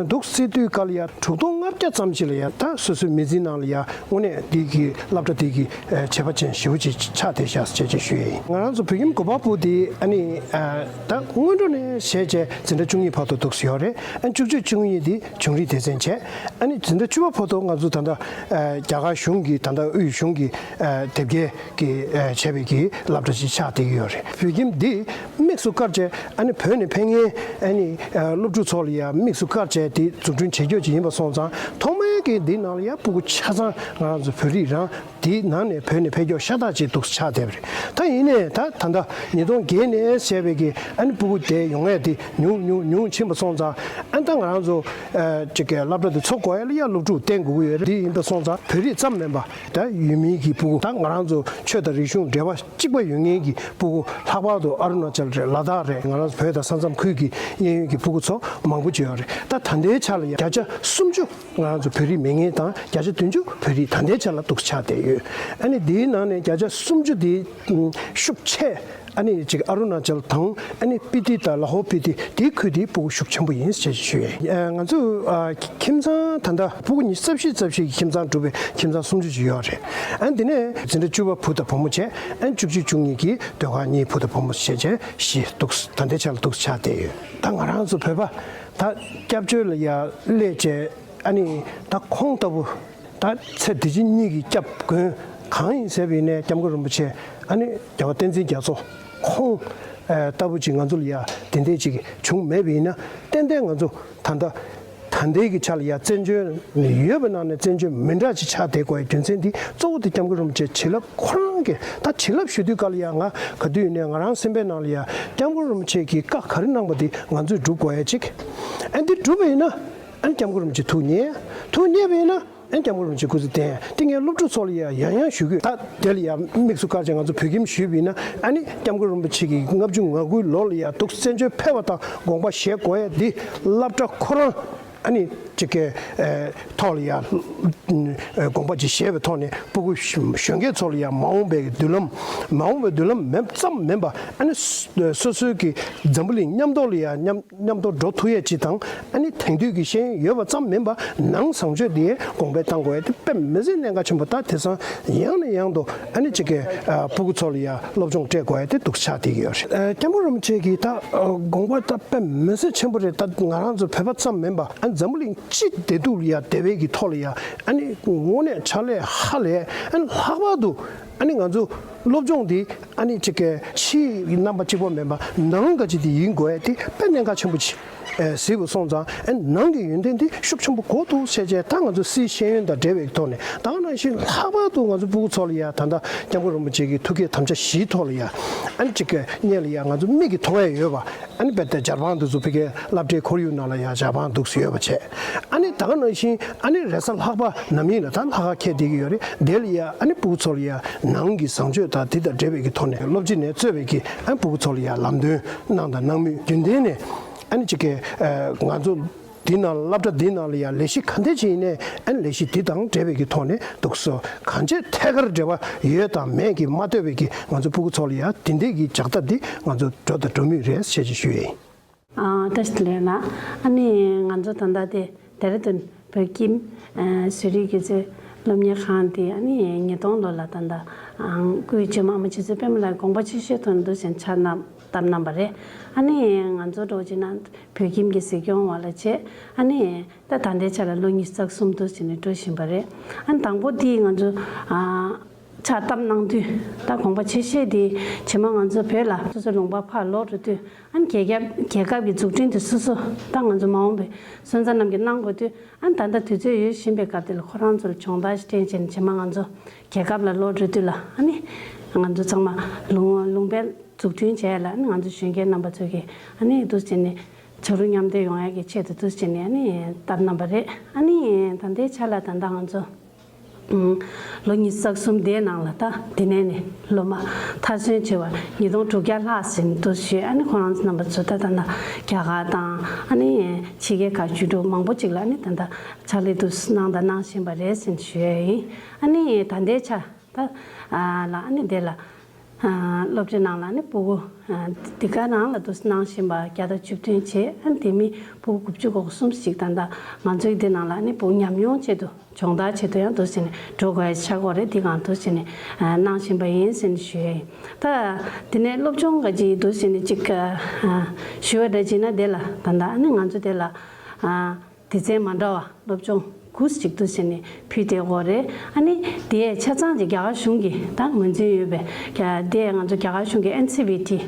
འདུག་སེ་བརྩི་དུས་ག་ལ་ཡ་དྲུག་སྟོང་ལྔ་བརྒྱ་ཙམ་ཅིག་ལ་ཡ་ད་སོ་སོའི་མི་ཚེའི་ནང་ལ་ཡ་དངོས་གནས་འདི་གི་སློབ་གྲྭ་འདི་གི་བྱེད་པ་ཅན་ཞེ་པོ་ཅིག་ཆགས་བསྡད་ཤག་ཅེས་ཅིག་ཞུ་ཡ་ཡིན། ང་རང་ཚོ་བོད་ཁྱིམ་གོ་པལ་པུར་འདི་ཨ་ནི་ད་སྔོན་འགྲོ་ནས་བྱས་བྱས་འཛིན་གྲྭ་བཅུ་གཉིས་བར་དུ་འདུག་སེ་ཡོད་རེད། ཨ་ནི་བཅུ་གཅིག་བཅུ་གཉིས་འདི་བྱུང་རིམ་སྡེ་ཚན་བྱས། ཨ་ནི་འཛིན་གྲྭ་བཅུ་པ་བར་དུ་ང་ཚོ་ད་ལྟ་ཨ་རྒྱ་གར་གཞུང་གི་ད་ལྟ་དབུས་གཞུང་གི་ཨ་དེབ་སྐྱེལ་གྱི་ཨ་བྱས་པའི་གི་སློབ་གྲྭ་ཞིག་ཆགས་བསྡད་ཀྱི་ཡོད་རེད། བོད་ཁྱིམ་འདི་དམིགས་སུ་བཀར་བྱས་ཨ་ནི་བོད་ནས་ཕེབས་མཁན་ཨ་ནི་ཨ་སློབ་ཕྲུག་ཚོ་ལ་ཡང་དམིགས་སུ་བཀར་བྱས་དེ་འཛུགས་སྐྲུན་བྱེད་རྒྱུ་ཅིག་ཡིན་པ་སོང་ཙང་ཐོག་མའི་གི་འདི་ནང་ལ་ཡང་ཕྲུ་གུ་ཆ་ཚང་ང་རང་ཚོ་བོད་རིགས་རང་དེའི་ནང་ནས་བོད་ནས་ཕེབས་མཁན་ཤ་སྟག་ཅིག་འདུག་སེ་ཆགས་བསྡད་པ་རེད། ད་ཡིན་ནའི་ད་ད་ལྟ་ཉིས་སྟོང་བརྒྱད་ནས་བྱས་པའི་གི་ཨ་ནི་ཕྲུ་གུ་དེ་ཡོང་ཡས་དེ་ཉུང་ཉུང་ཉུང་ཕྱིན་པ་སོང་ཙང་ཨ་ནི་ད་ང་རང་ཚོ་ཨ་ཅིག་གི་སློབ་གྲྭ་དེ་འཚོགས་དགོས་ཡས་ལ་ཡང་སློབ་ཕྲུག་བསྟེན་དགོས་ཀྱི་ཡོད་རེད། དེ་ཡིན་པ་སོང་ཙང་བོད་རིགས་ཙམ་མིན་པ་ད་ཡུལ་མིའི་གི་ཕྲུ་གུ་ད་ང་རང་ཚོ་ཆོས་དང་རིག་གཞུང་འབྲེལ་བ་གཅིག་པ་ཡོད་མཁན་གྱི་ཕྲུ་གུ་ལྷག་པར་དུ་ཨ་རུ་ན་ཅལ་རེད། ལ་དྭགས་རེད། ང་རང་ཚོ་བོད་དང་ས་མཚམས་ཁུལ་གྱི་གཡས་གཡོན་གྱི་ཕྲུ་གུ་ཚོ་མང་པོ་ཅིག་ཡོད་རེད། ད་ད་ལྟའི་ཆ་ལ་ཡང་བརྒྱ་ཆ་སུམ་ཅུ་ང་རང་ཚོ་བོད་རིགས་མེད་མཁན་དང་བརྒྱ་ཆ་བདུན་ཅུ་བོད་རིགས་ད་ལྟའི་ཆ་ལ་འདུག་སེ་ཆགས་བསྡད་ཡོད། ཨ་ནི་དེའི་ནང་ནས་བརྒྱ་ཆ་སུམ་ཅུ་དེ་ཤུགས་ཆེ་ཨ་ནི་ཅིག་ཨ་རུ་ན་ཅལ་དང་ཨ་ནི་སྤི་ཏི་དང་ལ་ཧོར་སྤི་ཏི་དེའི་ཁུལ་དེའི་ཕྲུ་གུ་ཤུགས་ཆེན་པོ་ཡིན་ཞེས་ཞུ་ཡས། ཨ་ང་ཚོ་ཨ་ཁྱིམ་ཚང་ད་ལྟ་ཕྲུ་གུ་ཉི་ཤུ་རྩ་བཞི་རྩ་བཞི་གི་ཁྱིམ་ཚང་གྲུབ་པའི་ཁྱིམ་ཚང་སུམ་ཅུ་ཅིག་ཡོད་རེད། ཨ་ནི་དེ་ནས་འཛིན་གྲྭ་བཅུ་པ་བུ་དང་བུ་མོ་བྱས། ཨ་ནི་བཅུ་གཅིག་བཅུ་གཉིས་ཀྱི་སྡོད་ཁང་གཉིས་བུ་དང་བུ་མོ་བྱས་བྱས་བཞི་འདུག་ད་ལྟའི་ཆ་ལ་འདུག་སེ་ཆགས་བསྡད་ཡོད། ད་ང་རང་ཚོ་བོད་པ་ ད་སྐྱབས་བཅོལ་ལ་ཡ་སླེབས་བྱས། ཨ་ནི་ད་ཁོང་ལྟ་བུ་ད་ཚེ་འདི་ཕྱི་གཉིས་ཀྱི་སྐྱབས་མགོན་གང་ཡིན་ཟེར་བ་ཡིན་ནའི་སྐྱབས་མགོན་རིན་པོ་ཆེ། ཨ་ནི་རྒྱལ་བ་བསྟན་འཛིན་རྒྱ་མཚོ་ཁོང་ལྟ་བུ་ཅིག་ང་ཚོ་ལ་ཡ་དེ་འདྲས་ཅིག་བྱུང་མེད་པ་ཡིན་ན། ཏན་ཏན་ང་ཚོ་ད་ལྟ་ད་ལྟའི་གི་ཆ་ལ་ཡ་བཙན་བྱོལ་ནས་ཡོད་པའི་ནང་ནས་བཙན་བྱོལ་མི་འདྲ་ཅིག་ཆགས་བསྡད་དགོས་ཡ་རྒྱུ་མཚན་འདི་གཙོ་བོ་དེ་སྐྱབས་མགོན་རིན་པོ་ཆེ་བྱིན་རླབས་ཁོ་རང་གི། ད་བྱིན་རླབས་ཞུ་དུས་ག་ལ་ཡ་ང་ག་དུས་ཡིན་ནའི་ང་རང་སེམས་པའི་ནང་ལ་ཡ་སྐྱབས་མགོན་རིན་པོ་ཆེ་གིས་བཀའ་ག་རེ་གནང་པ་འདི་ང་ཚོས་སྒྲུབ་དགོས་ཡ་ཅིག་ཨ་འདི་སྒྲུབ་པ་ཡིན་ན། ཨ་ནི་སྐྱབས་མགོན་རིན་པོ་ཆེ་ཐུགས་མཉེས། ཐུགས་མཉེས་པ་ཡིན་ན། ཨ་ནི་སྐྱབས་མགོན་རིན་པོ་ཆེ་སྐུ་ཚེ་བརྟན། དེ་ངས་སློབ་ཕྲུག་ཚོ་ལ་ཡ་ཡང་ཡང་ཞུ་གི་ཡོད། ད་དེ་ལ་ཡ་དམིགས་སུ་བཀར་བྱས་ང་ཚོ་བོད་ཁྱིམ་ཞུས་པ་ཡིན་ན། ཨ་ནི་སྐྱབས་མགོན་རིན་པོ་ཆེ་གིས་ལྔ་བཅུ་ང་དགུའི་ལོ་ལ་ཡ་འདུག་བཙན་བྱོལ་ཕེབས་པ་དང་དགོངས་པ་བཞེས་དགོས་ཡ་འདི་སློབ་གྲྭ་ཁོ་རང་ཨ་ནི་ཅིག་གི་ཐོག་ལ་ཡ་དགོངས་པ་ཅིག་བཞེས་པའི་ཐོག་ནས་སྤུ་གུ་གཞོན་སྐྱེས་ཚོ་ལ་ཡ་མ་འོངས་པའི་མདུན་ལམ། མ་འོངས་པའི་མདུན་ལམ་མེད་ཙམ་མིན་པ། ཨ་ནི་སོ་སོའི་གི་འཛམ་བུ་གླིང་མཉམ་དུ་ལ་ཡ་མཉམ་མཉམ་དུ་འགྲོ་ཐུབ་ཡས་ཅིག་དང་། ཨ་ནི་དེང་དུས་ཀྱི་ཤེས་ཡོན་ཡོད་པ་ཙམ་མིན་པ། ནང་བཟང་སྤྱོད་དེ་གོང་འཕེལ་གཏང་དགོས་ཡས་དེ་དཔེ་མི་སྲིད་གནད་འགག་ཆེན་པོ། ད་དེང་སང་ཡང་ནས་ཡང་དུ་ཨ་ནི་ཅིག་གི་ཨ་སྤུ་གུ་ཚོ་ལ་ཡ་སློབ་སྦྱོང་སྤྲད་དགོས་ཡས་དེ་འདུག་ཆགས་བསྡད་ཀྱི་ཡོད་རེད། ཨ་སྐྱབས་མགོན་རིན་པོ་ཆེ་གིས་ད་ཨ་དགོངས་པ་ད་དཔེ་མི་སྲིད་ཆེན་པོ་རེད། ད་ང་རང་ཚོ་བོད་པ་ཙམ་མིན་པ། ཨ་འཛམ་བུ་གླིང་སྤྱི་བདེ་སྡུག་ལ་ཡ་བདེ་བའི་གི་ཐོག་ལ་ཡ་ཨ་ནི་དངོས་གནས་ཕྱག་ལས་ཧ་ལས། ཨ་ནི་ལྷག་པར་དུ་ཨ་ནི་ང་ཚོ་སློབ་སྦྱོང་འདི་ཨ་ནི་ཅིག་གི་ཕྱིའི་རྣམ་པ་གཅིག་པོ་མིན་པ། ནང་ག་ཅིག་དེ་ཡིན་དགོས་ཡ་དེ་དཔེ་གནད་འགག་ཆེན་པོ་ཅིག་ཨེ་གཟིགས་པ་སོང་ཙང་། ཨ་ནི་ནང་གི་ཡོན་ཏན་དེ་ཤུགས་ཆེན་པོ་དགོས་འདུག་བྱས་བྱས། ད་ང་ཚོ་སཱི་ཤེས་ཡོན་དང་འབྲེལ་བའི་ཐོག་ནས། ད་ག་ནང་བཞིན་ལྷག་པར་དུ་ང་ཚོ་སྤུ་གུ་ཚོ་ལ་ཡ་ད་ལྟ་སྐྱབས་མགོན་རིན་པོ་ཆེ་གི་ཐུགས་བསྐྱེད་དམ་བཅའ་བཞིའི་ཐོག་ལ་ཡ་ཨ་ནི་ཅིག་གི་སྔོན་ལ་ཡ་ང་ཚོ་མིག་གིས་མཐོང་ཡ་ཡོད་པ། ཨ་ནི་རྦད་དེ་ཇར་པན་འདུག་སེ། ཕ་གིའི་སློབ་གྲྭའི་ཁོར་ཡུག་ནང་ལ་ཡ་ཇར་པན་འདུག་སེ་ཡོད་པ་བྱས། ཨ་ནི་ད་ག་ནང་བཞིན་ཨ་ནི་རེས་གཟའ་ལྷག་པ་ནམ་ཡིན་ལ། ད་ལྷག་དཀར་འཁེལ་བསྡད་ཀྱི་ཡོད་རེད། དེ་ལ་ཡ་ཨ་ནི་སྤུ་གུ་ཚོ་ལ་ཡ་ནང་གི་བཟང་སྤྱོད་དང་དེ་དང་འབྲེལ་བའི་གི་ཐོག་ནས་སློབ་སྤྱི་ནས་གཙོས་པའི་གི་ཨ་ནི་སྤུ་གུ་ཚོ་ལ་ཡ་ལམ་སྟོན་གནང་དང་གནང་མུས་རྒྱུན་ལྡན་ནས། ཨ་ནི་ཅིག་གི་ཨ་ང་ཚོ་འདི་ནང་སློབ་གྲྭ་འདི་ནང་ལ་ཡ་ལས་གཞི་ག་འདྲ་ཅིག་ཡིན་ནའི། ཨ་ནི་ལས་གཞི་འདི་དང་འབྲེལ་བའི་གི་ཐོག་ནས་འདུག་སེ་གང་ཅི་ཐད་ཀར་འབྲེལ་བ་ཡོད་དང་མེད་ཀྱིས་མ་ལྟོས་པའི་གི་ང་ཚོ་སྤུ་གུ་ཚོ་ལ་ཡ་དེ་འདྲའི་གི་ལྕགས་རྟ་འདི་ང་ཚོ་འགྲོ་དང་འགྲོ་མུས་རེད་ཟེར་ཅིག་ཞུ་ཡས་ཡིན། ཨ་བཀྲ་ཤིས་བདེ་ལེགས་ལགས། ཨ་ནི་ང་ཚོ་ད་ལྟ་དེ་ལྡེ་ར་ལྡུན་བོད་ཁྱིམ་ཨ་བཟོ་རིག་སྒྱུ་རྩལ་སློབ་གཉེར་ཁང་དེ་ཨ་ནི་ཉིས་སྟོང་ལོ་ལ་ད་ལྟ་ཨ་སྐུའི་ཆེན་མོ་ཨ་མ་རྗེ་བཙུན་པད་མ་ལགས་དགོངས་པ་ཆེ་ཤོས་ཐོག་ནས་འདུག་སེ་ཕྱག་བཏབ་གནང་བ་རེད། ཨ་ནི་ང་ཚོ་འདྲ་བོ་བྱས་ན་བོད་ཁྱིམ་གྱི་གཟིགས་སྐྱོང་བ་ལ་བྱས། ཨ་ནི་ད་ད་ལྟའི་ཆ་ལ་ལོ་ཉི་ཤུ་རྩ་གསུམ་འདུག་སེ་ནས་འགྲོ་བཞིན་པ་རེད། ཨ་ནི་དང་པོ་དེ་ང་ཚོ་ཨ་ཕྱག་བཏབ་གནང་དུས། ད་དགོངས་པ་ཆེ་ཤོས་དེ་རྗེས་མ་ང་ཚོ་བོད་ལ་སོ་སོའི་ལུང་པ་ཕར་ལོག་འགྲོ་དུས། ཨ་ནི་རྒྱལ་ཁབ་རྒྱལ་ཁབ་ཀྱི་འཛུགས་སྐྲུན་དེ་སོ་སོ་ད་ང་ཚོ་མ་འོངས་པའི་སོན་རྩ་རྣམས་ཀྱིས་གནང་དགོས་དུས། ཨ་ནི་ད་ལྟ་དུས་ཚོད་ཡོལ་བཞིན་པའི་སྐབས་དེ་ལ་ཁོ་རང་ཚོར་སྦྱོང་བརྡར་ཞིག་སྤྲད་བྱས་ནས། རྗེས་མ་ང་ཚོ་རྒྱལ་ཁབ་ལ་ལོག་འགྲོ་དུས་ལ། ཨ་ནི་ང་ཚོ་ཚང་མ་ལུང་ལུང་པའི་འཛུགས་སྐྲུན་བྱས་ལ། ཨ་ནི་ང་ཚོ་གཞོན་སྐྱེས་རྣམ་པ་ཚོ་གིས་ཨ་ནི་འདུག་སེ་ནས་བྱ་རུ་མཉམ་འདེགས་ཡོང་ཡག་གི་ཆེད་དུ་འདུག་སེ་ནས་ཨ་ནི་བཏབ་གནང་བ་རེད། ཨ་ནི་ད་ལྟའི་ཆ་ལ་ད་ལྟ་ང་ཚོ་ལོ་ཉི་ཤུ་རྩ་གསུམ་དེའི་ནང་ལ། ད་དེ་ནས་ནས་སློབ་མ་མཐར་སོན་བྱས་པ་ཉིས་སྟོང་དྲུག་བརྒྱ་ལྷག་ཟིན་འདུག་ཞུས། ཨ་ནི་ཁོ་རང་ཚོ་རྣམ་པ་ཚོ་ད་ད་ལྟ་རྒྱ་གར་དང་། ཨ་ནི་ཕྱི་རྒྱལ་ཁག་ཆོས་གྲོགས་མང་པོ་ཅིག་ལ་ཨ་ནི་ད་ལྟ་ཕྱག་ལས་འདུག་གནང་དང་གནང་བཞིན་པ་རེད་ཟེར་ཞུ་ཡས་ཡིན། ཨ་ནི་ད་ལྟའི་ཆ་ད་ལ་ཨ་ནི་དེ་ལ་སློབ་གྲྭའི་ནང་ལ་ཨ་ནི་སྤུ་གུ་འདི་ག་རང་ལ་འདུག་གནང་བཞིན་པ་བརྒྱ་དང་བཅུ་བདུན་བྱས། ཨ་ནི་དེ་མིན་སྤུ་གུ་དགུ་བཅུ་གོ་གསུམ་ཞིག་ད་ལྟ་ང་ཚོའི་འདི་ནང་ལ་ཨ་ནི་སྤུ་གུ་ཉམས་མྱོང་ཆེད་དུ། སྦྱོང་བརྡར་ཆེད་དུ་ཡང་འདུག་སེ་ནས་འགྲོ་དགོས་ཡ་ཆགས་ཀྱི་ཡོད་རེད། འདི་གང་འདུག་སེ་ནས་གནང་བཞིན་པ་ཡིན་ཟེར་ནས་ཞུ་ཡ་ཡིན། ད་དེ་ནས་སློབ་སྦྱོང་ག་ཅིག་འདུག་སེ་ནས་ཅིག་ཞུ་བ་འདྲ་བྱས་ན། དེ་ལ་ད་ལྟ་ཨ་ནི་ང་ཚོ་དེ་ལ་སྡེ་ཚན་མ་འདྲ་བ་སློབ་སྦྱོང་དགུ་ཞིག་འདུག་སེ་ནས་ཕུལ་བསྡད་ཀྱི་ཡོད་རེད། ཨ་ནི་དེ་ཆ་ཚང་ཅིག་རྒྱ་གར་གཞུང་གིས་ད་ངོས་འཛིན་ཡོད་པའི་རྒྱ་དེ་ང་ཚོ་རྒྱ་གར་གཞུང་གི་ཨེན་སི་བི་ཊི་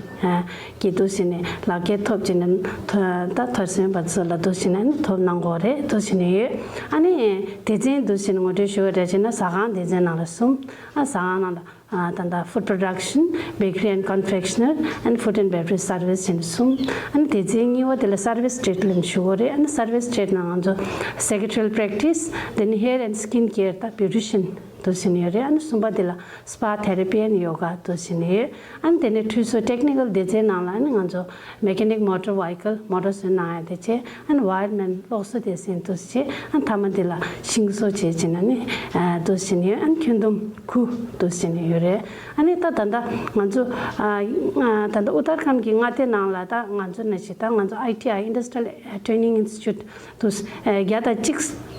གི་འདུག་སེ་ནས་ལག་འཁྱེར་ཐོབ་བྱས་ནས་ད་མཐར་སོན་པ་ཚོ་ལ་འདུག་སེ་ནས་ཐོབ་གནང་གི་ཡོད་རེད། འདུག་སེ་ནས་ཡོད། ཨ་ནི་སྡེ་ཚན་འདུག་སེ་ནས་ངོ་སྤྲོད་ཞུ་བ་འདྲ་བྱས་ན། ཟ་ཁང་སྡེ་ཚན་ནང་ལ་གསུམ། ཨ་ཟ་ཁང་ནང་ལ་ཨ་ད་ལྟ་food production, bakery and confectionery and food and beverage service ཟེར་ནས་གསུམ། ཨ་ནི་སྡེ་ཚན་གཉིས་པ་དེ་ལ་service trade ལབ་ནས་ཞུ་གི་ཡོད་རེད། ཨ་ནི་service trade ནང་ང་ཚོ་secretarial practice, then hair and skin care དང་beautician འདུག་སེ་ནས་ཡོད་རེད། ཨ་ནི་གསུམ་པ་དེ་ལ་spa therapy and yoga འདུག་སེ་ནས་ཡོད། ཨ་ནི་དེ་ནས་འཕྲུལ་སོ་technical སྡེ་ཚན་ནང་ལ་ཨ་ནི་ང་ཚོ་mechanic motor vehicle མོ་ཊ་བཟོས་གནང་ཡ་དེ་བྱས། ཨ་ནི་wireman གློག་བཟོ་སྡེ་ཚན་འདུག་སེ་བྱས། ཨ་ནི་མཐའ་མ་དེ་ལ་ཤིང་བཟོ་བྱས་བྱས་ནས་ཨ་ནི་འདུག་སེ་ནས་ཡོད། ཨ་ནི་ཁྱོན་བསྡོམས་དགུ་འདུག་སེ་ནས་ཡོད་རེད། ཨ་ནི་ད་ད་ལྟ་ང་ཚོ་ཨ་ད་ལྟ་ཨུ་ཏར་ཁམ་གྱི་མངའ་སྡེ་ནང་ལ་ད་ང་ཚོ་ནང་བཞིན་ད་ང་ཚོ་ཨའི་ཊི་ཨའི་Industrial Training Institute འདུག་བརྒྱ་དང་གཅིག་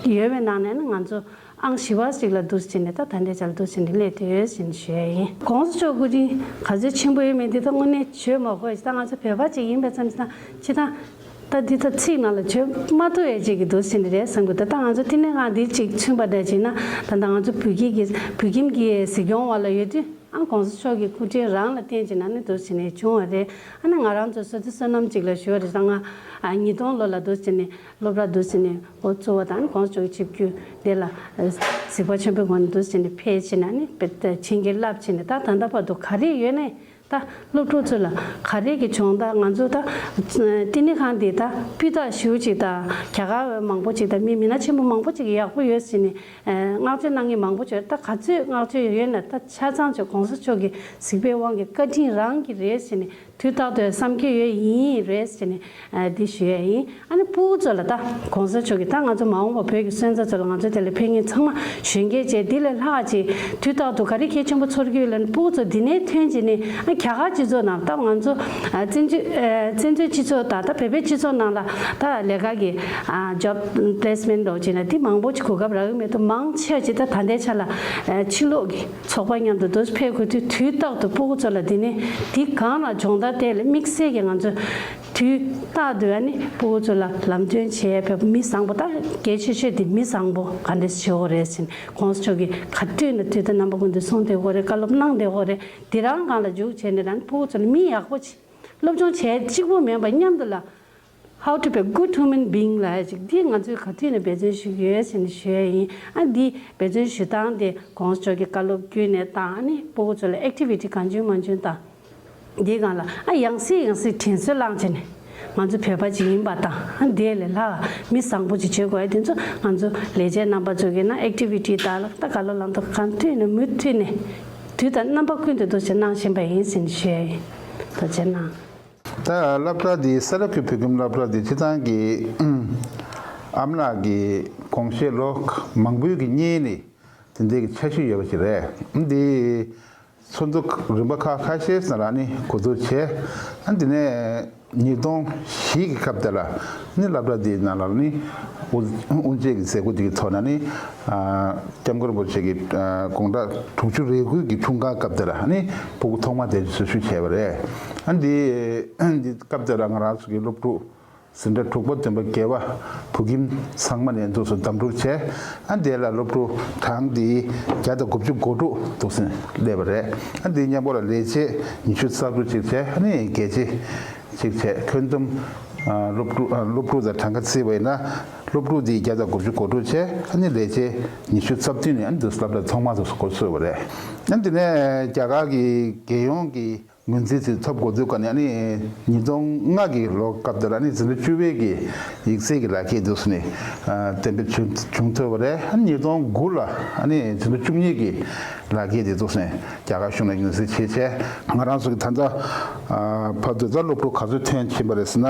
ཡོད་པའི་ནང་ནས་ནི་ང་ཚོ་ཨང་བཞི་པ་ཞིག་ལ་འདུག་སེ་བྱས་ནས། ད་ད་ལྟའི་ཆར་འདུག་སེ་བྱས་ནས་སླེབས་བསྡད་ཡོད་ཟེར་ནས་ཞུ་ཡ་ཡིན། གོང་ས་མཆོག་སྐུ་དྲིན་ག་ཚོད་ཆེན་པོ་ཡོད་མེད་འདི་ད་དངོས་གནས་བརྗོད་མ་དགོས། ད་ང་ཚོ་བོད་པ་ཅིག་ཡིན་པའི་མཚམས་སུ་ད་སྤྱིར་བཏང་ ད་འདི་ད་ཚིག་ནང་ལ་བརྗོད་མ་ཐུབ་ཡས་ཅིག་གི་འདུག་ཟེར་ནི་རེད་བསམ་གི་འདུག་ད་ང་ཚོ་བསྟི་གནས་ཁང་འདི་གཅིག་མཚོན་པ་འདྲ་བྱས་ན། ད་ལྟ་ང་ཚོ་བོད་ཀྱི་གི་བོད་ཁྱིམ་གྱི་གཟིགས་སྐྱོང་བ་ལ་ཡོད་དུས། ཨ་༸གོང་ས་མཆོག་གི་སྐུ་དྲིན་རང་ལ་བརྟེན་བྱས་ན་ནི་འདུག་ཟེར་ནས་བྱུང་བ་རེད། ཨ་ནི་ང་རང་ཚོ་བསོད་བདེ་བསོད་ནམས་ཅིག་ལ་ཞུ་བ་རེད། ད་ང་ཉིས་སྟོང་ལོ་ལ་འདུག་ཟེར་ནས་སློབ་གྲྭ་འདུག་ཟེར་ནས་འགོ་བཙུགས་པ་དང་། ཨ་ནི་༸གོང་ས་མཆོག་གི་ཆིབས་བསྒྱུར་དེ་ལ་གཟིགས་པ་ཆེན་པོའི་སྒོ་ནས་འདུག་ཟེར་ནས་ཕེབས་བྱས་ན་ནི་བྱིན་གྱིས་བརླབས་བྱས་ནས། ད་ད་ལྟ་བར་དུ་ག་རེ་ཡོད་ནའི། ད་སློབ་ཕྲུག་ཚོ་ལ་ག་རེ་གི་སྦྱོང་བརྡར། ང་ཚོ་ད་བསྟི་གནས་ཁང་འདི་ད་སྤུས་དག་ཞེ་པོ་ཅིག་དང་། རྒྱ་གར་བ་མང་པོ་ཅིག་དང་། མི་མི་སྣ་ཆེན་པོ་མང་པོ་ཅིག་གིས་ཡག་པོ་ཡོད་ཟེར་ནས་བསྔགས་བརྗོད་གནང་མཁན་མང་པོ་ཅིག་ཡོད། ད་ག་ཚོད་བསྔགས་བརྗོད་ཡོད་ན་ད་ཆ་ཚང་ཅིག་༸གོང་ས་མཆོག་གི་གཟིགས་པའི་དབང་གིས་བཀའ་དྲིན་རང་གི་རེད་ཟེར་ནས་དུས་རྟག་ཏུ་བསམ་གྱི་ཡོད། ཡིན་རེད་ཟེར་ནས་འདི་ཞུ་ཡ་ཡིན། ཨ་ནི་སྤུ་གུ་ཚོ་ལ་ད་༸གོང་ས་མཆོག་གིས་ད་ང་ཚོ་མ་འོངས་པ་བོད་ཀྱི་སོན་རྩ་ཚོ་ལ། ང་ཚོ་དེ་ལ་ཕེབས་མཁན་ཚང་མ་གཞོན་སྐྱེས་བྱས། འདི་ལས་ལྷག་ཅིག་དུས་རྟག་ཏུ་ག་རེ་གལ་ཆེན་པོ་ཚོར་གྱི་ཡོད་ལབ་ན། སྤུ་གུ་ཚོ་འདི་ནས་ཐོན་བྱས་ནས། ཨ། རྒྱ་གར་སྤྱི་ཚོགས་ནང་ད་ང་ཚོ་ཨ་བཙན་བྱོལ་ཨ་བཙན་བྱོལ་སྤྱི་ཚོགས་དང་ད་བོད་པའི་སྤྱི་ཚོགས་ནང་ལ་ད་ལས་ཀ་གི་ཨ་ཇོབ་པི་ལེ་སི་མེན་ཊི་འདྲ་བོ་བྱས་ན་འདི་མང་པོ་ཅིག་གོ་སྐབས་རག་གི་མེད་དུས། མང་ཆེ་བ་ཅིག་ད་ད་ལྟའི་ཆ་ལ་ཨ་ཕྱི་ལོགས་ཀྱི་ཚོགས་པ་མཉམ་དུ་འདུག་ཕེབས་དགོས་དུས། དུས་རྟག་ཏུ་སྤུ་གུ་ཚོ་ལ་འདི་ནས་འདི་སྒང་ལ་སྦྱོང་བརྡར་དེ་ལ་དམིགས་བསལ་གྱི་ང་ཚོས་དུས་རྟག་ཏུ་ཨ་ནི་སྤུ་གུ་ཚོ་ལ་ལམ་སྟོན་བྱེད་ཕེབས། མི་བཟང་པོ་ད་གལ་ཆེ་ཤོས་དེ་མི་བཟང་པོ་ག་འདྲས་བྱེད་དགོས་རེད་ཟེར་ནས། ༸གོང་ས་མཆོག་གིས་ག་དུས་ན་དུས་ད་རྣམ་པ་ཀུན་ཏུ་གསུང་བསྡད་ཡོད་རེད། བཀའ་སློབ་གནང་བསྡད་ཡོད་རེད། འདི་རང་སྒང་ལ་འཇུག་བྱས་ནས་ཨ་ནི་སྤུ་གུ་ཚོ་ལ་མི་ཡག་པོ་ཅིག་སློབ་སྦྱོང་བྱས་གཅིག་པོ་མིན་པ་མཉམ་དུ་ལ། How to be a good human being ལབ་ཡ་ཅིག་འདི་ང་ཚོས་ག་དུས་ནས་འབད་བརྩོན་ཞུ་གི་ཡོད་ཟེར་ནས་ཞུ་ཡ་ཡིན། ཨ། འདི་འབད་བརྩོན་ཞུ་སྟངས་དེ་༸གོང་ས་མཆོག་གི་བཀའ་སློབ་བརྒྱུད་ནས་དང་། ཨ་ནི་སྤུ་གུ་ཚོ་ལ་ཨེག་ཊི་བི་ཊི་གང་བྱུང་མང་བྱུང་དང་། འདིའི་སྒང་ལ་ཨ་ཡང་སེ་ཡང་སེ་དྲིན་གཟོ་བསླངས་བྱས་ནས། ང་ཚོ་བོད་པ་ཅིག་ཡིན་པ་དང་། ཨ། དེ་ལས་ལྷག་མི་བཟང་པོ་ཅིག་བྱེད་དགོས་ཡ་དེ་ཚོ་ང་ཚོ་ལས་བྱེད་རྣམ་པ་ཚོ་གིས་ན་ཨེག་ཊི་བི་ཊི་དང་ལ་ད་བཀའ་སློབ་ལམ་སྟོན་གང་དུས་ནས་མུ་མཐུད་ནས་དུས་དང་རྣམ་པ་ཀུན་ཏུ་འདུག་སེ་གནང་བཞིན་པ་ཡིན་ཟེར་ནས་ཞུ་ཡ་ཡིན། ཐུགས་རྗེ་གནང་། ད་སློབ་གྲྭ་འདི། ས་རཱ་ཁུལ་བོད་ཁྱིམ་སློབ་གྲྭ་འདི་སྤྱིར་བཏང་གི་ཨམ་ལགས་ཀྱི་དགོངས་བཞེད་ལོ་མང་པོའི་གི་སྔོན་ནས་དེ་འདྲའི་གི་འཆར་གཞི་ཡོད་པ་ཞིག་རེད། འདི་ཚོགས་འདུ་རིམ་པ་ཁག་ཁ་ཤས་ནང་ལ་ནི་གོ་བསྡུར་བྱས། ཨ། འདི་ནས་ཉིས་སྟོང་བཞི་གི་སྐབས་དེ་ལ་ནི་སློབ་གྲྭ་འདིའི་ནང་ལ་ནི་དབུ་དབུ་འབྱེད་ཀྱི་མཛད་སྒོ་འདི་གི་ཐོག་ནས་ནི། ཨ། སྐྱབས་མགོན་རིན་པོ་ཆེ་གི་ཨ་དགུང་གྲངས་དྲུག་ཅུ་རེ་དགུ་གི་འཁྲུངས་སྐར་སྐབས་དེ་ལ་ནི་སྤུ་གུ་ཐོག་མ་དེ་འཛུལ་ཞུགས་བྱས་པ་རེད། ཨ། འདི་འདི་སྐབས་དེ་ལ་ང་རང་ཚོ་གི་སློབ་ཕྲུག་འཛིན་གྲྭ་དྲུག་པ་བདུན་པ་བརྒྱད་པ་བོད་ཁྱིམ་ཚང་མ་ནས་འདུག་སེ་འདེམས་སྒྲུག་བྱས། ཨ། དེ་ལ་སློབ་ཕྲུག་གྲངས་འདི་བརྒྱ་དང་དགུ་བཅུ་གོ་དྲུག་འདུག་སེ་སླེབས་པ་རེད། ཨ། འདི་མཉམ་པོ་ལ་ལས་བྱེད་ཉི་ཤུ་རྩ་དྲུག་ཅིག་བྱས། ཨ་ནི་དགེ་ཆེ་ཅིག་བྱས། ཁྱོན་བསྡོམས་ཨ་སློབ་ཕྲུག་ཨ་སློབ་ཕྲུག་དང་གྲངས་ཀ་བརྩིས་པ་ཡིན་ན། སློབ་ཕྲུག་འདི་བརྒྱ་དང་དགུ་བཅུ་གོ་དྲུག་བྱས། ཨ་ནི་ལས་བྱེད་ཉི་ཤུ་རྩ་བདུན་ནས་ཨ་ནི་འདུག་སེ་སློབ་གྲྭ་ཐོག་མ་འདུག་སེ་འགོ་ཚུགས་པ་རེད། ཨ་ནི་དེ་ནས་རྒྱ་གར་གྱི་རྒྱལ་ཡོངས་ཀྱི་ངོས་འཛིན་ཅིག་ཐོབ་འགོ་ཚུགས་ག་ནས། ཨ་ནི་ཉིས་སྟོང་ལྔ་གི་ལོ་སྐབས་དེ་ལ་ཨ་ནི་འཛིན་གྲྭ་བཅུ་པའི་གི་ཡིག་ཚད་ཀྱི་ལག་ཁྱེར་འདུག་སེ་ནས་ཨ་གཏན་འབེབས་བྱུང་བྱུང་ཐུབ་པ་རེད། ཨ་ནི་ཉིས་སྟོང་དགུ་ལ་ཨ་ནི་འཛིན་གྲྭ་བཅུ་གཉིས་ཀྱི་ལག་ཁྱེར་དེ་འདུག་སེ་ནས་རྒྱ་གར་གཞུང་ལ་ངོས་འཛིན་བྱས་བྱས། ང་རང་ཚོ་གི་ད་ལྟ་ཨ་བར་དུ་ད་སློབ་ཕྲུག་ག་ཚོད་ཐོན་ཕྱིན་པ་རེད་ཟེར་ན།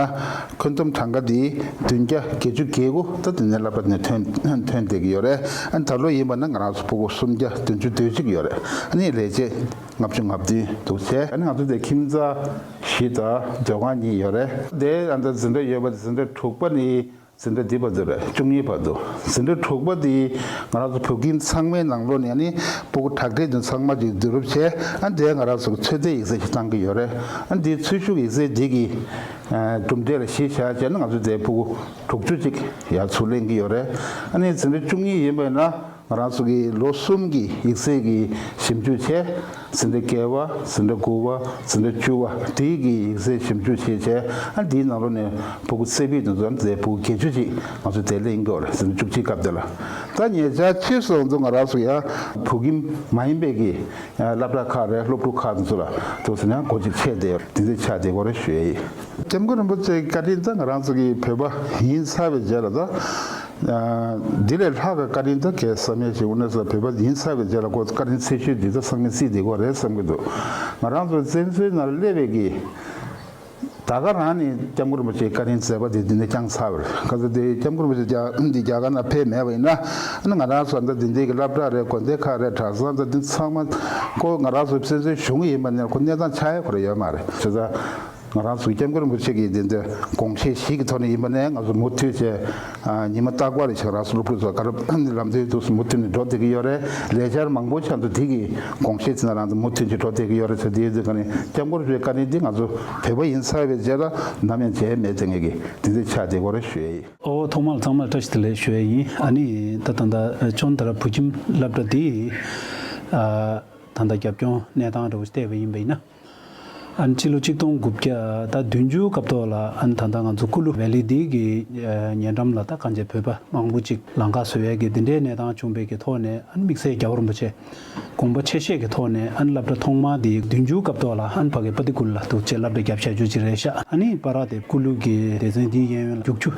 ཁྱོན་བསྡོམས་གྲངས་ཀ་འདི་བདུན་བརྒྱ་བརྒྱད་ཅུ་གྱ་དགུ་ད་དེ་ནས་སློབ་གྲྭ་ནས་ཐོན་ཐོན་བསྡད་ཀྱི་ཡོད་རེད། ཨ་ནི་ད་ལོ་ཡིན་པ་ན་ང་རང་ཚོ་སྤུ་གུ་སུམ་བརྒྱ་བདུན་ཅུ་དོན་གཅིག་ཡོད་རེད། ཨ་ནི་ལས་བྱེད་ལྔ་བཅུ་ང་བདུན་འདུག་བྱས། ཨ་ནི་ང་ཚོ་དེ་ཁྱིམ་ཚང་བཞི་དང་སྡོད་ཁང་གཉིས་ཡོད་རེད། དེ་ཨ་ནི་འཛིན་གྲྭ་ཡོད་པ་དེ་འཛིན་གྲྭ་དྲུག་པ་ནས་འཛིན་གྲྭ་འདི་བར་དུ་རེད། བཅུ་གཉིས་བར་དུ། འཛིན་གྲྭ་དྲུག་པ་འདི་ང་རང་ཚོ་བོད་ཁྱིམ་ཚང་མའི་ནང་ལོགས་ནས་ཨ་ནི་སྤུ་གུ་དྲག་གྲས་དེ་ཚང་མ་གཅིག་བསྡུ་རུབ་བྱས། ཨ་ནི་དེ་ང་རང་ཚོ་གི་ཚོད་ལྟའི་ཡིག་ཚད་ཅིག་བཏང་གི་ཡོད་རེད། ཨ་ནི་འདིའི་ཚོད་ཞུགས་ཡིག་ཚད་འདི་གི་ཨ་གྲུབ་འབྲས་ལ་གཞི་བཞག་བྱས་ན་ང་ཚོ་དེ་སྤུ་གུ་དྲུག་ཅུ་ཅིག་ཡར་ཚུར་ལེན་གྱི་ཡོད་རེད། ཨ་ནི་འཛིན་གྲྭ་བཅུ་གཉིས་ཡིན་པ་ཡིན་ན། ང་རང་ཚོ་གིས་ལོ་གསུམ་གྱི་ཡིག་ཚད་ཀྱི་ཞིབ་འཇུག་བྱས། འཛིན་གྲྭ་བརྒྱད་པ། འཛིན་གྲྭ་དགུ་པ། འཛིན་གྲྭ་བཅུ་པ་དེའི་གི་ཡིག་ཚད་ཞིབ་འཇུག་བྱས་བྱས། ཨ་འདིའི་ནང་ལོགས་ནས་སྤུ་གུ་རྩེ་ཕུད་དེ་ཚོ་ཨ་ནི་དེ་སྤུ་གུ་བརྒྱད་ཅུ་ཅིག་ང་ཚོ་དེ་ལེན་གྱི་ཡོད་རེད། འཛིན་གྲྭ་བཅུ་གཅིག་སྐབས་དེ་ལ། ད་ཉེ་ཆར་ཕྱིས་སུ་ང་ཚོ་ང་རང་ཚོ་ཡང་བོད་ཁྱིམ་མ་ཡིན་པའི་གི་སློབ་གྲྭ་ཁག་རེད། སློབ་ཕྲུག་ཁག་དེ་ཚོ་ལ་འདུག་སེ་ནས་སྒོ་གཅིག་ཕྱེ་བསྡད་ཡོད་རེད། དེ་འདྲ་ཆགས་བསྡད་ཡོད་རེད་ཞུ་ཡ་ཡིན། སྐྱབས་མགོན་རིན་པོ་ཆེའི་བཀའ་དྲིན་ད་ང་རང་ཚོ་གི་བོད་པ་ཡིན་ཚར་བའི་རྗེས་ལ་ད། ཨ་འདི་ལས་ལྷག་གི་བཀའ་དྲིན་ད་གལ་བསམ་ཡས་ཞིག་འོ་ན་ས་བོད་པ་ཡིན་ཚར་བའི་རྗེས་ལ་ཁོ་བཀའ་དྲིན་ཆེ་ཤོས་འདི་ད་སང་ཉིན་སྲིད་འདི་གོ་རེད་བསམ་གྱི་འདུག་ང་རང་ཚོ་བཙན་བྱོལ་ནང་སླེབས་པའི་གི་ད་ག་རང་ནས་སྐྱབས་མགོན་རིན་པོ་ཆེའི་བཀའ་དྲིན་མཛད་པ་དེ་འདི་ནས་བསྐྱངས་ཚར་བ་རེད། ག་ཚོད་དེ་སྐྱབས་མགོན་རིན་པོ་ཆེ་རྒྱ་འདི་རྒྱ་གར་ནང་ཕེབས་མེད་པ་ཡིན་ན། ཨ་ནི་ང་རང་ཚོ་འདི་འདི་འདྲའི་གི་སློབ་གྲྭ་རེད། དགོན་སྡེ་ཁག་རེད། གྲྭ་ཚང་ད་འདི་ཚང་མ་ཁོ་ང་རང་ཚོ་བཙན་བྱོལ་གཞུང་ཡིན་པ་ནས་ཁོ་གནས་སྟངས་ཆགས་ཡས་ཁོ་རང་ཡོད་མ་རེད། བྱས་ཙང་། ང་རང་ཚོ་སྐྱབས་མགོན་རིན་པོ་ཆེ་གི་དེ་འདྲ་དགོངས་བཞེད་ཞིག་གི་ཐོག་ནས་ཡིན་པ་ནས། ང་ཚོ་མུ་མཐུད་བྱས་ཉི་མ་རྟག་པར་རེ་བྱས་རང་སོ་སློབ་ཕྲུག་ཚོ་ག་རེ་ལམ་སྟོན་དུ་མུ་མཐུད་ནས་འགྲོ་བསྡད་ཀྱི་ཡོད་རེད། ལས་འཆར་མང་པོ་ཆགས་འདུག་དེ་གི་དགོངས་བཞེད་ཚིག་ན་རང་ཚོ་མུ་མཐུད་ཀྱིས་འགྲོ་བསྡད་ཀྱི་ཡོད་རེད་ཟེར། དེའི་དུས་ག་ནས་སྐྱབས་མགོན་རིན་པོ་ཆེའི་བཀའ་དྲིན་འདི་ང་ཚོ་བོད་པ་ཡིན་ཚར་བའི་རྗེས་ལ་ནམ་ཡང་བརྗེད་མེད་ཟེར་མཁན་གྱི་དེ་འདྲ་ཆགས་བསྡད་ཀྱི་ཡོད་རེད་ཞུ་ཡ་ཡིན། ཨོ། ཐོག་མར་ཚང་མར་བཀྲ་ཤིས་བདེ་ལེགས་ཞུ་ཡ་ཡིན། ཨ་ནི་ད་ད་ལྟ་ཅོན་དར་བུ་ཁྱིམ་སློབ་གྲྭ་འདི་ཨ་ད་ལྟ་རྒྱབ་ལྗོངས་གནས་སྟངས་འདྲ་བོ་ཞིག་བལྟས་པ་ཡིན་པ་ཡིན་ན། ཨ་ནི་ཕྱི་ལོ་ཆིག་སྟོང་དགུ་བརྒྱ་ད་བདུན་ཅུ་སྐབས་ཐོག་ལ། ཨ་ནི་ད་ལྟ་ང་ཚོ་ཀུ་ལུ་ཝེ་ལི་འདི་གི་ཉེ་འགྲམ་ལ་ད་གང་ཅི་བོད་པ་མང་པོ་ཅིག་ལམ་ཁ་བཟོ་ཡས་ཀྱི་འདི་འདྲའི་གནས་སྟངས་བྱུང་བའི་གི་ཐོག་ནས། ཨ་ནི་དམིགས་བསལ་རྒྱལ་བ་རིན་པོ་ཆེ་དགོངས་པ་ཆེ་བཞེས་ཀྱི་ཐོག་ནས། ཨ་ནི་སློབ་གྲྭ་ཐོག་མ་འདི་བདུན་ཅུ་སྐབས་ཐོག་ལ། ཨ་ནི་ཕ་གི་པ་ཏི་ཀུ་ལ་འདུག་ཅེས་སློབ་གྲྭ་བརྒྱབ་བཞག་རྒྱུ་ཅིག་རེད་ཤག་ཨ་ནི་པ་ར་དེ་ཀུ་ལུ་གི་སྡེ་ཚན་འདིའི་གཡས་གཡོན་ལ་རྒྱུག་ཆུ་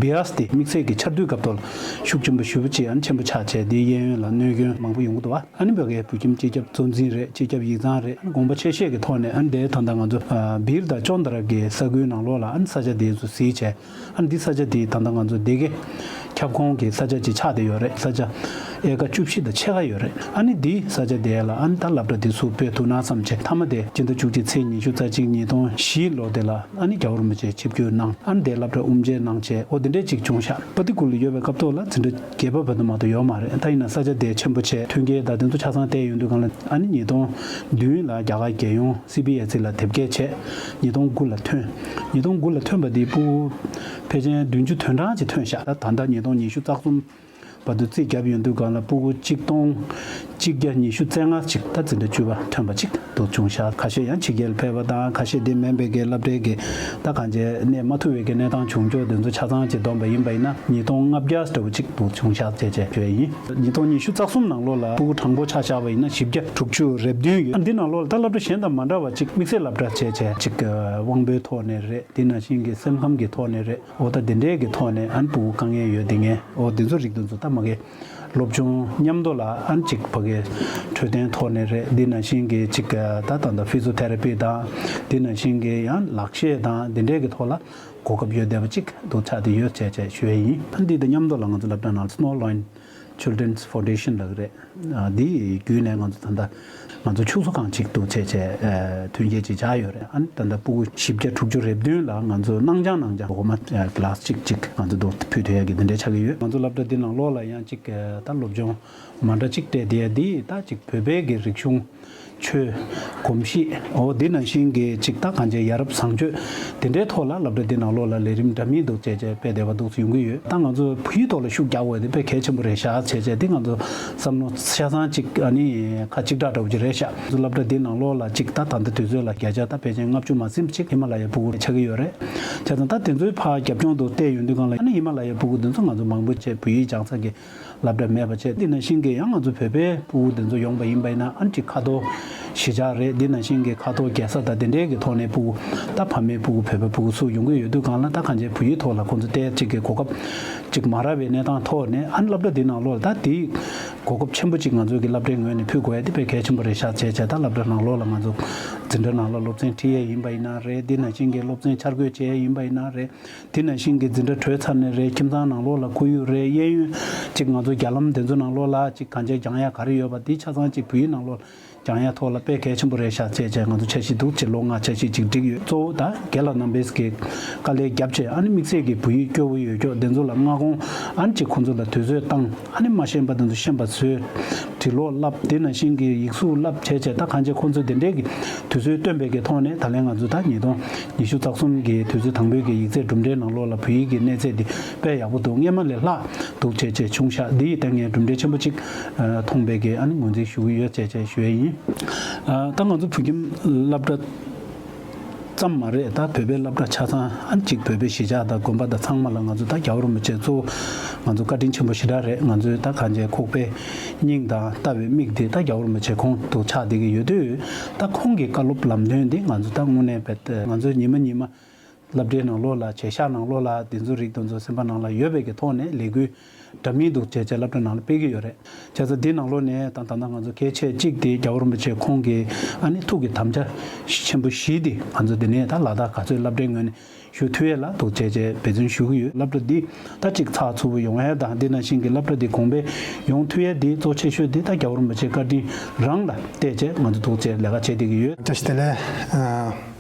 བི་ཡ་སི་དེ་དམིགས་བསལ་གྱི་ཆར་དུས་སྐབས་ཐོག་ལ་ཤུགས་ཆེན་པོ་ཞེ་པོ་ཅིག་ཨ་ནི་ཆེན་པོ་ཆགས་བྱས། དེའི་གཡས་གཡོན་ལ་གནོད་སྐྱོན་མང་པོ་ཡོང་གི་འདུག་བ། ཨ་ནི་ཕ་གི་བོད་ཁྱིམ་སྤྱི་ཁྱབ་གཙོ་འཛིན་རེད། སྤྱི་ཁྱབ་ཡིག་ཚང་རེད། ཨ་ནི་དགོངས་པ་ཆེ་བཞེས་ཀྱི་ཐོག་ནས། ཨ་ནི་དེ་ད་ལྟ་ང་ཚོ་ཨ་བིར་དང་ཅོན་དར་གྱི་ས་ཁུལ་ནང་ལོགས་ལ། ཨ་ནི་ས་ཆ་དེ་ཚོ་གཟིགས་བྱས། ཨ་ནི་འདི་ས་ཆ་དེ་ད་ལྟ་ང་ཚོ་སྡེ་དགེ་ཁྱབ་ཁོངས་ཀྱི་ས་ཆ་ཅིག་ཆགས་བསྡད་ཡོད་རེད། ས་ཆ་ཨེ་ཀ་བཅུ་བཞི་དང་ཕྱེད་ཀ་ཡོད་རེད། ཨ་ནི་འདི་ས་ཆ་དེ་ལ་ཨ་ནི་ད་སློབ་གྲྭ་འདི་ཚུགས་སྤོས་ཐུབ་ན་བསམ་བྱས། མཐའ་མ་དེ་སྤྱི་ཟླ་བཅུ་གཅིག་ཚེས་ཉི་ཤུ་རྩ་གཅིག་ཉིས་སྟོང་བཞི་ལོ་དེ་ལ། ཨ་ནི་རྒྱལ་བ་རིན་པོ་ཆེ་ཆིབས་བསྒྱུར་གནང་། ཨ་ནི་དེ་སློབ་གྲྭ་དབུ་འབྱེད་གནང་བྱས། འོ་དེ་འདྲས་ཅིག་བྱུང་ཤག་པ་ཏི་ཀུ་ལ་ཡོད་པའི་སྐབས་ཐོག་ལ་འཛིན་གྲྭ་བརྒྱད་པ་བར་དུ་མ་གཏོགས་ཡོད་མ་རེད། ད་ཡིན་ན་ས་ཆ་དེ་ཆེན་པོ་བྱས། མཐུན་རྐྱེན་དང་དེ་ཚོ་ཆ་ཚང་བལྟས་ཡོང་དུས་སྒང་ལ། ཨ་ནི་ཉིས་སྟོང་བདུན་ལ་རྒྱ་གར་རྒྱལ་ཡོངས་སི་བི་ཨེས་ཨི་ལ་དེབ་སྐྱེལ་བྱས། ཉིས་སྟོང་དགུ་ལ་ཐོན། ཉིས་སྟོང་དགུ་ལ་ཐོན་པ་དེ་ཕྲུ་གུ་ཕལ་ཆེར་བདུན་ཅུ་དོན་གྲངས་ཅིག་ཐོན་ཤག་ད་ད་ལྟ་ཉིས་སྟོང་ཉི་ཤུ་རྩ་གསུམ་བར་དུ་རྩིས་བརྒྱབ་ཡོང་དུས་སྒང་ལ། ཕྲུ་གུ་གཅིག་སྟོང་གཅིག་བརྒྱ་ཉི་ཤུ་རྩ་ལྔ་ཅིག་ད་འཛིན་གྲྭ་བཅུ་པ་ཐོན་པ་ཅིག་འདུག་བྱུང་ཤག་ཁ་ཤས་ཡང་ཕྱི་རྒྱལ་ཕེབས་པ་དང་། ཁ་ཤས་དེ་མིན་པའི་གི་སློབ་གྲྭའི་གི་ད་གང་ཅི་གནས་མ་ཐུབ་པའི་གི་གནས་སྟངས་བྱུང་ཆོག་དེ་ཚོ་ཆ་ཚང་ཅིག་བསྡོམས་པ་ཡིན་པ་ཡིན་ན། ཉིས་སྟོང་ལྔ་བརྒྱ་འདྲ་བོ་ཅིག་འདུག་བྱུང་ཤག་ཅེས་བྱས་ཞུ་ཡ་ཡིན། ཉིས་སྟོང་ཉི་ཤུ་རྩ་གསུམ་ནང་ལོགས་ལ་ཕྲུ་གུ་གྲངས་འབོར་ཆ་བཞག་པ་ཡིན་ན་བཞི་བརྒྱ་དྲུག་ཅུ་རེ་བདུན་ཡོད། འདི་ནང་ལོགས་ལ་ད་སློབ་གྲྭ་གཞན་དང་མ་འདྲ་བ་ཅིག་དམིགས་བསལ་སློབ་གྲྭ་བྱས་བྱས་ཅིག་དབང་པོའི་ཐོག་ནས་རེད། དེ་ནང་བཞིན་གི་སེམས་ཁམས་ཀྱི་ཐོག་ནས་རེད། འོ་ད་དེ་འདྲའི་གི་ཐོག་ནས། ཨ་ནི་ཕྲུ་གུ་དཀའ་ངལ་ཡོད་དེ་ངས། འོ་དེ་ཚོ་རིགས་དེ་ཚོ་ད་མ་གི་སློབ་སྦྱོང་མཉམ་དུ་ལ། ཨ་ནི་ཅིག་ཕ་གི་འཕྲོད་བསྟེན་ཐོག་ནས་རེད། འདི་ནང་བཞིན་གྱི་ཅིག་ད་ད་ད་ཕི་ཟི་ཡོ་ཐེ་ར་པི་དང་། འདི་ནང་བཞིན་གྱི་ཡང་ལག་ཤེས་དང་འདི་འདྲའི་གི་ཐོག་ལ་གོ་སྐབས་ཡོད་བསྡད་པ་ཅིག་འདུག་ཆགས་བསྡད་ཡོད་ཅེས་བྱས་ཞུ་ཡས་ཡིན། ཨ་ནི་འདི་དང་མཉམ་དུ་ལ་ང་ཚོ་སློབ་གྲྭ་ནང་Snow Loin Children's Foundation ལབ་ཀྱི་རེད། ཨ་འདི་བརྒྱུད་ནས་ང་ཚོ་ད་ལྟ་ང་ཚོ་ཕྱུགས་འཚོ་ཁང་ཅིག་འདུག་བྱས་བྱས་ཨ་མཐུན་རྐྱེན་ཅིག་ཆགས་ཡོད་རེད། ཨ་ནི་ད་ལྟ་ཕྲུ་གུ་བཞི་བརྒྱ་དྲུག་ཅུ་རེ་བདུན་ལ་ང་ཚོ་སྣང་ཆ་སྣང་ཆ་འོག་མ་ཨ་ཀི་ལ་སི་གཅིག་གཅིག་ང་ཚོ་འདུག་ཕུལ་ཐུབ་ཡ་གི་འདི་འདྲ་ཆགས་ཀྱི་ཡོད། ང་ཚོ་སློབ་གྲྭ་འདི་ནང་ལོགས་ལ་ཡང་ཅིག་ཨ་ད་སློབ་སྦྱོང་མ་འདྲ་ཅིག་སྤྲད་བསྡད་ཡ་འདི་ད་ཅིག་བོད་པའི་གི་རིག་གཞུང་ཆོས་གོམས་གཤིས། འོ་འདི་ནང་བཞིན་གྱི་ཅིག་ད་གང་ཅི་ཡ་རབས་བཟང་སྤྱོད་དེ་འདྲའི་ཐོག་ལ་སློབ་གྲྭ་འདི་ནང་ལོགས་ལ་ལས་རིམ་འདྲ་མིན་འདུག་བྱས་བྱས་སྤེལ་བསྡད་པ་འདུག་ཡོང་གི་ཡོད། ད་ང་ཚོ་བོད་ཡིག་ཐོག་ལ་ཤུགས་རྒྱག་དགོས་དེ་དཔེ་གལ་ཆེན་པོ་རེད་ཤག་བྱས་བྱས་འདི་ང་ཚོ་བསམ་བློ་ཆ་ཚང་ཅིག་ཨ་ནི་ཁ་གཅིག་གྲགས་འདྲ་བོ་ཅིག་རེད་ཤག་ང་ཚོ་སློབ་གྲྭ་འདི་ནང་ལོགས་ལ་ཅིག་ད་ད་ལྟ་དུས་ཚོད་ལ་བརྒྱ་ཆ་ད་ཕལ་ཆེར་ལྔ་བཅུ་མ་ཟིན་ཅིག་ཧི་མ་ལ་ཡའི་ཕྲུ་གུ་ཆགས་ཀྱི་ཡོད་རེད། བྱས་ཙང་ད་དེ་ཚོའི་ཕར་རྒྱབ་ལྗོངས་དུ་བལྟས་ཡོང་དུས་སྒང་ལ། ཨ་ནི་ཧི་མ་ལ་ཡའི་ཕྲུ་གུ་དེ་ཚོ་ང་ཚོ་མང་པོ་བྱས་བོད་ཡིག་སྦྱང་ས་གི་སློབ་གྲྭ་མེད་པ་བྱས། འདི་ནང་བཞིན་གྱི་ཡང་ང་ཚོ་བོད་པའི་ཕྲུ་གུ་འདི་ཚོ་ཡོང་པ་ཡིན་པ་ཡིན་ན། ཨ་ནི་ཅིག་ཁ་ཐོར་གཞིས་ཆགས་རེད། འདི་ནང་བཞིན་གྱི་ཁ་ཐོར་རྒྱལ་ས་དང་དེ་འདྲའི་གི་ཐོག་ནས་ཕྲུ་གུ་ད་ཕ་མའི་ཕྲུ་གུ་བོད་པའི་ཕྲུ་གུ་ཚུར་ཡོང་གི་ཡོད་དུས་སྒང་ལ། ད་གང་ཅི་བོད་ཡིག་ཐོག་ལ་ཁོང་ཚོ་ཏོག་ཙམ་གྱི་གོ་སྐབས་ཅིག་མ་རག་པའི་གནས་སྟངས་ཐོག་ནས། ཨ་ནི་སློབ་གྲྭ་འདི་ནང་ལོགས་ལ་ད་དེའི་གོ་སྐབས་ཆེན་པོ་ཅིག་ང་ཚོའི་གི་སློབ་གྲྭའི་ངོས་ནས་ཕུལ་དགོས་ཡ་དེ་དཔེ་གལ་ཆེན་པོ་རེད་ཤག་བྱས་བྱས། ད་སློབ་གྲྭ་ནང་ལོགས་ལ་ང་ཚོ་འཛིན་གྲྭ་ནང་ལ་སློབ་ཚན་ཁྲིད་ཡས་ཡིན་པ་ཡིན་ན་རེད། འདི་ནང་བཞིན་གྱི་སློབ་ཚན་འཆར་འགོད་བྱེད་ཡས་ཡིན་པ་ཡིན་ན་རེད། དེ་ནང་བཞིན་གྱི་འཛིན་གྲྭ་གྲོལ་ཚར་ནས་རེད། ཁྱིམ་ཚང་ནང་ལོགས་ལ་ཁོར་ཡུག་རེད། གཡས་གཡོན་ཅིག་ང་ཚོ་རྒྱ་ལམ་དེ་ཚོ་ནང་ལོགས་ལ་ཅིག་གང་ཅི་སྦྱང་ཡ་ག་རེ་ཡོད་པ་དེ་ཆ་ཚང་ཅིག་བོད་ཡིག་ནང་ལོགས་སྦྱང་ཡ་ཐོག་ལ་དཔེ་གལ་ཆེན་པོ་རེད་ཤག་བྱས་བྱས། ང་ཚོ་འཆར་གཞི་འདུག་ཅེས་ལོ་ལྔ་འཆར་གཞི་ཅིག་བསྒྲིགས་ཡོད། གཙོ་བོ་ད་རྒན་ལགས་རྣམ་པས་ཀྱི་དཀའ་ལས་བརྒྱབ་བྱས། ཨ་ནི་དམིགས་བསལ་གྱི་བོད་ཡིག་སྐྱོ་བོ་ཡོད་ཀྱོག་དེ་ཚོ་ལ་མངའ་ཁོངས་ཨ་ནི་ཅིག་ཁོང་ཚོ་ལ་དུས་ཚོད་བཏང་། ཨ་ནི་མ་ཤེས་པ་དེ་ཚོ་ཤེས་པ་བཟོས། འབྲི་ཀློག་བསླབ། དེ་ནང་བཞིན་གྱི་ཡིག་གཟུགས་བསླབ་བྱས་བྱས། ད་གང་ཅི་ཁོང་ཚོ་དེ་འདྲའི་གི་དུས་ཚོད་བཏོན་པའི་གི་ཐོག་ནས། ད་ལན་ང་ཚོ་ད་ཉིས་སྟོང་ཉི་ཤུ་རྩ་གསུམ་གི་དུས་ཚོད་དང་པོའི་གི་ཡིག་ཚད་གྲུབ་འབྲས་ནང་ལོགས་ལ་བོད་ཡིག་གི་གནས་ཚད་འདི་དཔེ་ཡག་པོ་འདུག་སྔོན་མ་ལས་ལྷག་འདུག་བྱས་བྱས་བྱུང་ཤག་འདི་ཡིས་ད་ངས་གྲུབ་འབྲས་ཆེན་པོ་ཅིག་མཐོང་པའི་གི་ཨ་ནི་ངོས་འཛིན་ཞུ་གི་ཡོད་ཅེས་བྱས་ཞུ་ཡས་ཡིན། ད་ང་ཚོ་བོད་ཁྱིམ་སློབ་གྲྭ་ཙམ་མ་རེད། ད་བོད་པའི་སློབ་གྲྭ་ཆ་ཚང་། ཨ་ནི་གཅིག་བོད་པའི་གཞིས་ཆགས་དང་དགོན་པ་དང་ཚང་མ་ལ་ང་ཚོ་ད་རྒྱལ་བ་རིན་པོ་ཆེ་གཙོ་བོ་ང་ཚོ་བཀའ་དྲིན་ཆེན་པོ་ཞེ་དྲག་རེད། ང་ཚོའི་ད་གང་ཅི་ཁོག་པའི་སྙིང་དང་ལྟ་བའི་མིག་དེ་ད་རྒྱལ་བ་རིན་པོ་ཆེ་ཁོང་དུ་ཆགས་བསྡད་ཀྱི་ཡོད་དུས། ད་ཁོང་གི་བཀའ་སློབ་ལམ་སྟོན་འདི་ང་ཚོ་ད་དངོས་གནས་བེད་ང་ཚོའི་ཉི་མ་ཉི་མ་སློབ་གྲྭའི་ནང་ལོགས་ལ་བྱེད་ཤག་ནང་ལོགས་ལ་དེ་ཚོ་རིགས་དེ་ཚོ་སེམས་པ་ནང་ལ་ཡོད་པའི་གི་ཐོག་ནས་ལས་འགུལ་འདྲ་མིན་འདུག་བྱས་བྱས་སློབ་གྲྭ་ནང་ལ་སྤེལ་གྱི་ཡོད་རེད། བྱས་ཙང་འདི་ནང་ལོགས་ནས་ད་ད་ལྟ་ང་ཚོ་གལ་ཆེ་གཅིག་དེ་རྒྱལ་བ་རིན་པོ་ཆེ་ཁོང་གི་ཨ་ནི་ཐུགས་ཀྱི་དམ་བཅའ་ཆེན་པོ་བཞི་དེ་ང་ཚོ་འདི་ནས་ད་ལ་དྭགས་ག་ཚོད་སློབ་གྲྭའི་ངོས་ནས་ཞུ་ཐུབ་ཡས་ལ་འདུག་བྱས་བྱས་འབད་བརྩོན་ཞུ་གི་ཡོད། སློབ་གྲྭ་འདི་ད་གཅིག་ཚགས་ཚུད་པོ་ཡོང་ཡས་དང་། འདི་ནང་བཞིན་གྱི་སློབ་གྲྭ་འདི་གོང་འཕེལ་ཡོང་ཐུབ་ཡས་འདི་གཙོ་ཆེ་ཤོས་འདི་ད་རྒྱལ་བ་རིན་པོ་ཆེ་བཀའ་དྲིན་རང་ལ་བལྟས་བྱས་ང་ཚོ་འདུག་བྱས་ལས་ཀ་བྱེད་བསྡད་ཀྱི་ཡོད། བཀྲ་ཤིས་བདེ་ལེགས།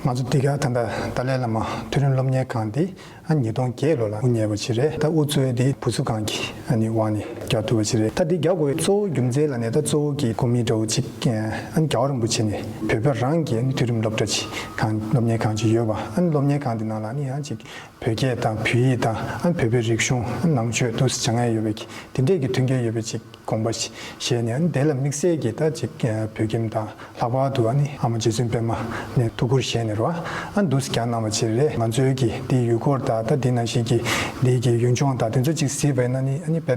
ཨ། ང་ཚོ་འདི་ག་ད་ལྟ་ཏཱ་ལའི་བླ་མ་མཐོ་རིམ་སློབ་གཉེར་ཁང་འདི་ཨ་ཉིས་སྟོང་བརྒྱད་ལོ་ལ་དབུ་བརྙེས་པ་ཅིག་རེད། ད་དབུ་གཙོས་འདི་བུ་གསོ་ཁང་གི་ཨ་ནི་དབང་ནས་རྒྱག་ཐུབ་པ་ཅིག་རེད། ད་འདི་རྒྱག་དགོས་པའི་གཙོ་བོ་རྒྱུ་མཚན་ལ་ནི་ད་གཙོ་བོ་གི་དགོས་དམིགས་འདྲ་བོ་ཅིག་ཨ་ནི་རྒྱལ་བ་རིན་པོ་ཆེ་ནས་བོད་པ་རང་གི་ཨ་ནི་མཐོ་རིམ་སློབ་གྲྭ་ཅིག་ཁང་སློབ་གཉེར་ཁང་ཅིག་ཡོད་པ། ཨ་ནི་སློབ་གཉེར་ཁང་འདི་ནང་ལ་ནི་ཡང་ཅིག་བོད་སྐད་དང་བོད་ཡིག་དང་ཨ་ནི་བོད་པའི་རིག་གཞུང་ཨ་ནི་ནང་ཆོས་འདུག་སེ་སྦྱང་ཡ་ཡོད་པའི་གི་དེ་འདྲས་ཀྱི་མཐུན་རྐྱེན་ཡོད་པའི་ཅིག་དགོངས་པ་བཞེས་ནས། ཨ་ནི་དེ་ལ་དམིགས་བསལ་གྱིས་ད་ཅིག་བོད་ཁྱིམ་དང་ལྷག་པར་དུ་ཨ་ནི་ཨ་མ་རྗེ་བཙུན་པད་མ་ནས་ཐུགས་ཁུར་བཞེས་ནས་རེད་བ། ཨ་ནི་འདུག་སེ་རྒྱག་གནང་བ་ཅིག་རེད། ང་ཚོའི་གི་དེ་ཡུལ་སྐོར་དང་ད་དེ་ནང་བཞིན་གྱི་དེ་གི་ཡུལ་ལྗོངས་དང་དེ་ཚོ་ཅིག་གཟིགས་པ་ཡིན་ན་ནི་ཨ་ནི་དཔེ་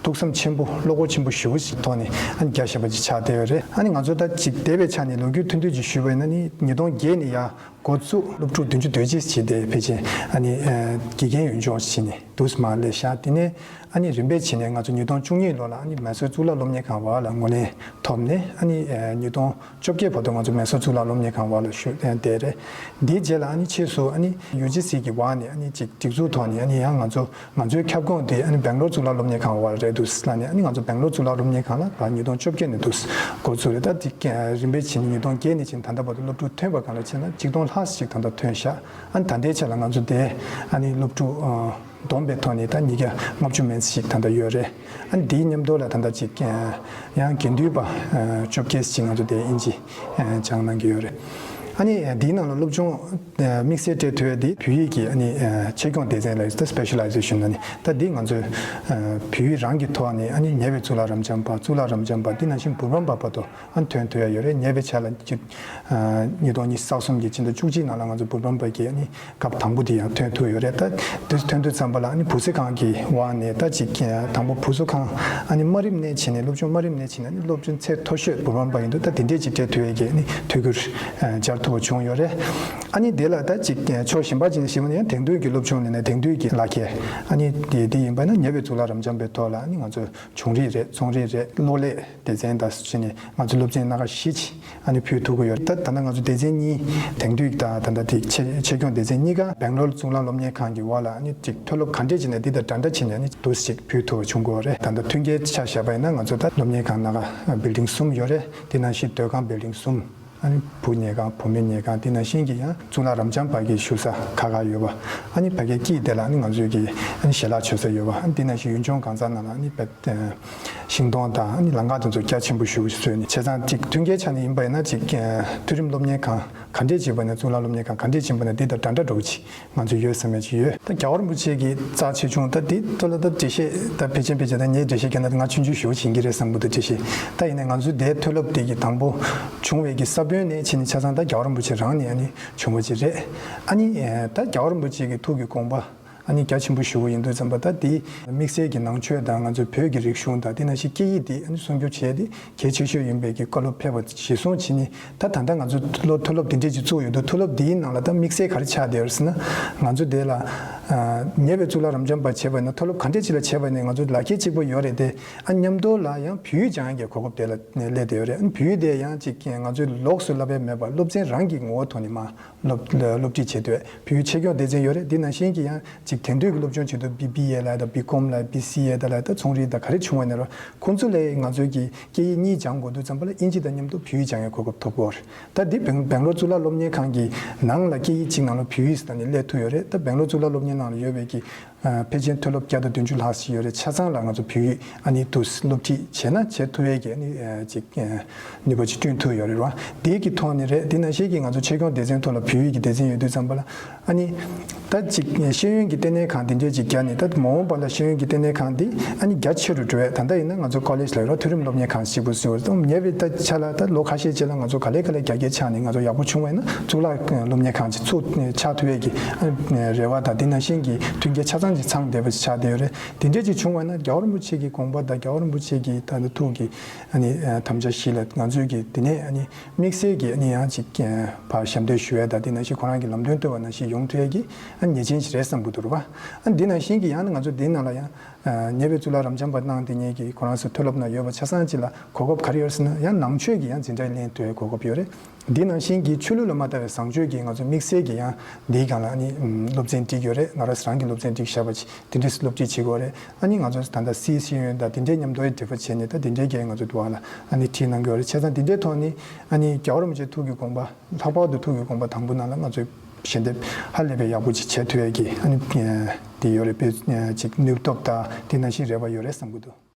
ཐུགས་བསམ་ཆེན་པོ་བློ་ཁོག་ཆེན་པོ་ཞེ་པོ་ཞིག་ཐོག་ནས་ཨ་ནི་རྒྱག་བཞིན་པ་ཅིག་ཆགས་བསྡད་ཡོད་རེད། ཨ་ནི་ང་ཚོ་ད་ཅིག་འདས་པའི་ཆ་ནས་ལོ་རྒྱུས་ཐུང་ཐུང་ཅིག་ཞུས་པ་ཡིན་ན་ནི་ཉིས་སྟོང་བརྒྱད་ནས་ཡར་འགོ་བཙུགས་སློབ་ཕྲུག་བདུན་ཅུ་དོན་གཅིག་བྱས་ཏེ་ཕལ་ཆེར་ཨ་ནི་ཨ་དགེ་རྒན་ཡོན་སྦྱོང་བྱས་ནས་འདུག་སེ་མར་སླེབས་ཤག་དེ་ནས་ཨ་ནི་རིམ་པས་བྱས་ནས་ང་ཚོ་ཉིས་སྟོང་བཅུ་གཉིས་ལོ་ལ་ཨ་ནི་མེ་སོར་གཙུག་ལག་སློབ་གཉེར་ཁང་བར་ལ་ངོས་ལེན་ཐོབ་ནས་ཨ་ནི་ཨ་ཉིས་སྟོང་བཅོ་བརྒྱད་བར་དུ་ང་ཚོ་མེ་སོར་གཙུག་ལག་སློབ་གཉེར་ཁང་བར་ལ་བཞུགས་བསྡད་རེད། འདིའི་རྗེས་ལ་ཨ་ནི་ཕྱིས་སུ་ཨ་ནི་ཡུ་ཇི་སི་གི་བར་ནས་ཨ་ནི་ཅིག་སྒྲིག་འཛུགས་ཐོག་ནས་ཨ་ནི་ཡང་ང་ཚོ་ང་ཚོའི་ཁྱབ་ཁོངས་དེ་ཨ་ནི་སྦེང་ལོར་གཙུག་ལག་སློབ་གཉེར་ཁང་བར་རེད་འདུག་ལབ་ནས། ཨ་ནི་ང་ཚོ་སྦེང་ལོར་གཙུག་ལག་སློབ་གཉེར་ཁང་ལ་ཉིས་སྟོང་བཅོ་བརྒྱད་ནས་འདུག་འགོ་བཙུགས་རེད། ད་དེ་རིམ་པས་བྱས་ནས་ཉིས་སྟོང་བརྒྱད་ནས་བྱས་ནས་ད་ལྟ་བར་དུ་སློབ་ཕྲུག་ཐོན་པ་སྒང་ལ་བྱས་ན་ཆིག་སྟོང་ལྷག་ཅིག་ད་ལྟ་ཐོན་ཤག་ཨ་ནི་ད་ལྟའི་ཆ་ལ་ང་ཚོ་དེ་ཨ་ནི་སློབ་ཕྲུག་བསྡོམས་པའི་ཐོག་ནས་ད་ཉིས་བརྒྱ་ལྔ་བཅུ་མན་ཙམ་ཞིག་ད་ལྟ་ཡོད་རེད། ཨ་ནི་དེའི་མཉམ་དུ་ལ་ད་ལྟ་ཅིག་ཡང་དགེ་འདུན་པ་བཅོ་བརྒྱད་ཅིག་ང་ཚོ་དེ་དབྱིན་ཇི་སྦྱང་གནང་གི་ཡོད་རེད། ཨ་ནི་དེའི་ནང་ལ་སློབ་སྦྱོང་དམིགས་བསལ་སྤྲད་ཐུབ་ཡ་དེ་བོད་ཡིག་གི་ཨ་ནི་ཆེད་སྦྱོང་སྡེ་ཚན་ལ་ད་སི་པེ་ཤ་ལའི་ཟེ་ཤན་ལ་ནི་ད་འདི་ང་ཚོས་བོད་ཡིག་རང་གི་ཐོག་ནས་ཨ་ནི་ཉེ་བའི་གཙུག་ལག་རབ་འབྱམས་པ་གཙུག་ལག་རབ་འབྱམས་པ་འདི་ནང་བཞིན་བུམ་རམས་པ་བར་དུ་ཨ་ནི་ཐོན་ཐུབ་ཡ་ཡོད་རེད། ཉེ་བའི་ཆ་ལ་ཅིག་ཉིས་སྟོང་ཉི་ཤུ་རྩ་གསུམ་གྱི་ཕྱི་ཟླ་བཅུ་གཅིག་ནང་ལ་ང་ཚོ་བུམ་རམས་པ་གི་ཨ་ནི་སྐབས་དང་པོ་དེ་ཡང་ཐོན་ཐུབ་ཡོད་རེད། ད་དེ་ཐོན་དུས་ཙམ་པ་ལ་ཨ་ནི་བུ་གསོ་ཁང་གི་འོག་ནས་ད་ཅིག་དང་པོ་བུ་གསོ་ཁང་ཨ་ནི་དམའ་རིམ་ནས་བྱས་ནས་སློབ་སྦྱོང་དམའ་རིམ་ནས་བྱས་ནས་ཨ་ནི་སློབ་སྦྱོང་ཚད་མཐོ་ཤོས་བུམ་རམས་པ་ཡིན་དུས་ད་དེ་འདྲས་ཅིག་སྤྲད་ཐུབ་ཡས་ཀྱི་ཨ་ནི་ཐུགས་ཁུར་ཨ་འཇལ་ཐུབ་པ་བྱུང་ཡོད་རེད། ཨ་ནི་དེ་ལ་ད་ཅིག་ཕྱོགས་གཞན་པ་ཅིག་ནས་ཞུས་པ་ཡིན་ན་དེང་དུས་ཀྱི་སློབ་སྦྱོང་ལས་ནས་དེང་དུས་ཀྱི་ལག་ཁྱེར་ཨ་ནི་དེ་དེ་ཡིན་པ་ན་ཉེ་བའི་གཙུག་ལག་རབ་འབྱམས་པའི་ཐོག་ལ་ཨ་ནི་ང་ཚོ་བྱུང་རིག་རེད། ཚོང་རིག་རེད། གློག་ཀླད་སྡེ་ཚན་དང་བྱས་ནས་ང་ཚོ་སློབ་ཚན་སྣ་ཁ་བཞི་ཅིག་ཨ་ནི་ཕུལ་ཐུབ་ཀྱི་ཡོད། ད་ད་ལྟ་ང་ཚོ་སྡེ་ཚན་གཉིས་དེང་དུས་དང་ད་ལྟ་དེ་ཆེད་ཆེད་སྦྱོང་སྡེ་ཚན་གཉིས་ཀ་སྦེང་ལོར་གཙུག་ལག་སློབ་གཉེར་ཁང་གི་འོག་ལ་ཨ་ནི་ཅིག་མཐོ་སློབ་ག་འདྲས་བྱས་ནས་འདི་དང་འདྲ་འདྲ་བྱས་ནས་ཨ་ནི་འདུག་སེ་ཅིག་ཕུལ་ཐུབ་པ་བྱུང་དགོས་རེད། ད་ལྟ་མཐུན་རྐྱེན་ཆ་བཞག་པ་ཡིན་ན་ང་ཚོ་ད་སློབ་གཉེར་ཁང་སྣ་ཁ་བིལ་ཌིང་གསུམ་ཡོད་རེད། དེ་ནང་བཞིན་སྡོད་ཁང་བིལ་ཌིང་གསུམ། ཨ་ནི་བུ་གཉེར་ཁང་བུ་མོའི་གཉེར་ཁང་དེ་ནང་བཞིན་གྱི་ཡང་གཙུག་ལག་རབ་འབྱམས་པ་གི་བཞུགས་ས་ཁག་ཁག་ཡོད་པ། ཨ་ནི་ཕ་གིའི་དཀྱིལ་དེ་ལ་ཨ་ནི་ང་ཚོའི་གི་ཨ་ནི་ཞལ་ལག་མཆོད་ས་ཡོད་པ། ཨ་ནི་དེ་ནང་བཞིན་ཡུལ་ལྗོངས་གང་ཟག་ནང་ལ་ཨ་ནི་བེད་ཤིང་སྡོང་དང་ཨ་ནི་ལམ་ཁ་དེ་ཚོ་རྒྱ་ཆེན་པོ་ཞེ་པོ་ཞིག་བཟོས་ནས། བྱས་ཙང་ཅིག་མཐུན་རྐྱེན་ཆ་ནས་ཡིན་པ་ཡིན་ན་ཅིག་མཐོ་རིམ་སློབ་གཉེར་ཁང་ག་འདྲས་བྱས་པ་ན་གཙུག་ལག་སློབ་གཉེར་ཁང་ག་འདྲས་བྱས་པ་ན་འདི་དང་འདྲ་འདྲ་འདྲ་བོ་ཅིག་ང་ཚོ་ཡོད་བསམ་ཡ་ཅིག་ཡོད། ད་རྒྱལ་བ་རིན་པོ་ཆེ་གི་རྩ་ཆེ་ཆུང་ད་འདི་ཐོག་ལ་ད་འགྲེལ་བཤད་ད་ཕལ་ཆེར་ཕལ་ཆེར་ད་ངས་འགྲེལ་བཤད་བརྒྱབ་ན་ང་ཆུང་ཆུང་ཞེ་པོ་ཅིག་ཡིན་གྱི་རེད་བསམ་གྱི་འདུག་འགྲེལ་བཤད། ད་ཡིན་ནའི་ང་ཚོའི་དེའི་མཐོ་སློབ་དེ་གི་དང་པོ་བྱུང་བའི་གི་ས་བོན་ནས་ཕྱིན་ནས་ཆ་ཚང་ད་རྒྱལ་བ་རིན་པོ་ཆེ་རང་ནས་ཨ་ནི་བྱུང་བ་ཅིག་རེད། ཨ་ནི་ད་རྒྱལ་བ་རིན་པོ་ཆེ་གི་ཐུགས་ཀྱི་དགོངས་པ་ཨ་ནི་རྒྱ་ཆེན་པོ་ཞེ་པོ་ཡིན་དུས་ཙམ་པ་ད་དེ་དམིགས་བསལ་གྱི་ནང་ཆོས་དང་ང་ཚོའི་བོད་ཀྱི་རིག་གཞུང་དང་དེ་ནང་བཞིན་སྐད་ཡིག་དེ་ཨ་ནི་སྲུང་སྐྱོབ་བྱས་ཏེ་གལ་ཆེ་ཤོས་ཡིན་པའི་གི་བཀའ་སློབ་ཕེབས་པ་གཞིར་བཟུང་བྱས་ནས། ད་ད་ལྟ་ང་ཚོ་མཐོ་སློབ་མཐོ་སློབ་དེ་འདྲས་ཅིག་བཙུགས་ཡོད་དུས་མཐོ་སློབ་དེའི་ནང་ལ་ད་དམིགས་བསལ་ག་རེ་ཆགས་བསྡད་ཡོད་ཟེར་ན། ང་ཚོ་དེ་ལ་ཉེ་བའི་གཙུག་ལག་རབ་འབྱམས་པ་བྱས་པ་ཡིན་ན་མཐོ་སློབ་ག་འདྲས་ཅིག་ལ་བྱས་པ་ཡིན་ན་ང་ཚོ་ལག་ཁྱེར་གཅིག་པོ་ཡོད་རེད་དེ། ཨ་མཉམ་དུ་ལ་ཡང་བོད་ཡིག་སྦྱང་ཡག་གི་གོ་སྐབས་དེ་ལ་སླེབས་བསྡད་ཡོད་རེད། ཨ་བོད་ཡིག་དེ་ཡང་ཅིག་ང་ཚོས་ལོགས་སུ་བསླབ་ཡ་མེད་པར་སློབ་ཚན་རང་གི་ངོ་བོ་ཐོག་ནས་མར་སློབ་སློབ་ཁྲིད་བྱེད་དུས་བོད་ཡིག་ཆེད་སྦྱོང་སྡེ་ཚན་ཡོད་རེད། དེ་ནང་བཞིན་གྱི་ཡང་ཅིག་དེང་དུས་ཀྱི་སློབ་སྦྱོང་བྱེད་དུས་བི་བི་ཨེ་ལ་དང་བི་ཀོམ་ལ་བི་སི་ཨེ་དང་ལ་དང་ཚོང་རིག་དང་ག་རེ་བྱུང་བ་ཡིན་ན་ར། ཁོང་ཚོ་ལ་ང་ཚོའི་གི་སྐད་ཡིག་གཉིས་སྦྱང་དགོས་དུས་ཙམ་པ་ལ་དབྱིན་ཇི་དང་མཉམ་དུ་བོད་ཡིག་སྦྱང་ཡའི་གོ་སྐབས་ཐོབ་ཀྱི་ཡོད་རེད། ད་འདི་སྦེང་སྦེང་ལོར་གཙུག་ལག་སློབ་གཉེར་ཁང་གི་ནང་ལ་སྐད་ཡིག་གཅིག་ནང་ལ་བོད་ཡིག་ཟེར་ནས་སླེབས་ཐུབ་ཡོད་རེད། ད་སྦེང་ལོར་གཙུག་ལག་སློབ་གཉེར་ནང་ལ་ཡོད་པའི་གི་ཕལ་ཆེར་མཐོ་སློབ་བརྒྱ་དང་བདུན་ཅུ་ལྷག་ཞིག་ཡོད་རེད། ཆ་ཚང་ལ་ང་ཚོ་བོད་ཡིག་ཨ་ནི་དུ་སློབ་ཁྲིད་བྱས་ན་བྱེད་ཐུབ་ཡས་ཀྱི་ཨ་ནི་ཅིག་ནུས་པ་ཅིག་བསྐྲུན་ཐུབ་ཡོད་རེད་བ། དེ་གི་ཐོག་ནས་རེད། དེ་ནང་བཞིན་གྱི་ང་ཚོ་ཆེད་སྦྱོང་སྡེ་ཚན་ཐོག་ལ་བོད་ཡིག་གི་སྡེ་ཚན་ཡོད་དུས་ཙམ་པ་ལ། ཨ་ནི། ད་ཅིག་ཤེས་ཡོན་གྱི་ལྟེ་གནས་ཁང་དེ་འདྲས་ཅིག་བརྒྱབ་ནས་ད་མ་འོངས་པ་ལ་ཤེས་ཡོན་གྱི་ལྟེ་གནས་ཁང་འདི་ཨ་ནི་རྒྱ་ཆེ་རུ་འགྲོ་ཡས། ད་ལྟ་ཡིན་ན་ང་ཚོ་ཀོ་ལེཇ་ལ་ཡོད་ར་མཐོ་རིམ་སློབ་གཉེར་ཁང་ཞིག་པོ་ཟེར་བ་དང་ཉེ་བའི་ད་ཆ་ལ་ད་ལོ་ཁ་ཤས་རྗེས་ལ་ང་ཚོ་ག་ལེ་ག་ལེ་རྒྱ་སྐྱེད་ཆགས་ནས་ང་ཚོ་ཡག་པོ་བྱུང་བ་ཡིན་ན་གཙུག་ལག་སློབ་གཉེར་ཁང་ཅིག་ཚུགས་ཆགས་ཐུབ་ཡས་ཀྱི་ཨ་རེ་བ་དང་དེ་ནང་བཞིན་གྱི་མཐུན་རྐྱེན་ཆ་ཚང་ཅིག་ཚང་བསྡད་པ་ཅིག་ཆགས་བསྡད་ཡོད་རེད། དེ་འདྲས་ཅིག་བྱུང་བ་ཡིན་ན་རྒྱལ་བ་རིན་པོ་ཆེ་གི་དགོངས་པ་དང་རྒྱལ་བ་རིན་པོ་ཆེ་གི་ད་ལྟ་ཐུགས་ཀྱི་ཨ་ནི་དམ་བཅའ་བཞི་ལ་ང་ཚོས་ཀྱི་དེ་ནས་ཨ་ནི། དམིགས་བསལ་གྱིས་ཨ་ནི་ཡང་ཅིག་ཕར་ཞབས་འདེགས་ཞུ་ཡས་དང་དེ་ནང་བཞིན་ཁོ་རང་གི་ལམ་སྟོན་སྟོན་པ་ནང་བཞིན་ཡོང་ཐུབ་ཡས་ཀྱི་ཨ་ཉེས་ཅན་ཞིག་རེད་བསམ་གྱི་འདུག་རེད་པ། ཨ་འདི་ནང་བཞིན་གྱི་ཡང་ན་ང་ཚོ་འདི་ནང་ལ་ཡང་ ཉེ་བའི་གཙུག་ལག་རབ་འབྱམས་པ་གནང་དེ་ཉིད་ཀྱིས་ཁོ་རང་ཚོ་མཐོ་སློབ་ནང་ཡོད་པ་ཆ་ཚང་གཅིག་ལ་གོ་སྐབས་ག་རེ་ཡོད་ཟེར་ན། ཡང་ནང་ཆོས་ཀྱི་ཡང་འཛིན་གྲྭ་ལེན་ཐུབ་པའི་གོ་སྐབས་ཡོད་རེད། འདི་ནང་བཞིན་གྱི་ཆོས་ལུགས་ལ་མ་ལྟ་བའི་བཟང་སྤྱོད་ཀྱི་ང་ཚོ་དམིགས་བསལ་གྱི་ཡང་འདིའི་སྒང་ལ་ཨ་ནི་སློབ་ཚན་སྒྲིག་ཡོད་རེད། ང་རང་རང་གི་སློབ་ཚན་སྒྲིག་བཞག་པ་ཅིག་དེ་འདྲས་སློབ་ཁྲིད་བྱེད་དགོས་རེད། ཨ་ནི་ང་ཚོ་ད་ལྟ་སི་ཤེས་ཡོན་དང་དེ་འདྲའི་མཉམ་དུ་འབྲེལ་བ་བྱས་ནས་ད་དེ་འདྲའི་གི་ང་ཚོ་འདུག་ཨ་ལ་ཨ་ནི་ཁྲིད་གནང་གི་ཡོད་རེད། བྱས་ཙང་དེ་འདྲའི་ཐོག་ནས་ཨ་ནི་རྒྱལ་བ་རིན་པོ་ཆེའི་ཐུགས་ཀྱི་དགོངས་པ། ལྷག་པར་དུ་ཐུགས་ཀྱི་དགོངས་པ་དང་པོ་ནང་ལ་ང་ཚོས་ཞལ་འདེབས་ཧ་ལས་པའི་ཡག་པོ་ཅིག་བྱེད་ཐུབ་ཡས་ཀྱི་ཨ་ནི་དེ་ཡོད་རེད། དཔེ་ཅིག་ནུས་སྟོབས་དང་དེ་ནང་བཞིན་རེ་བ་ཡོད་རེད་བསམ་གྱི་འདུག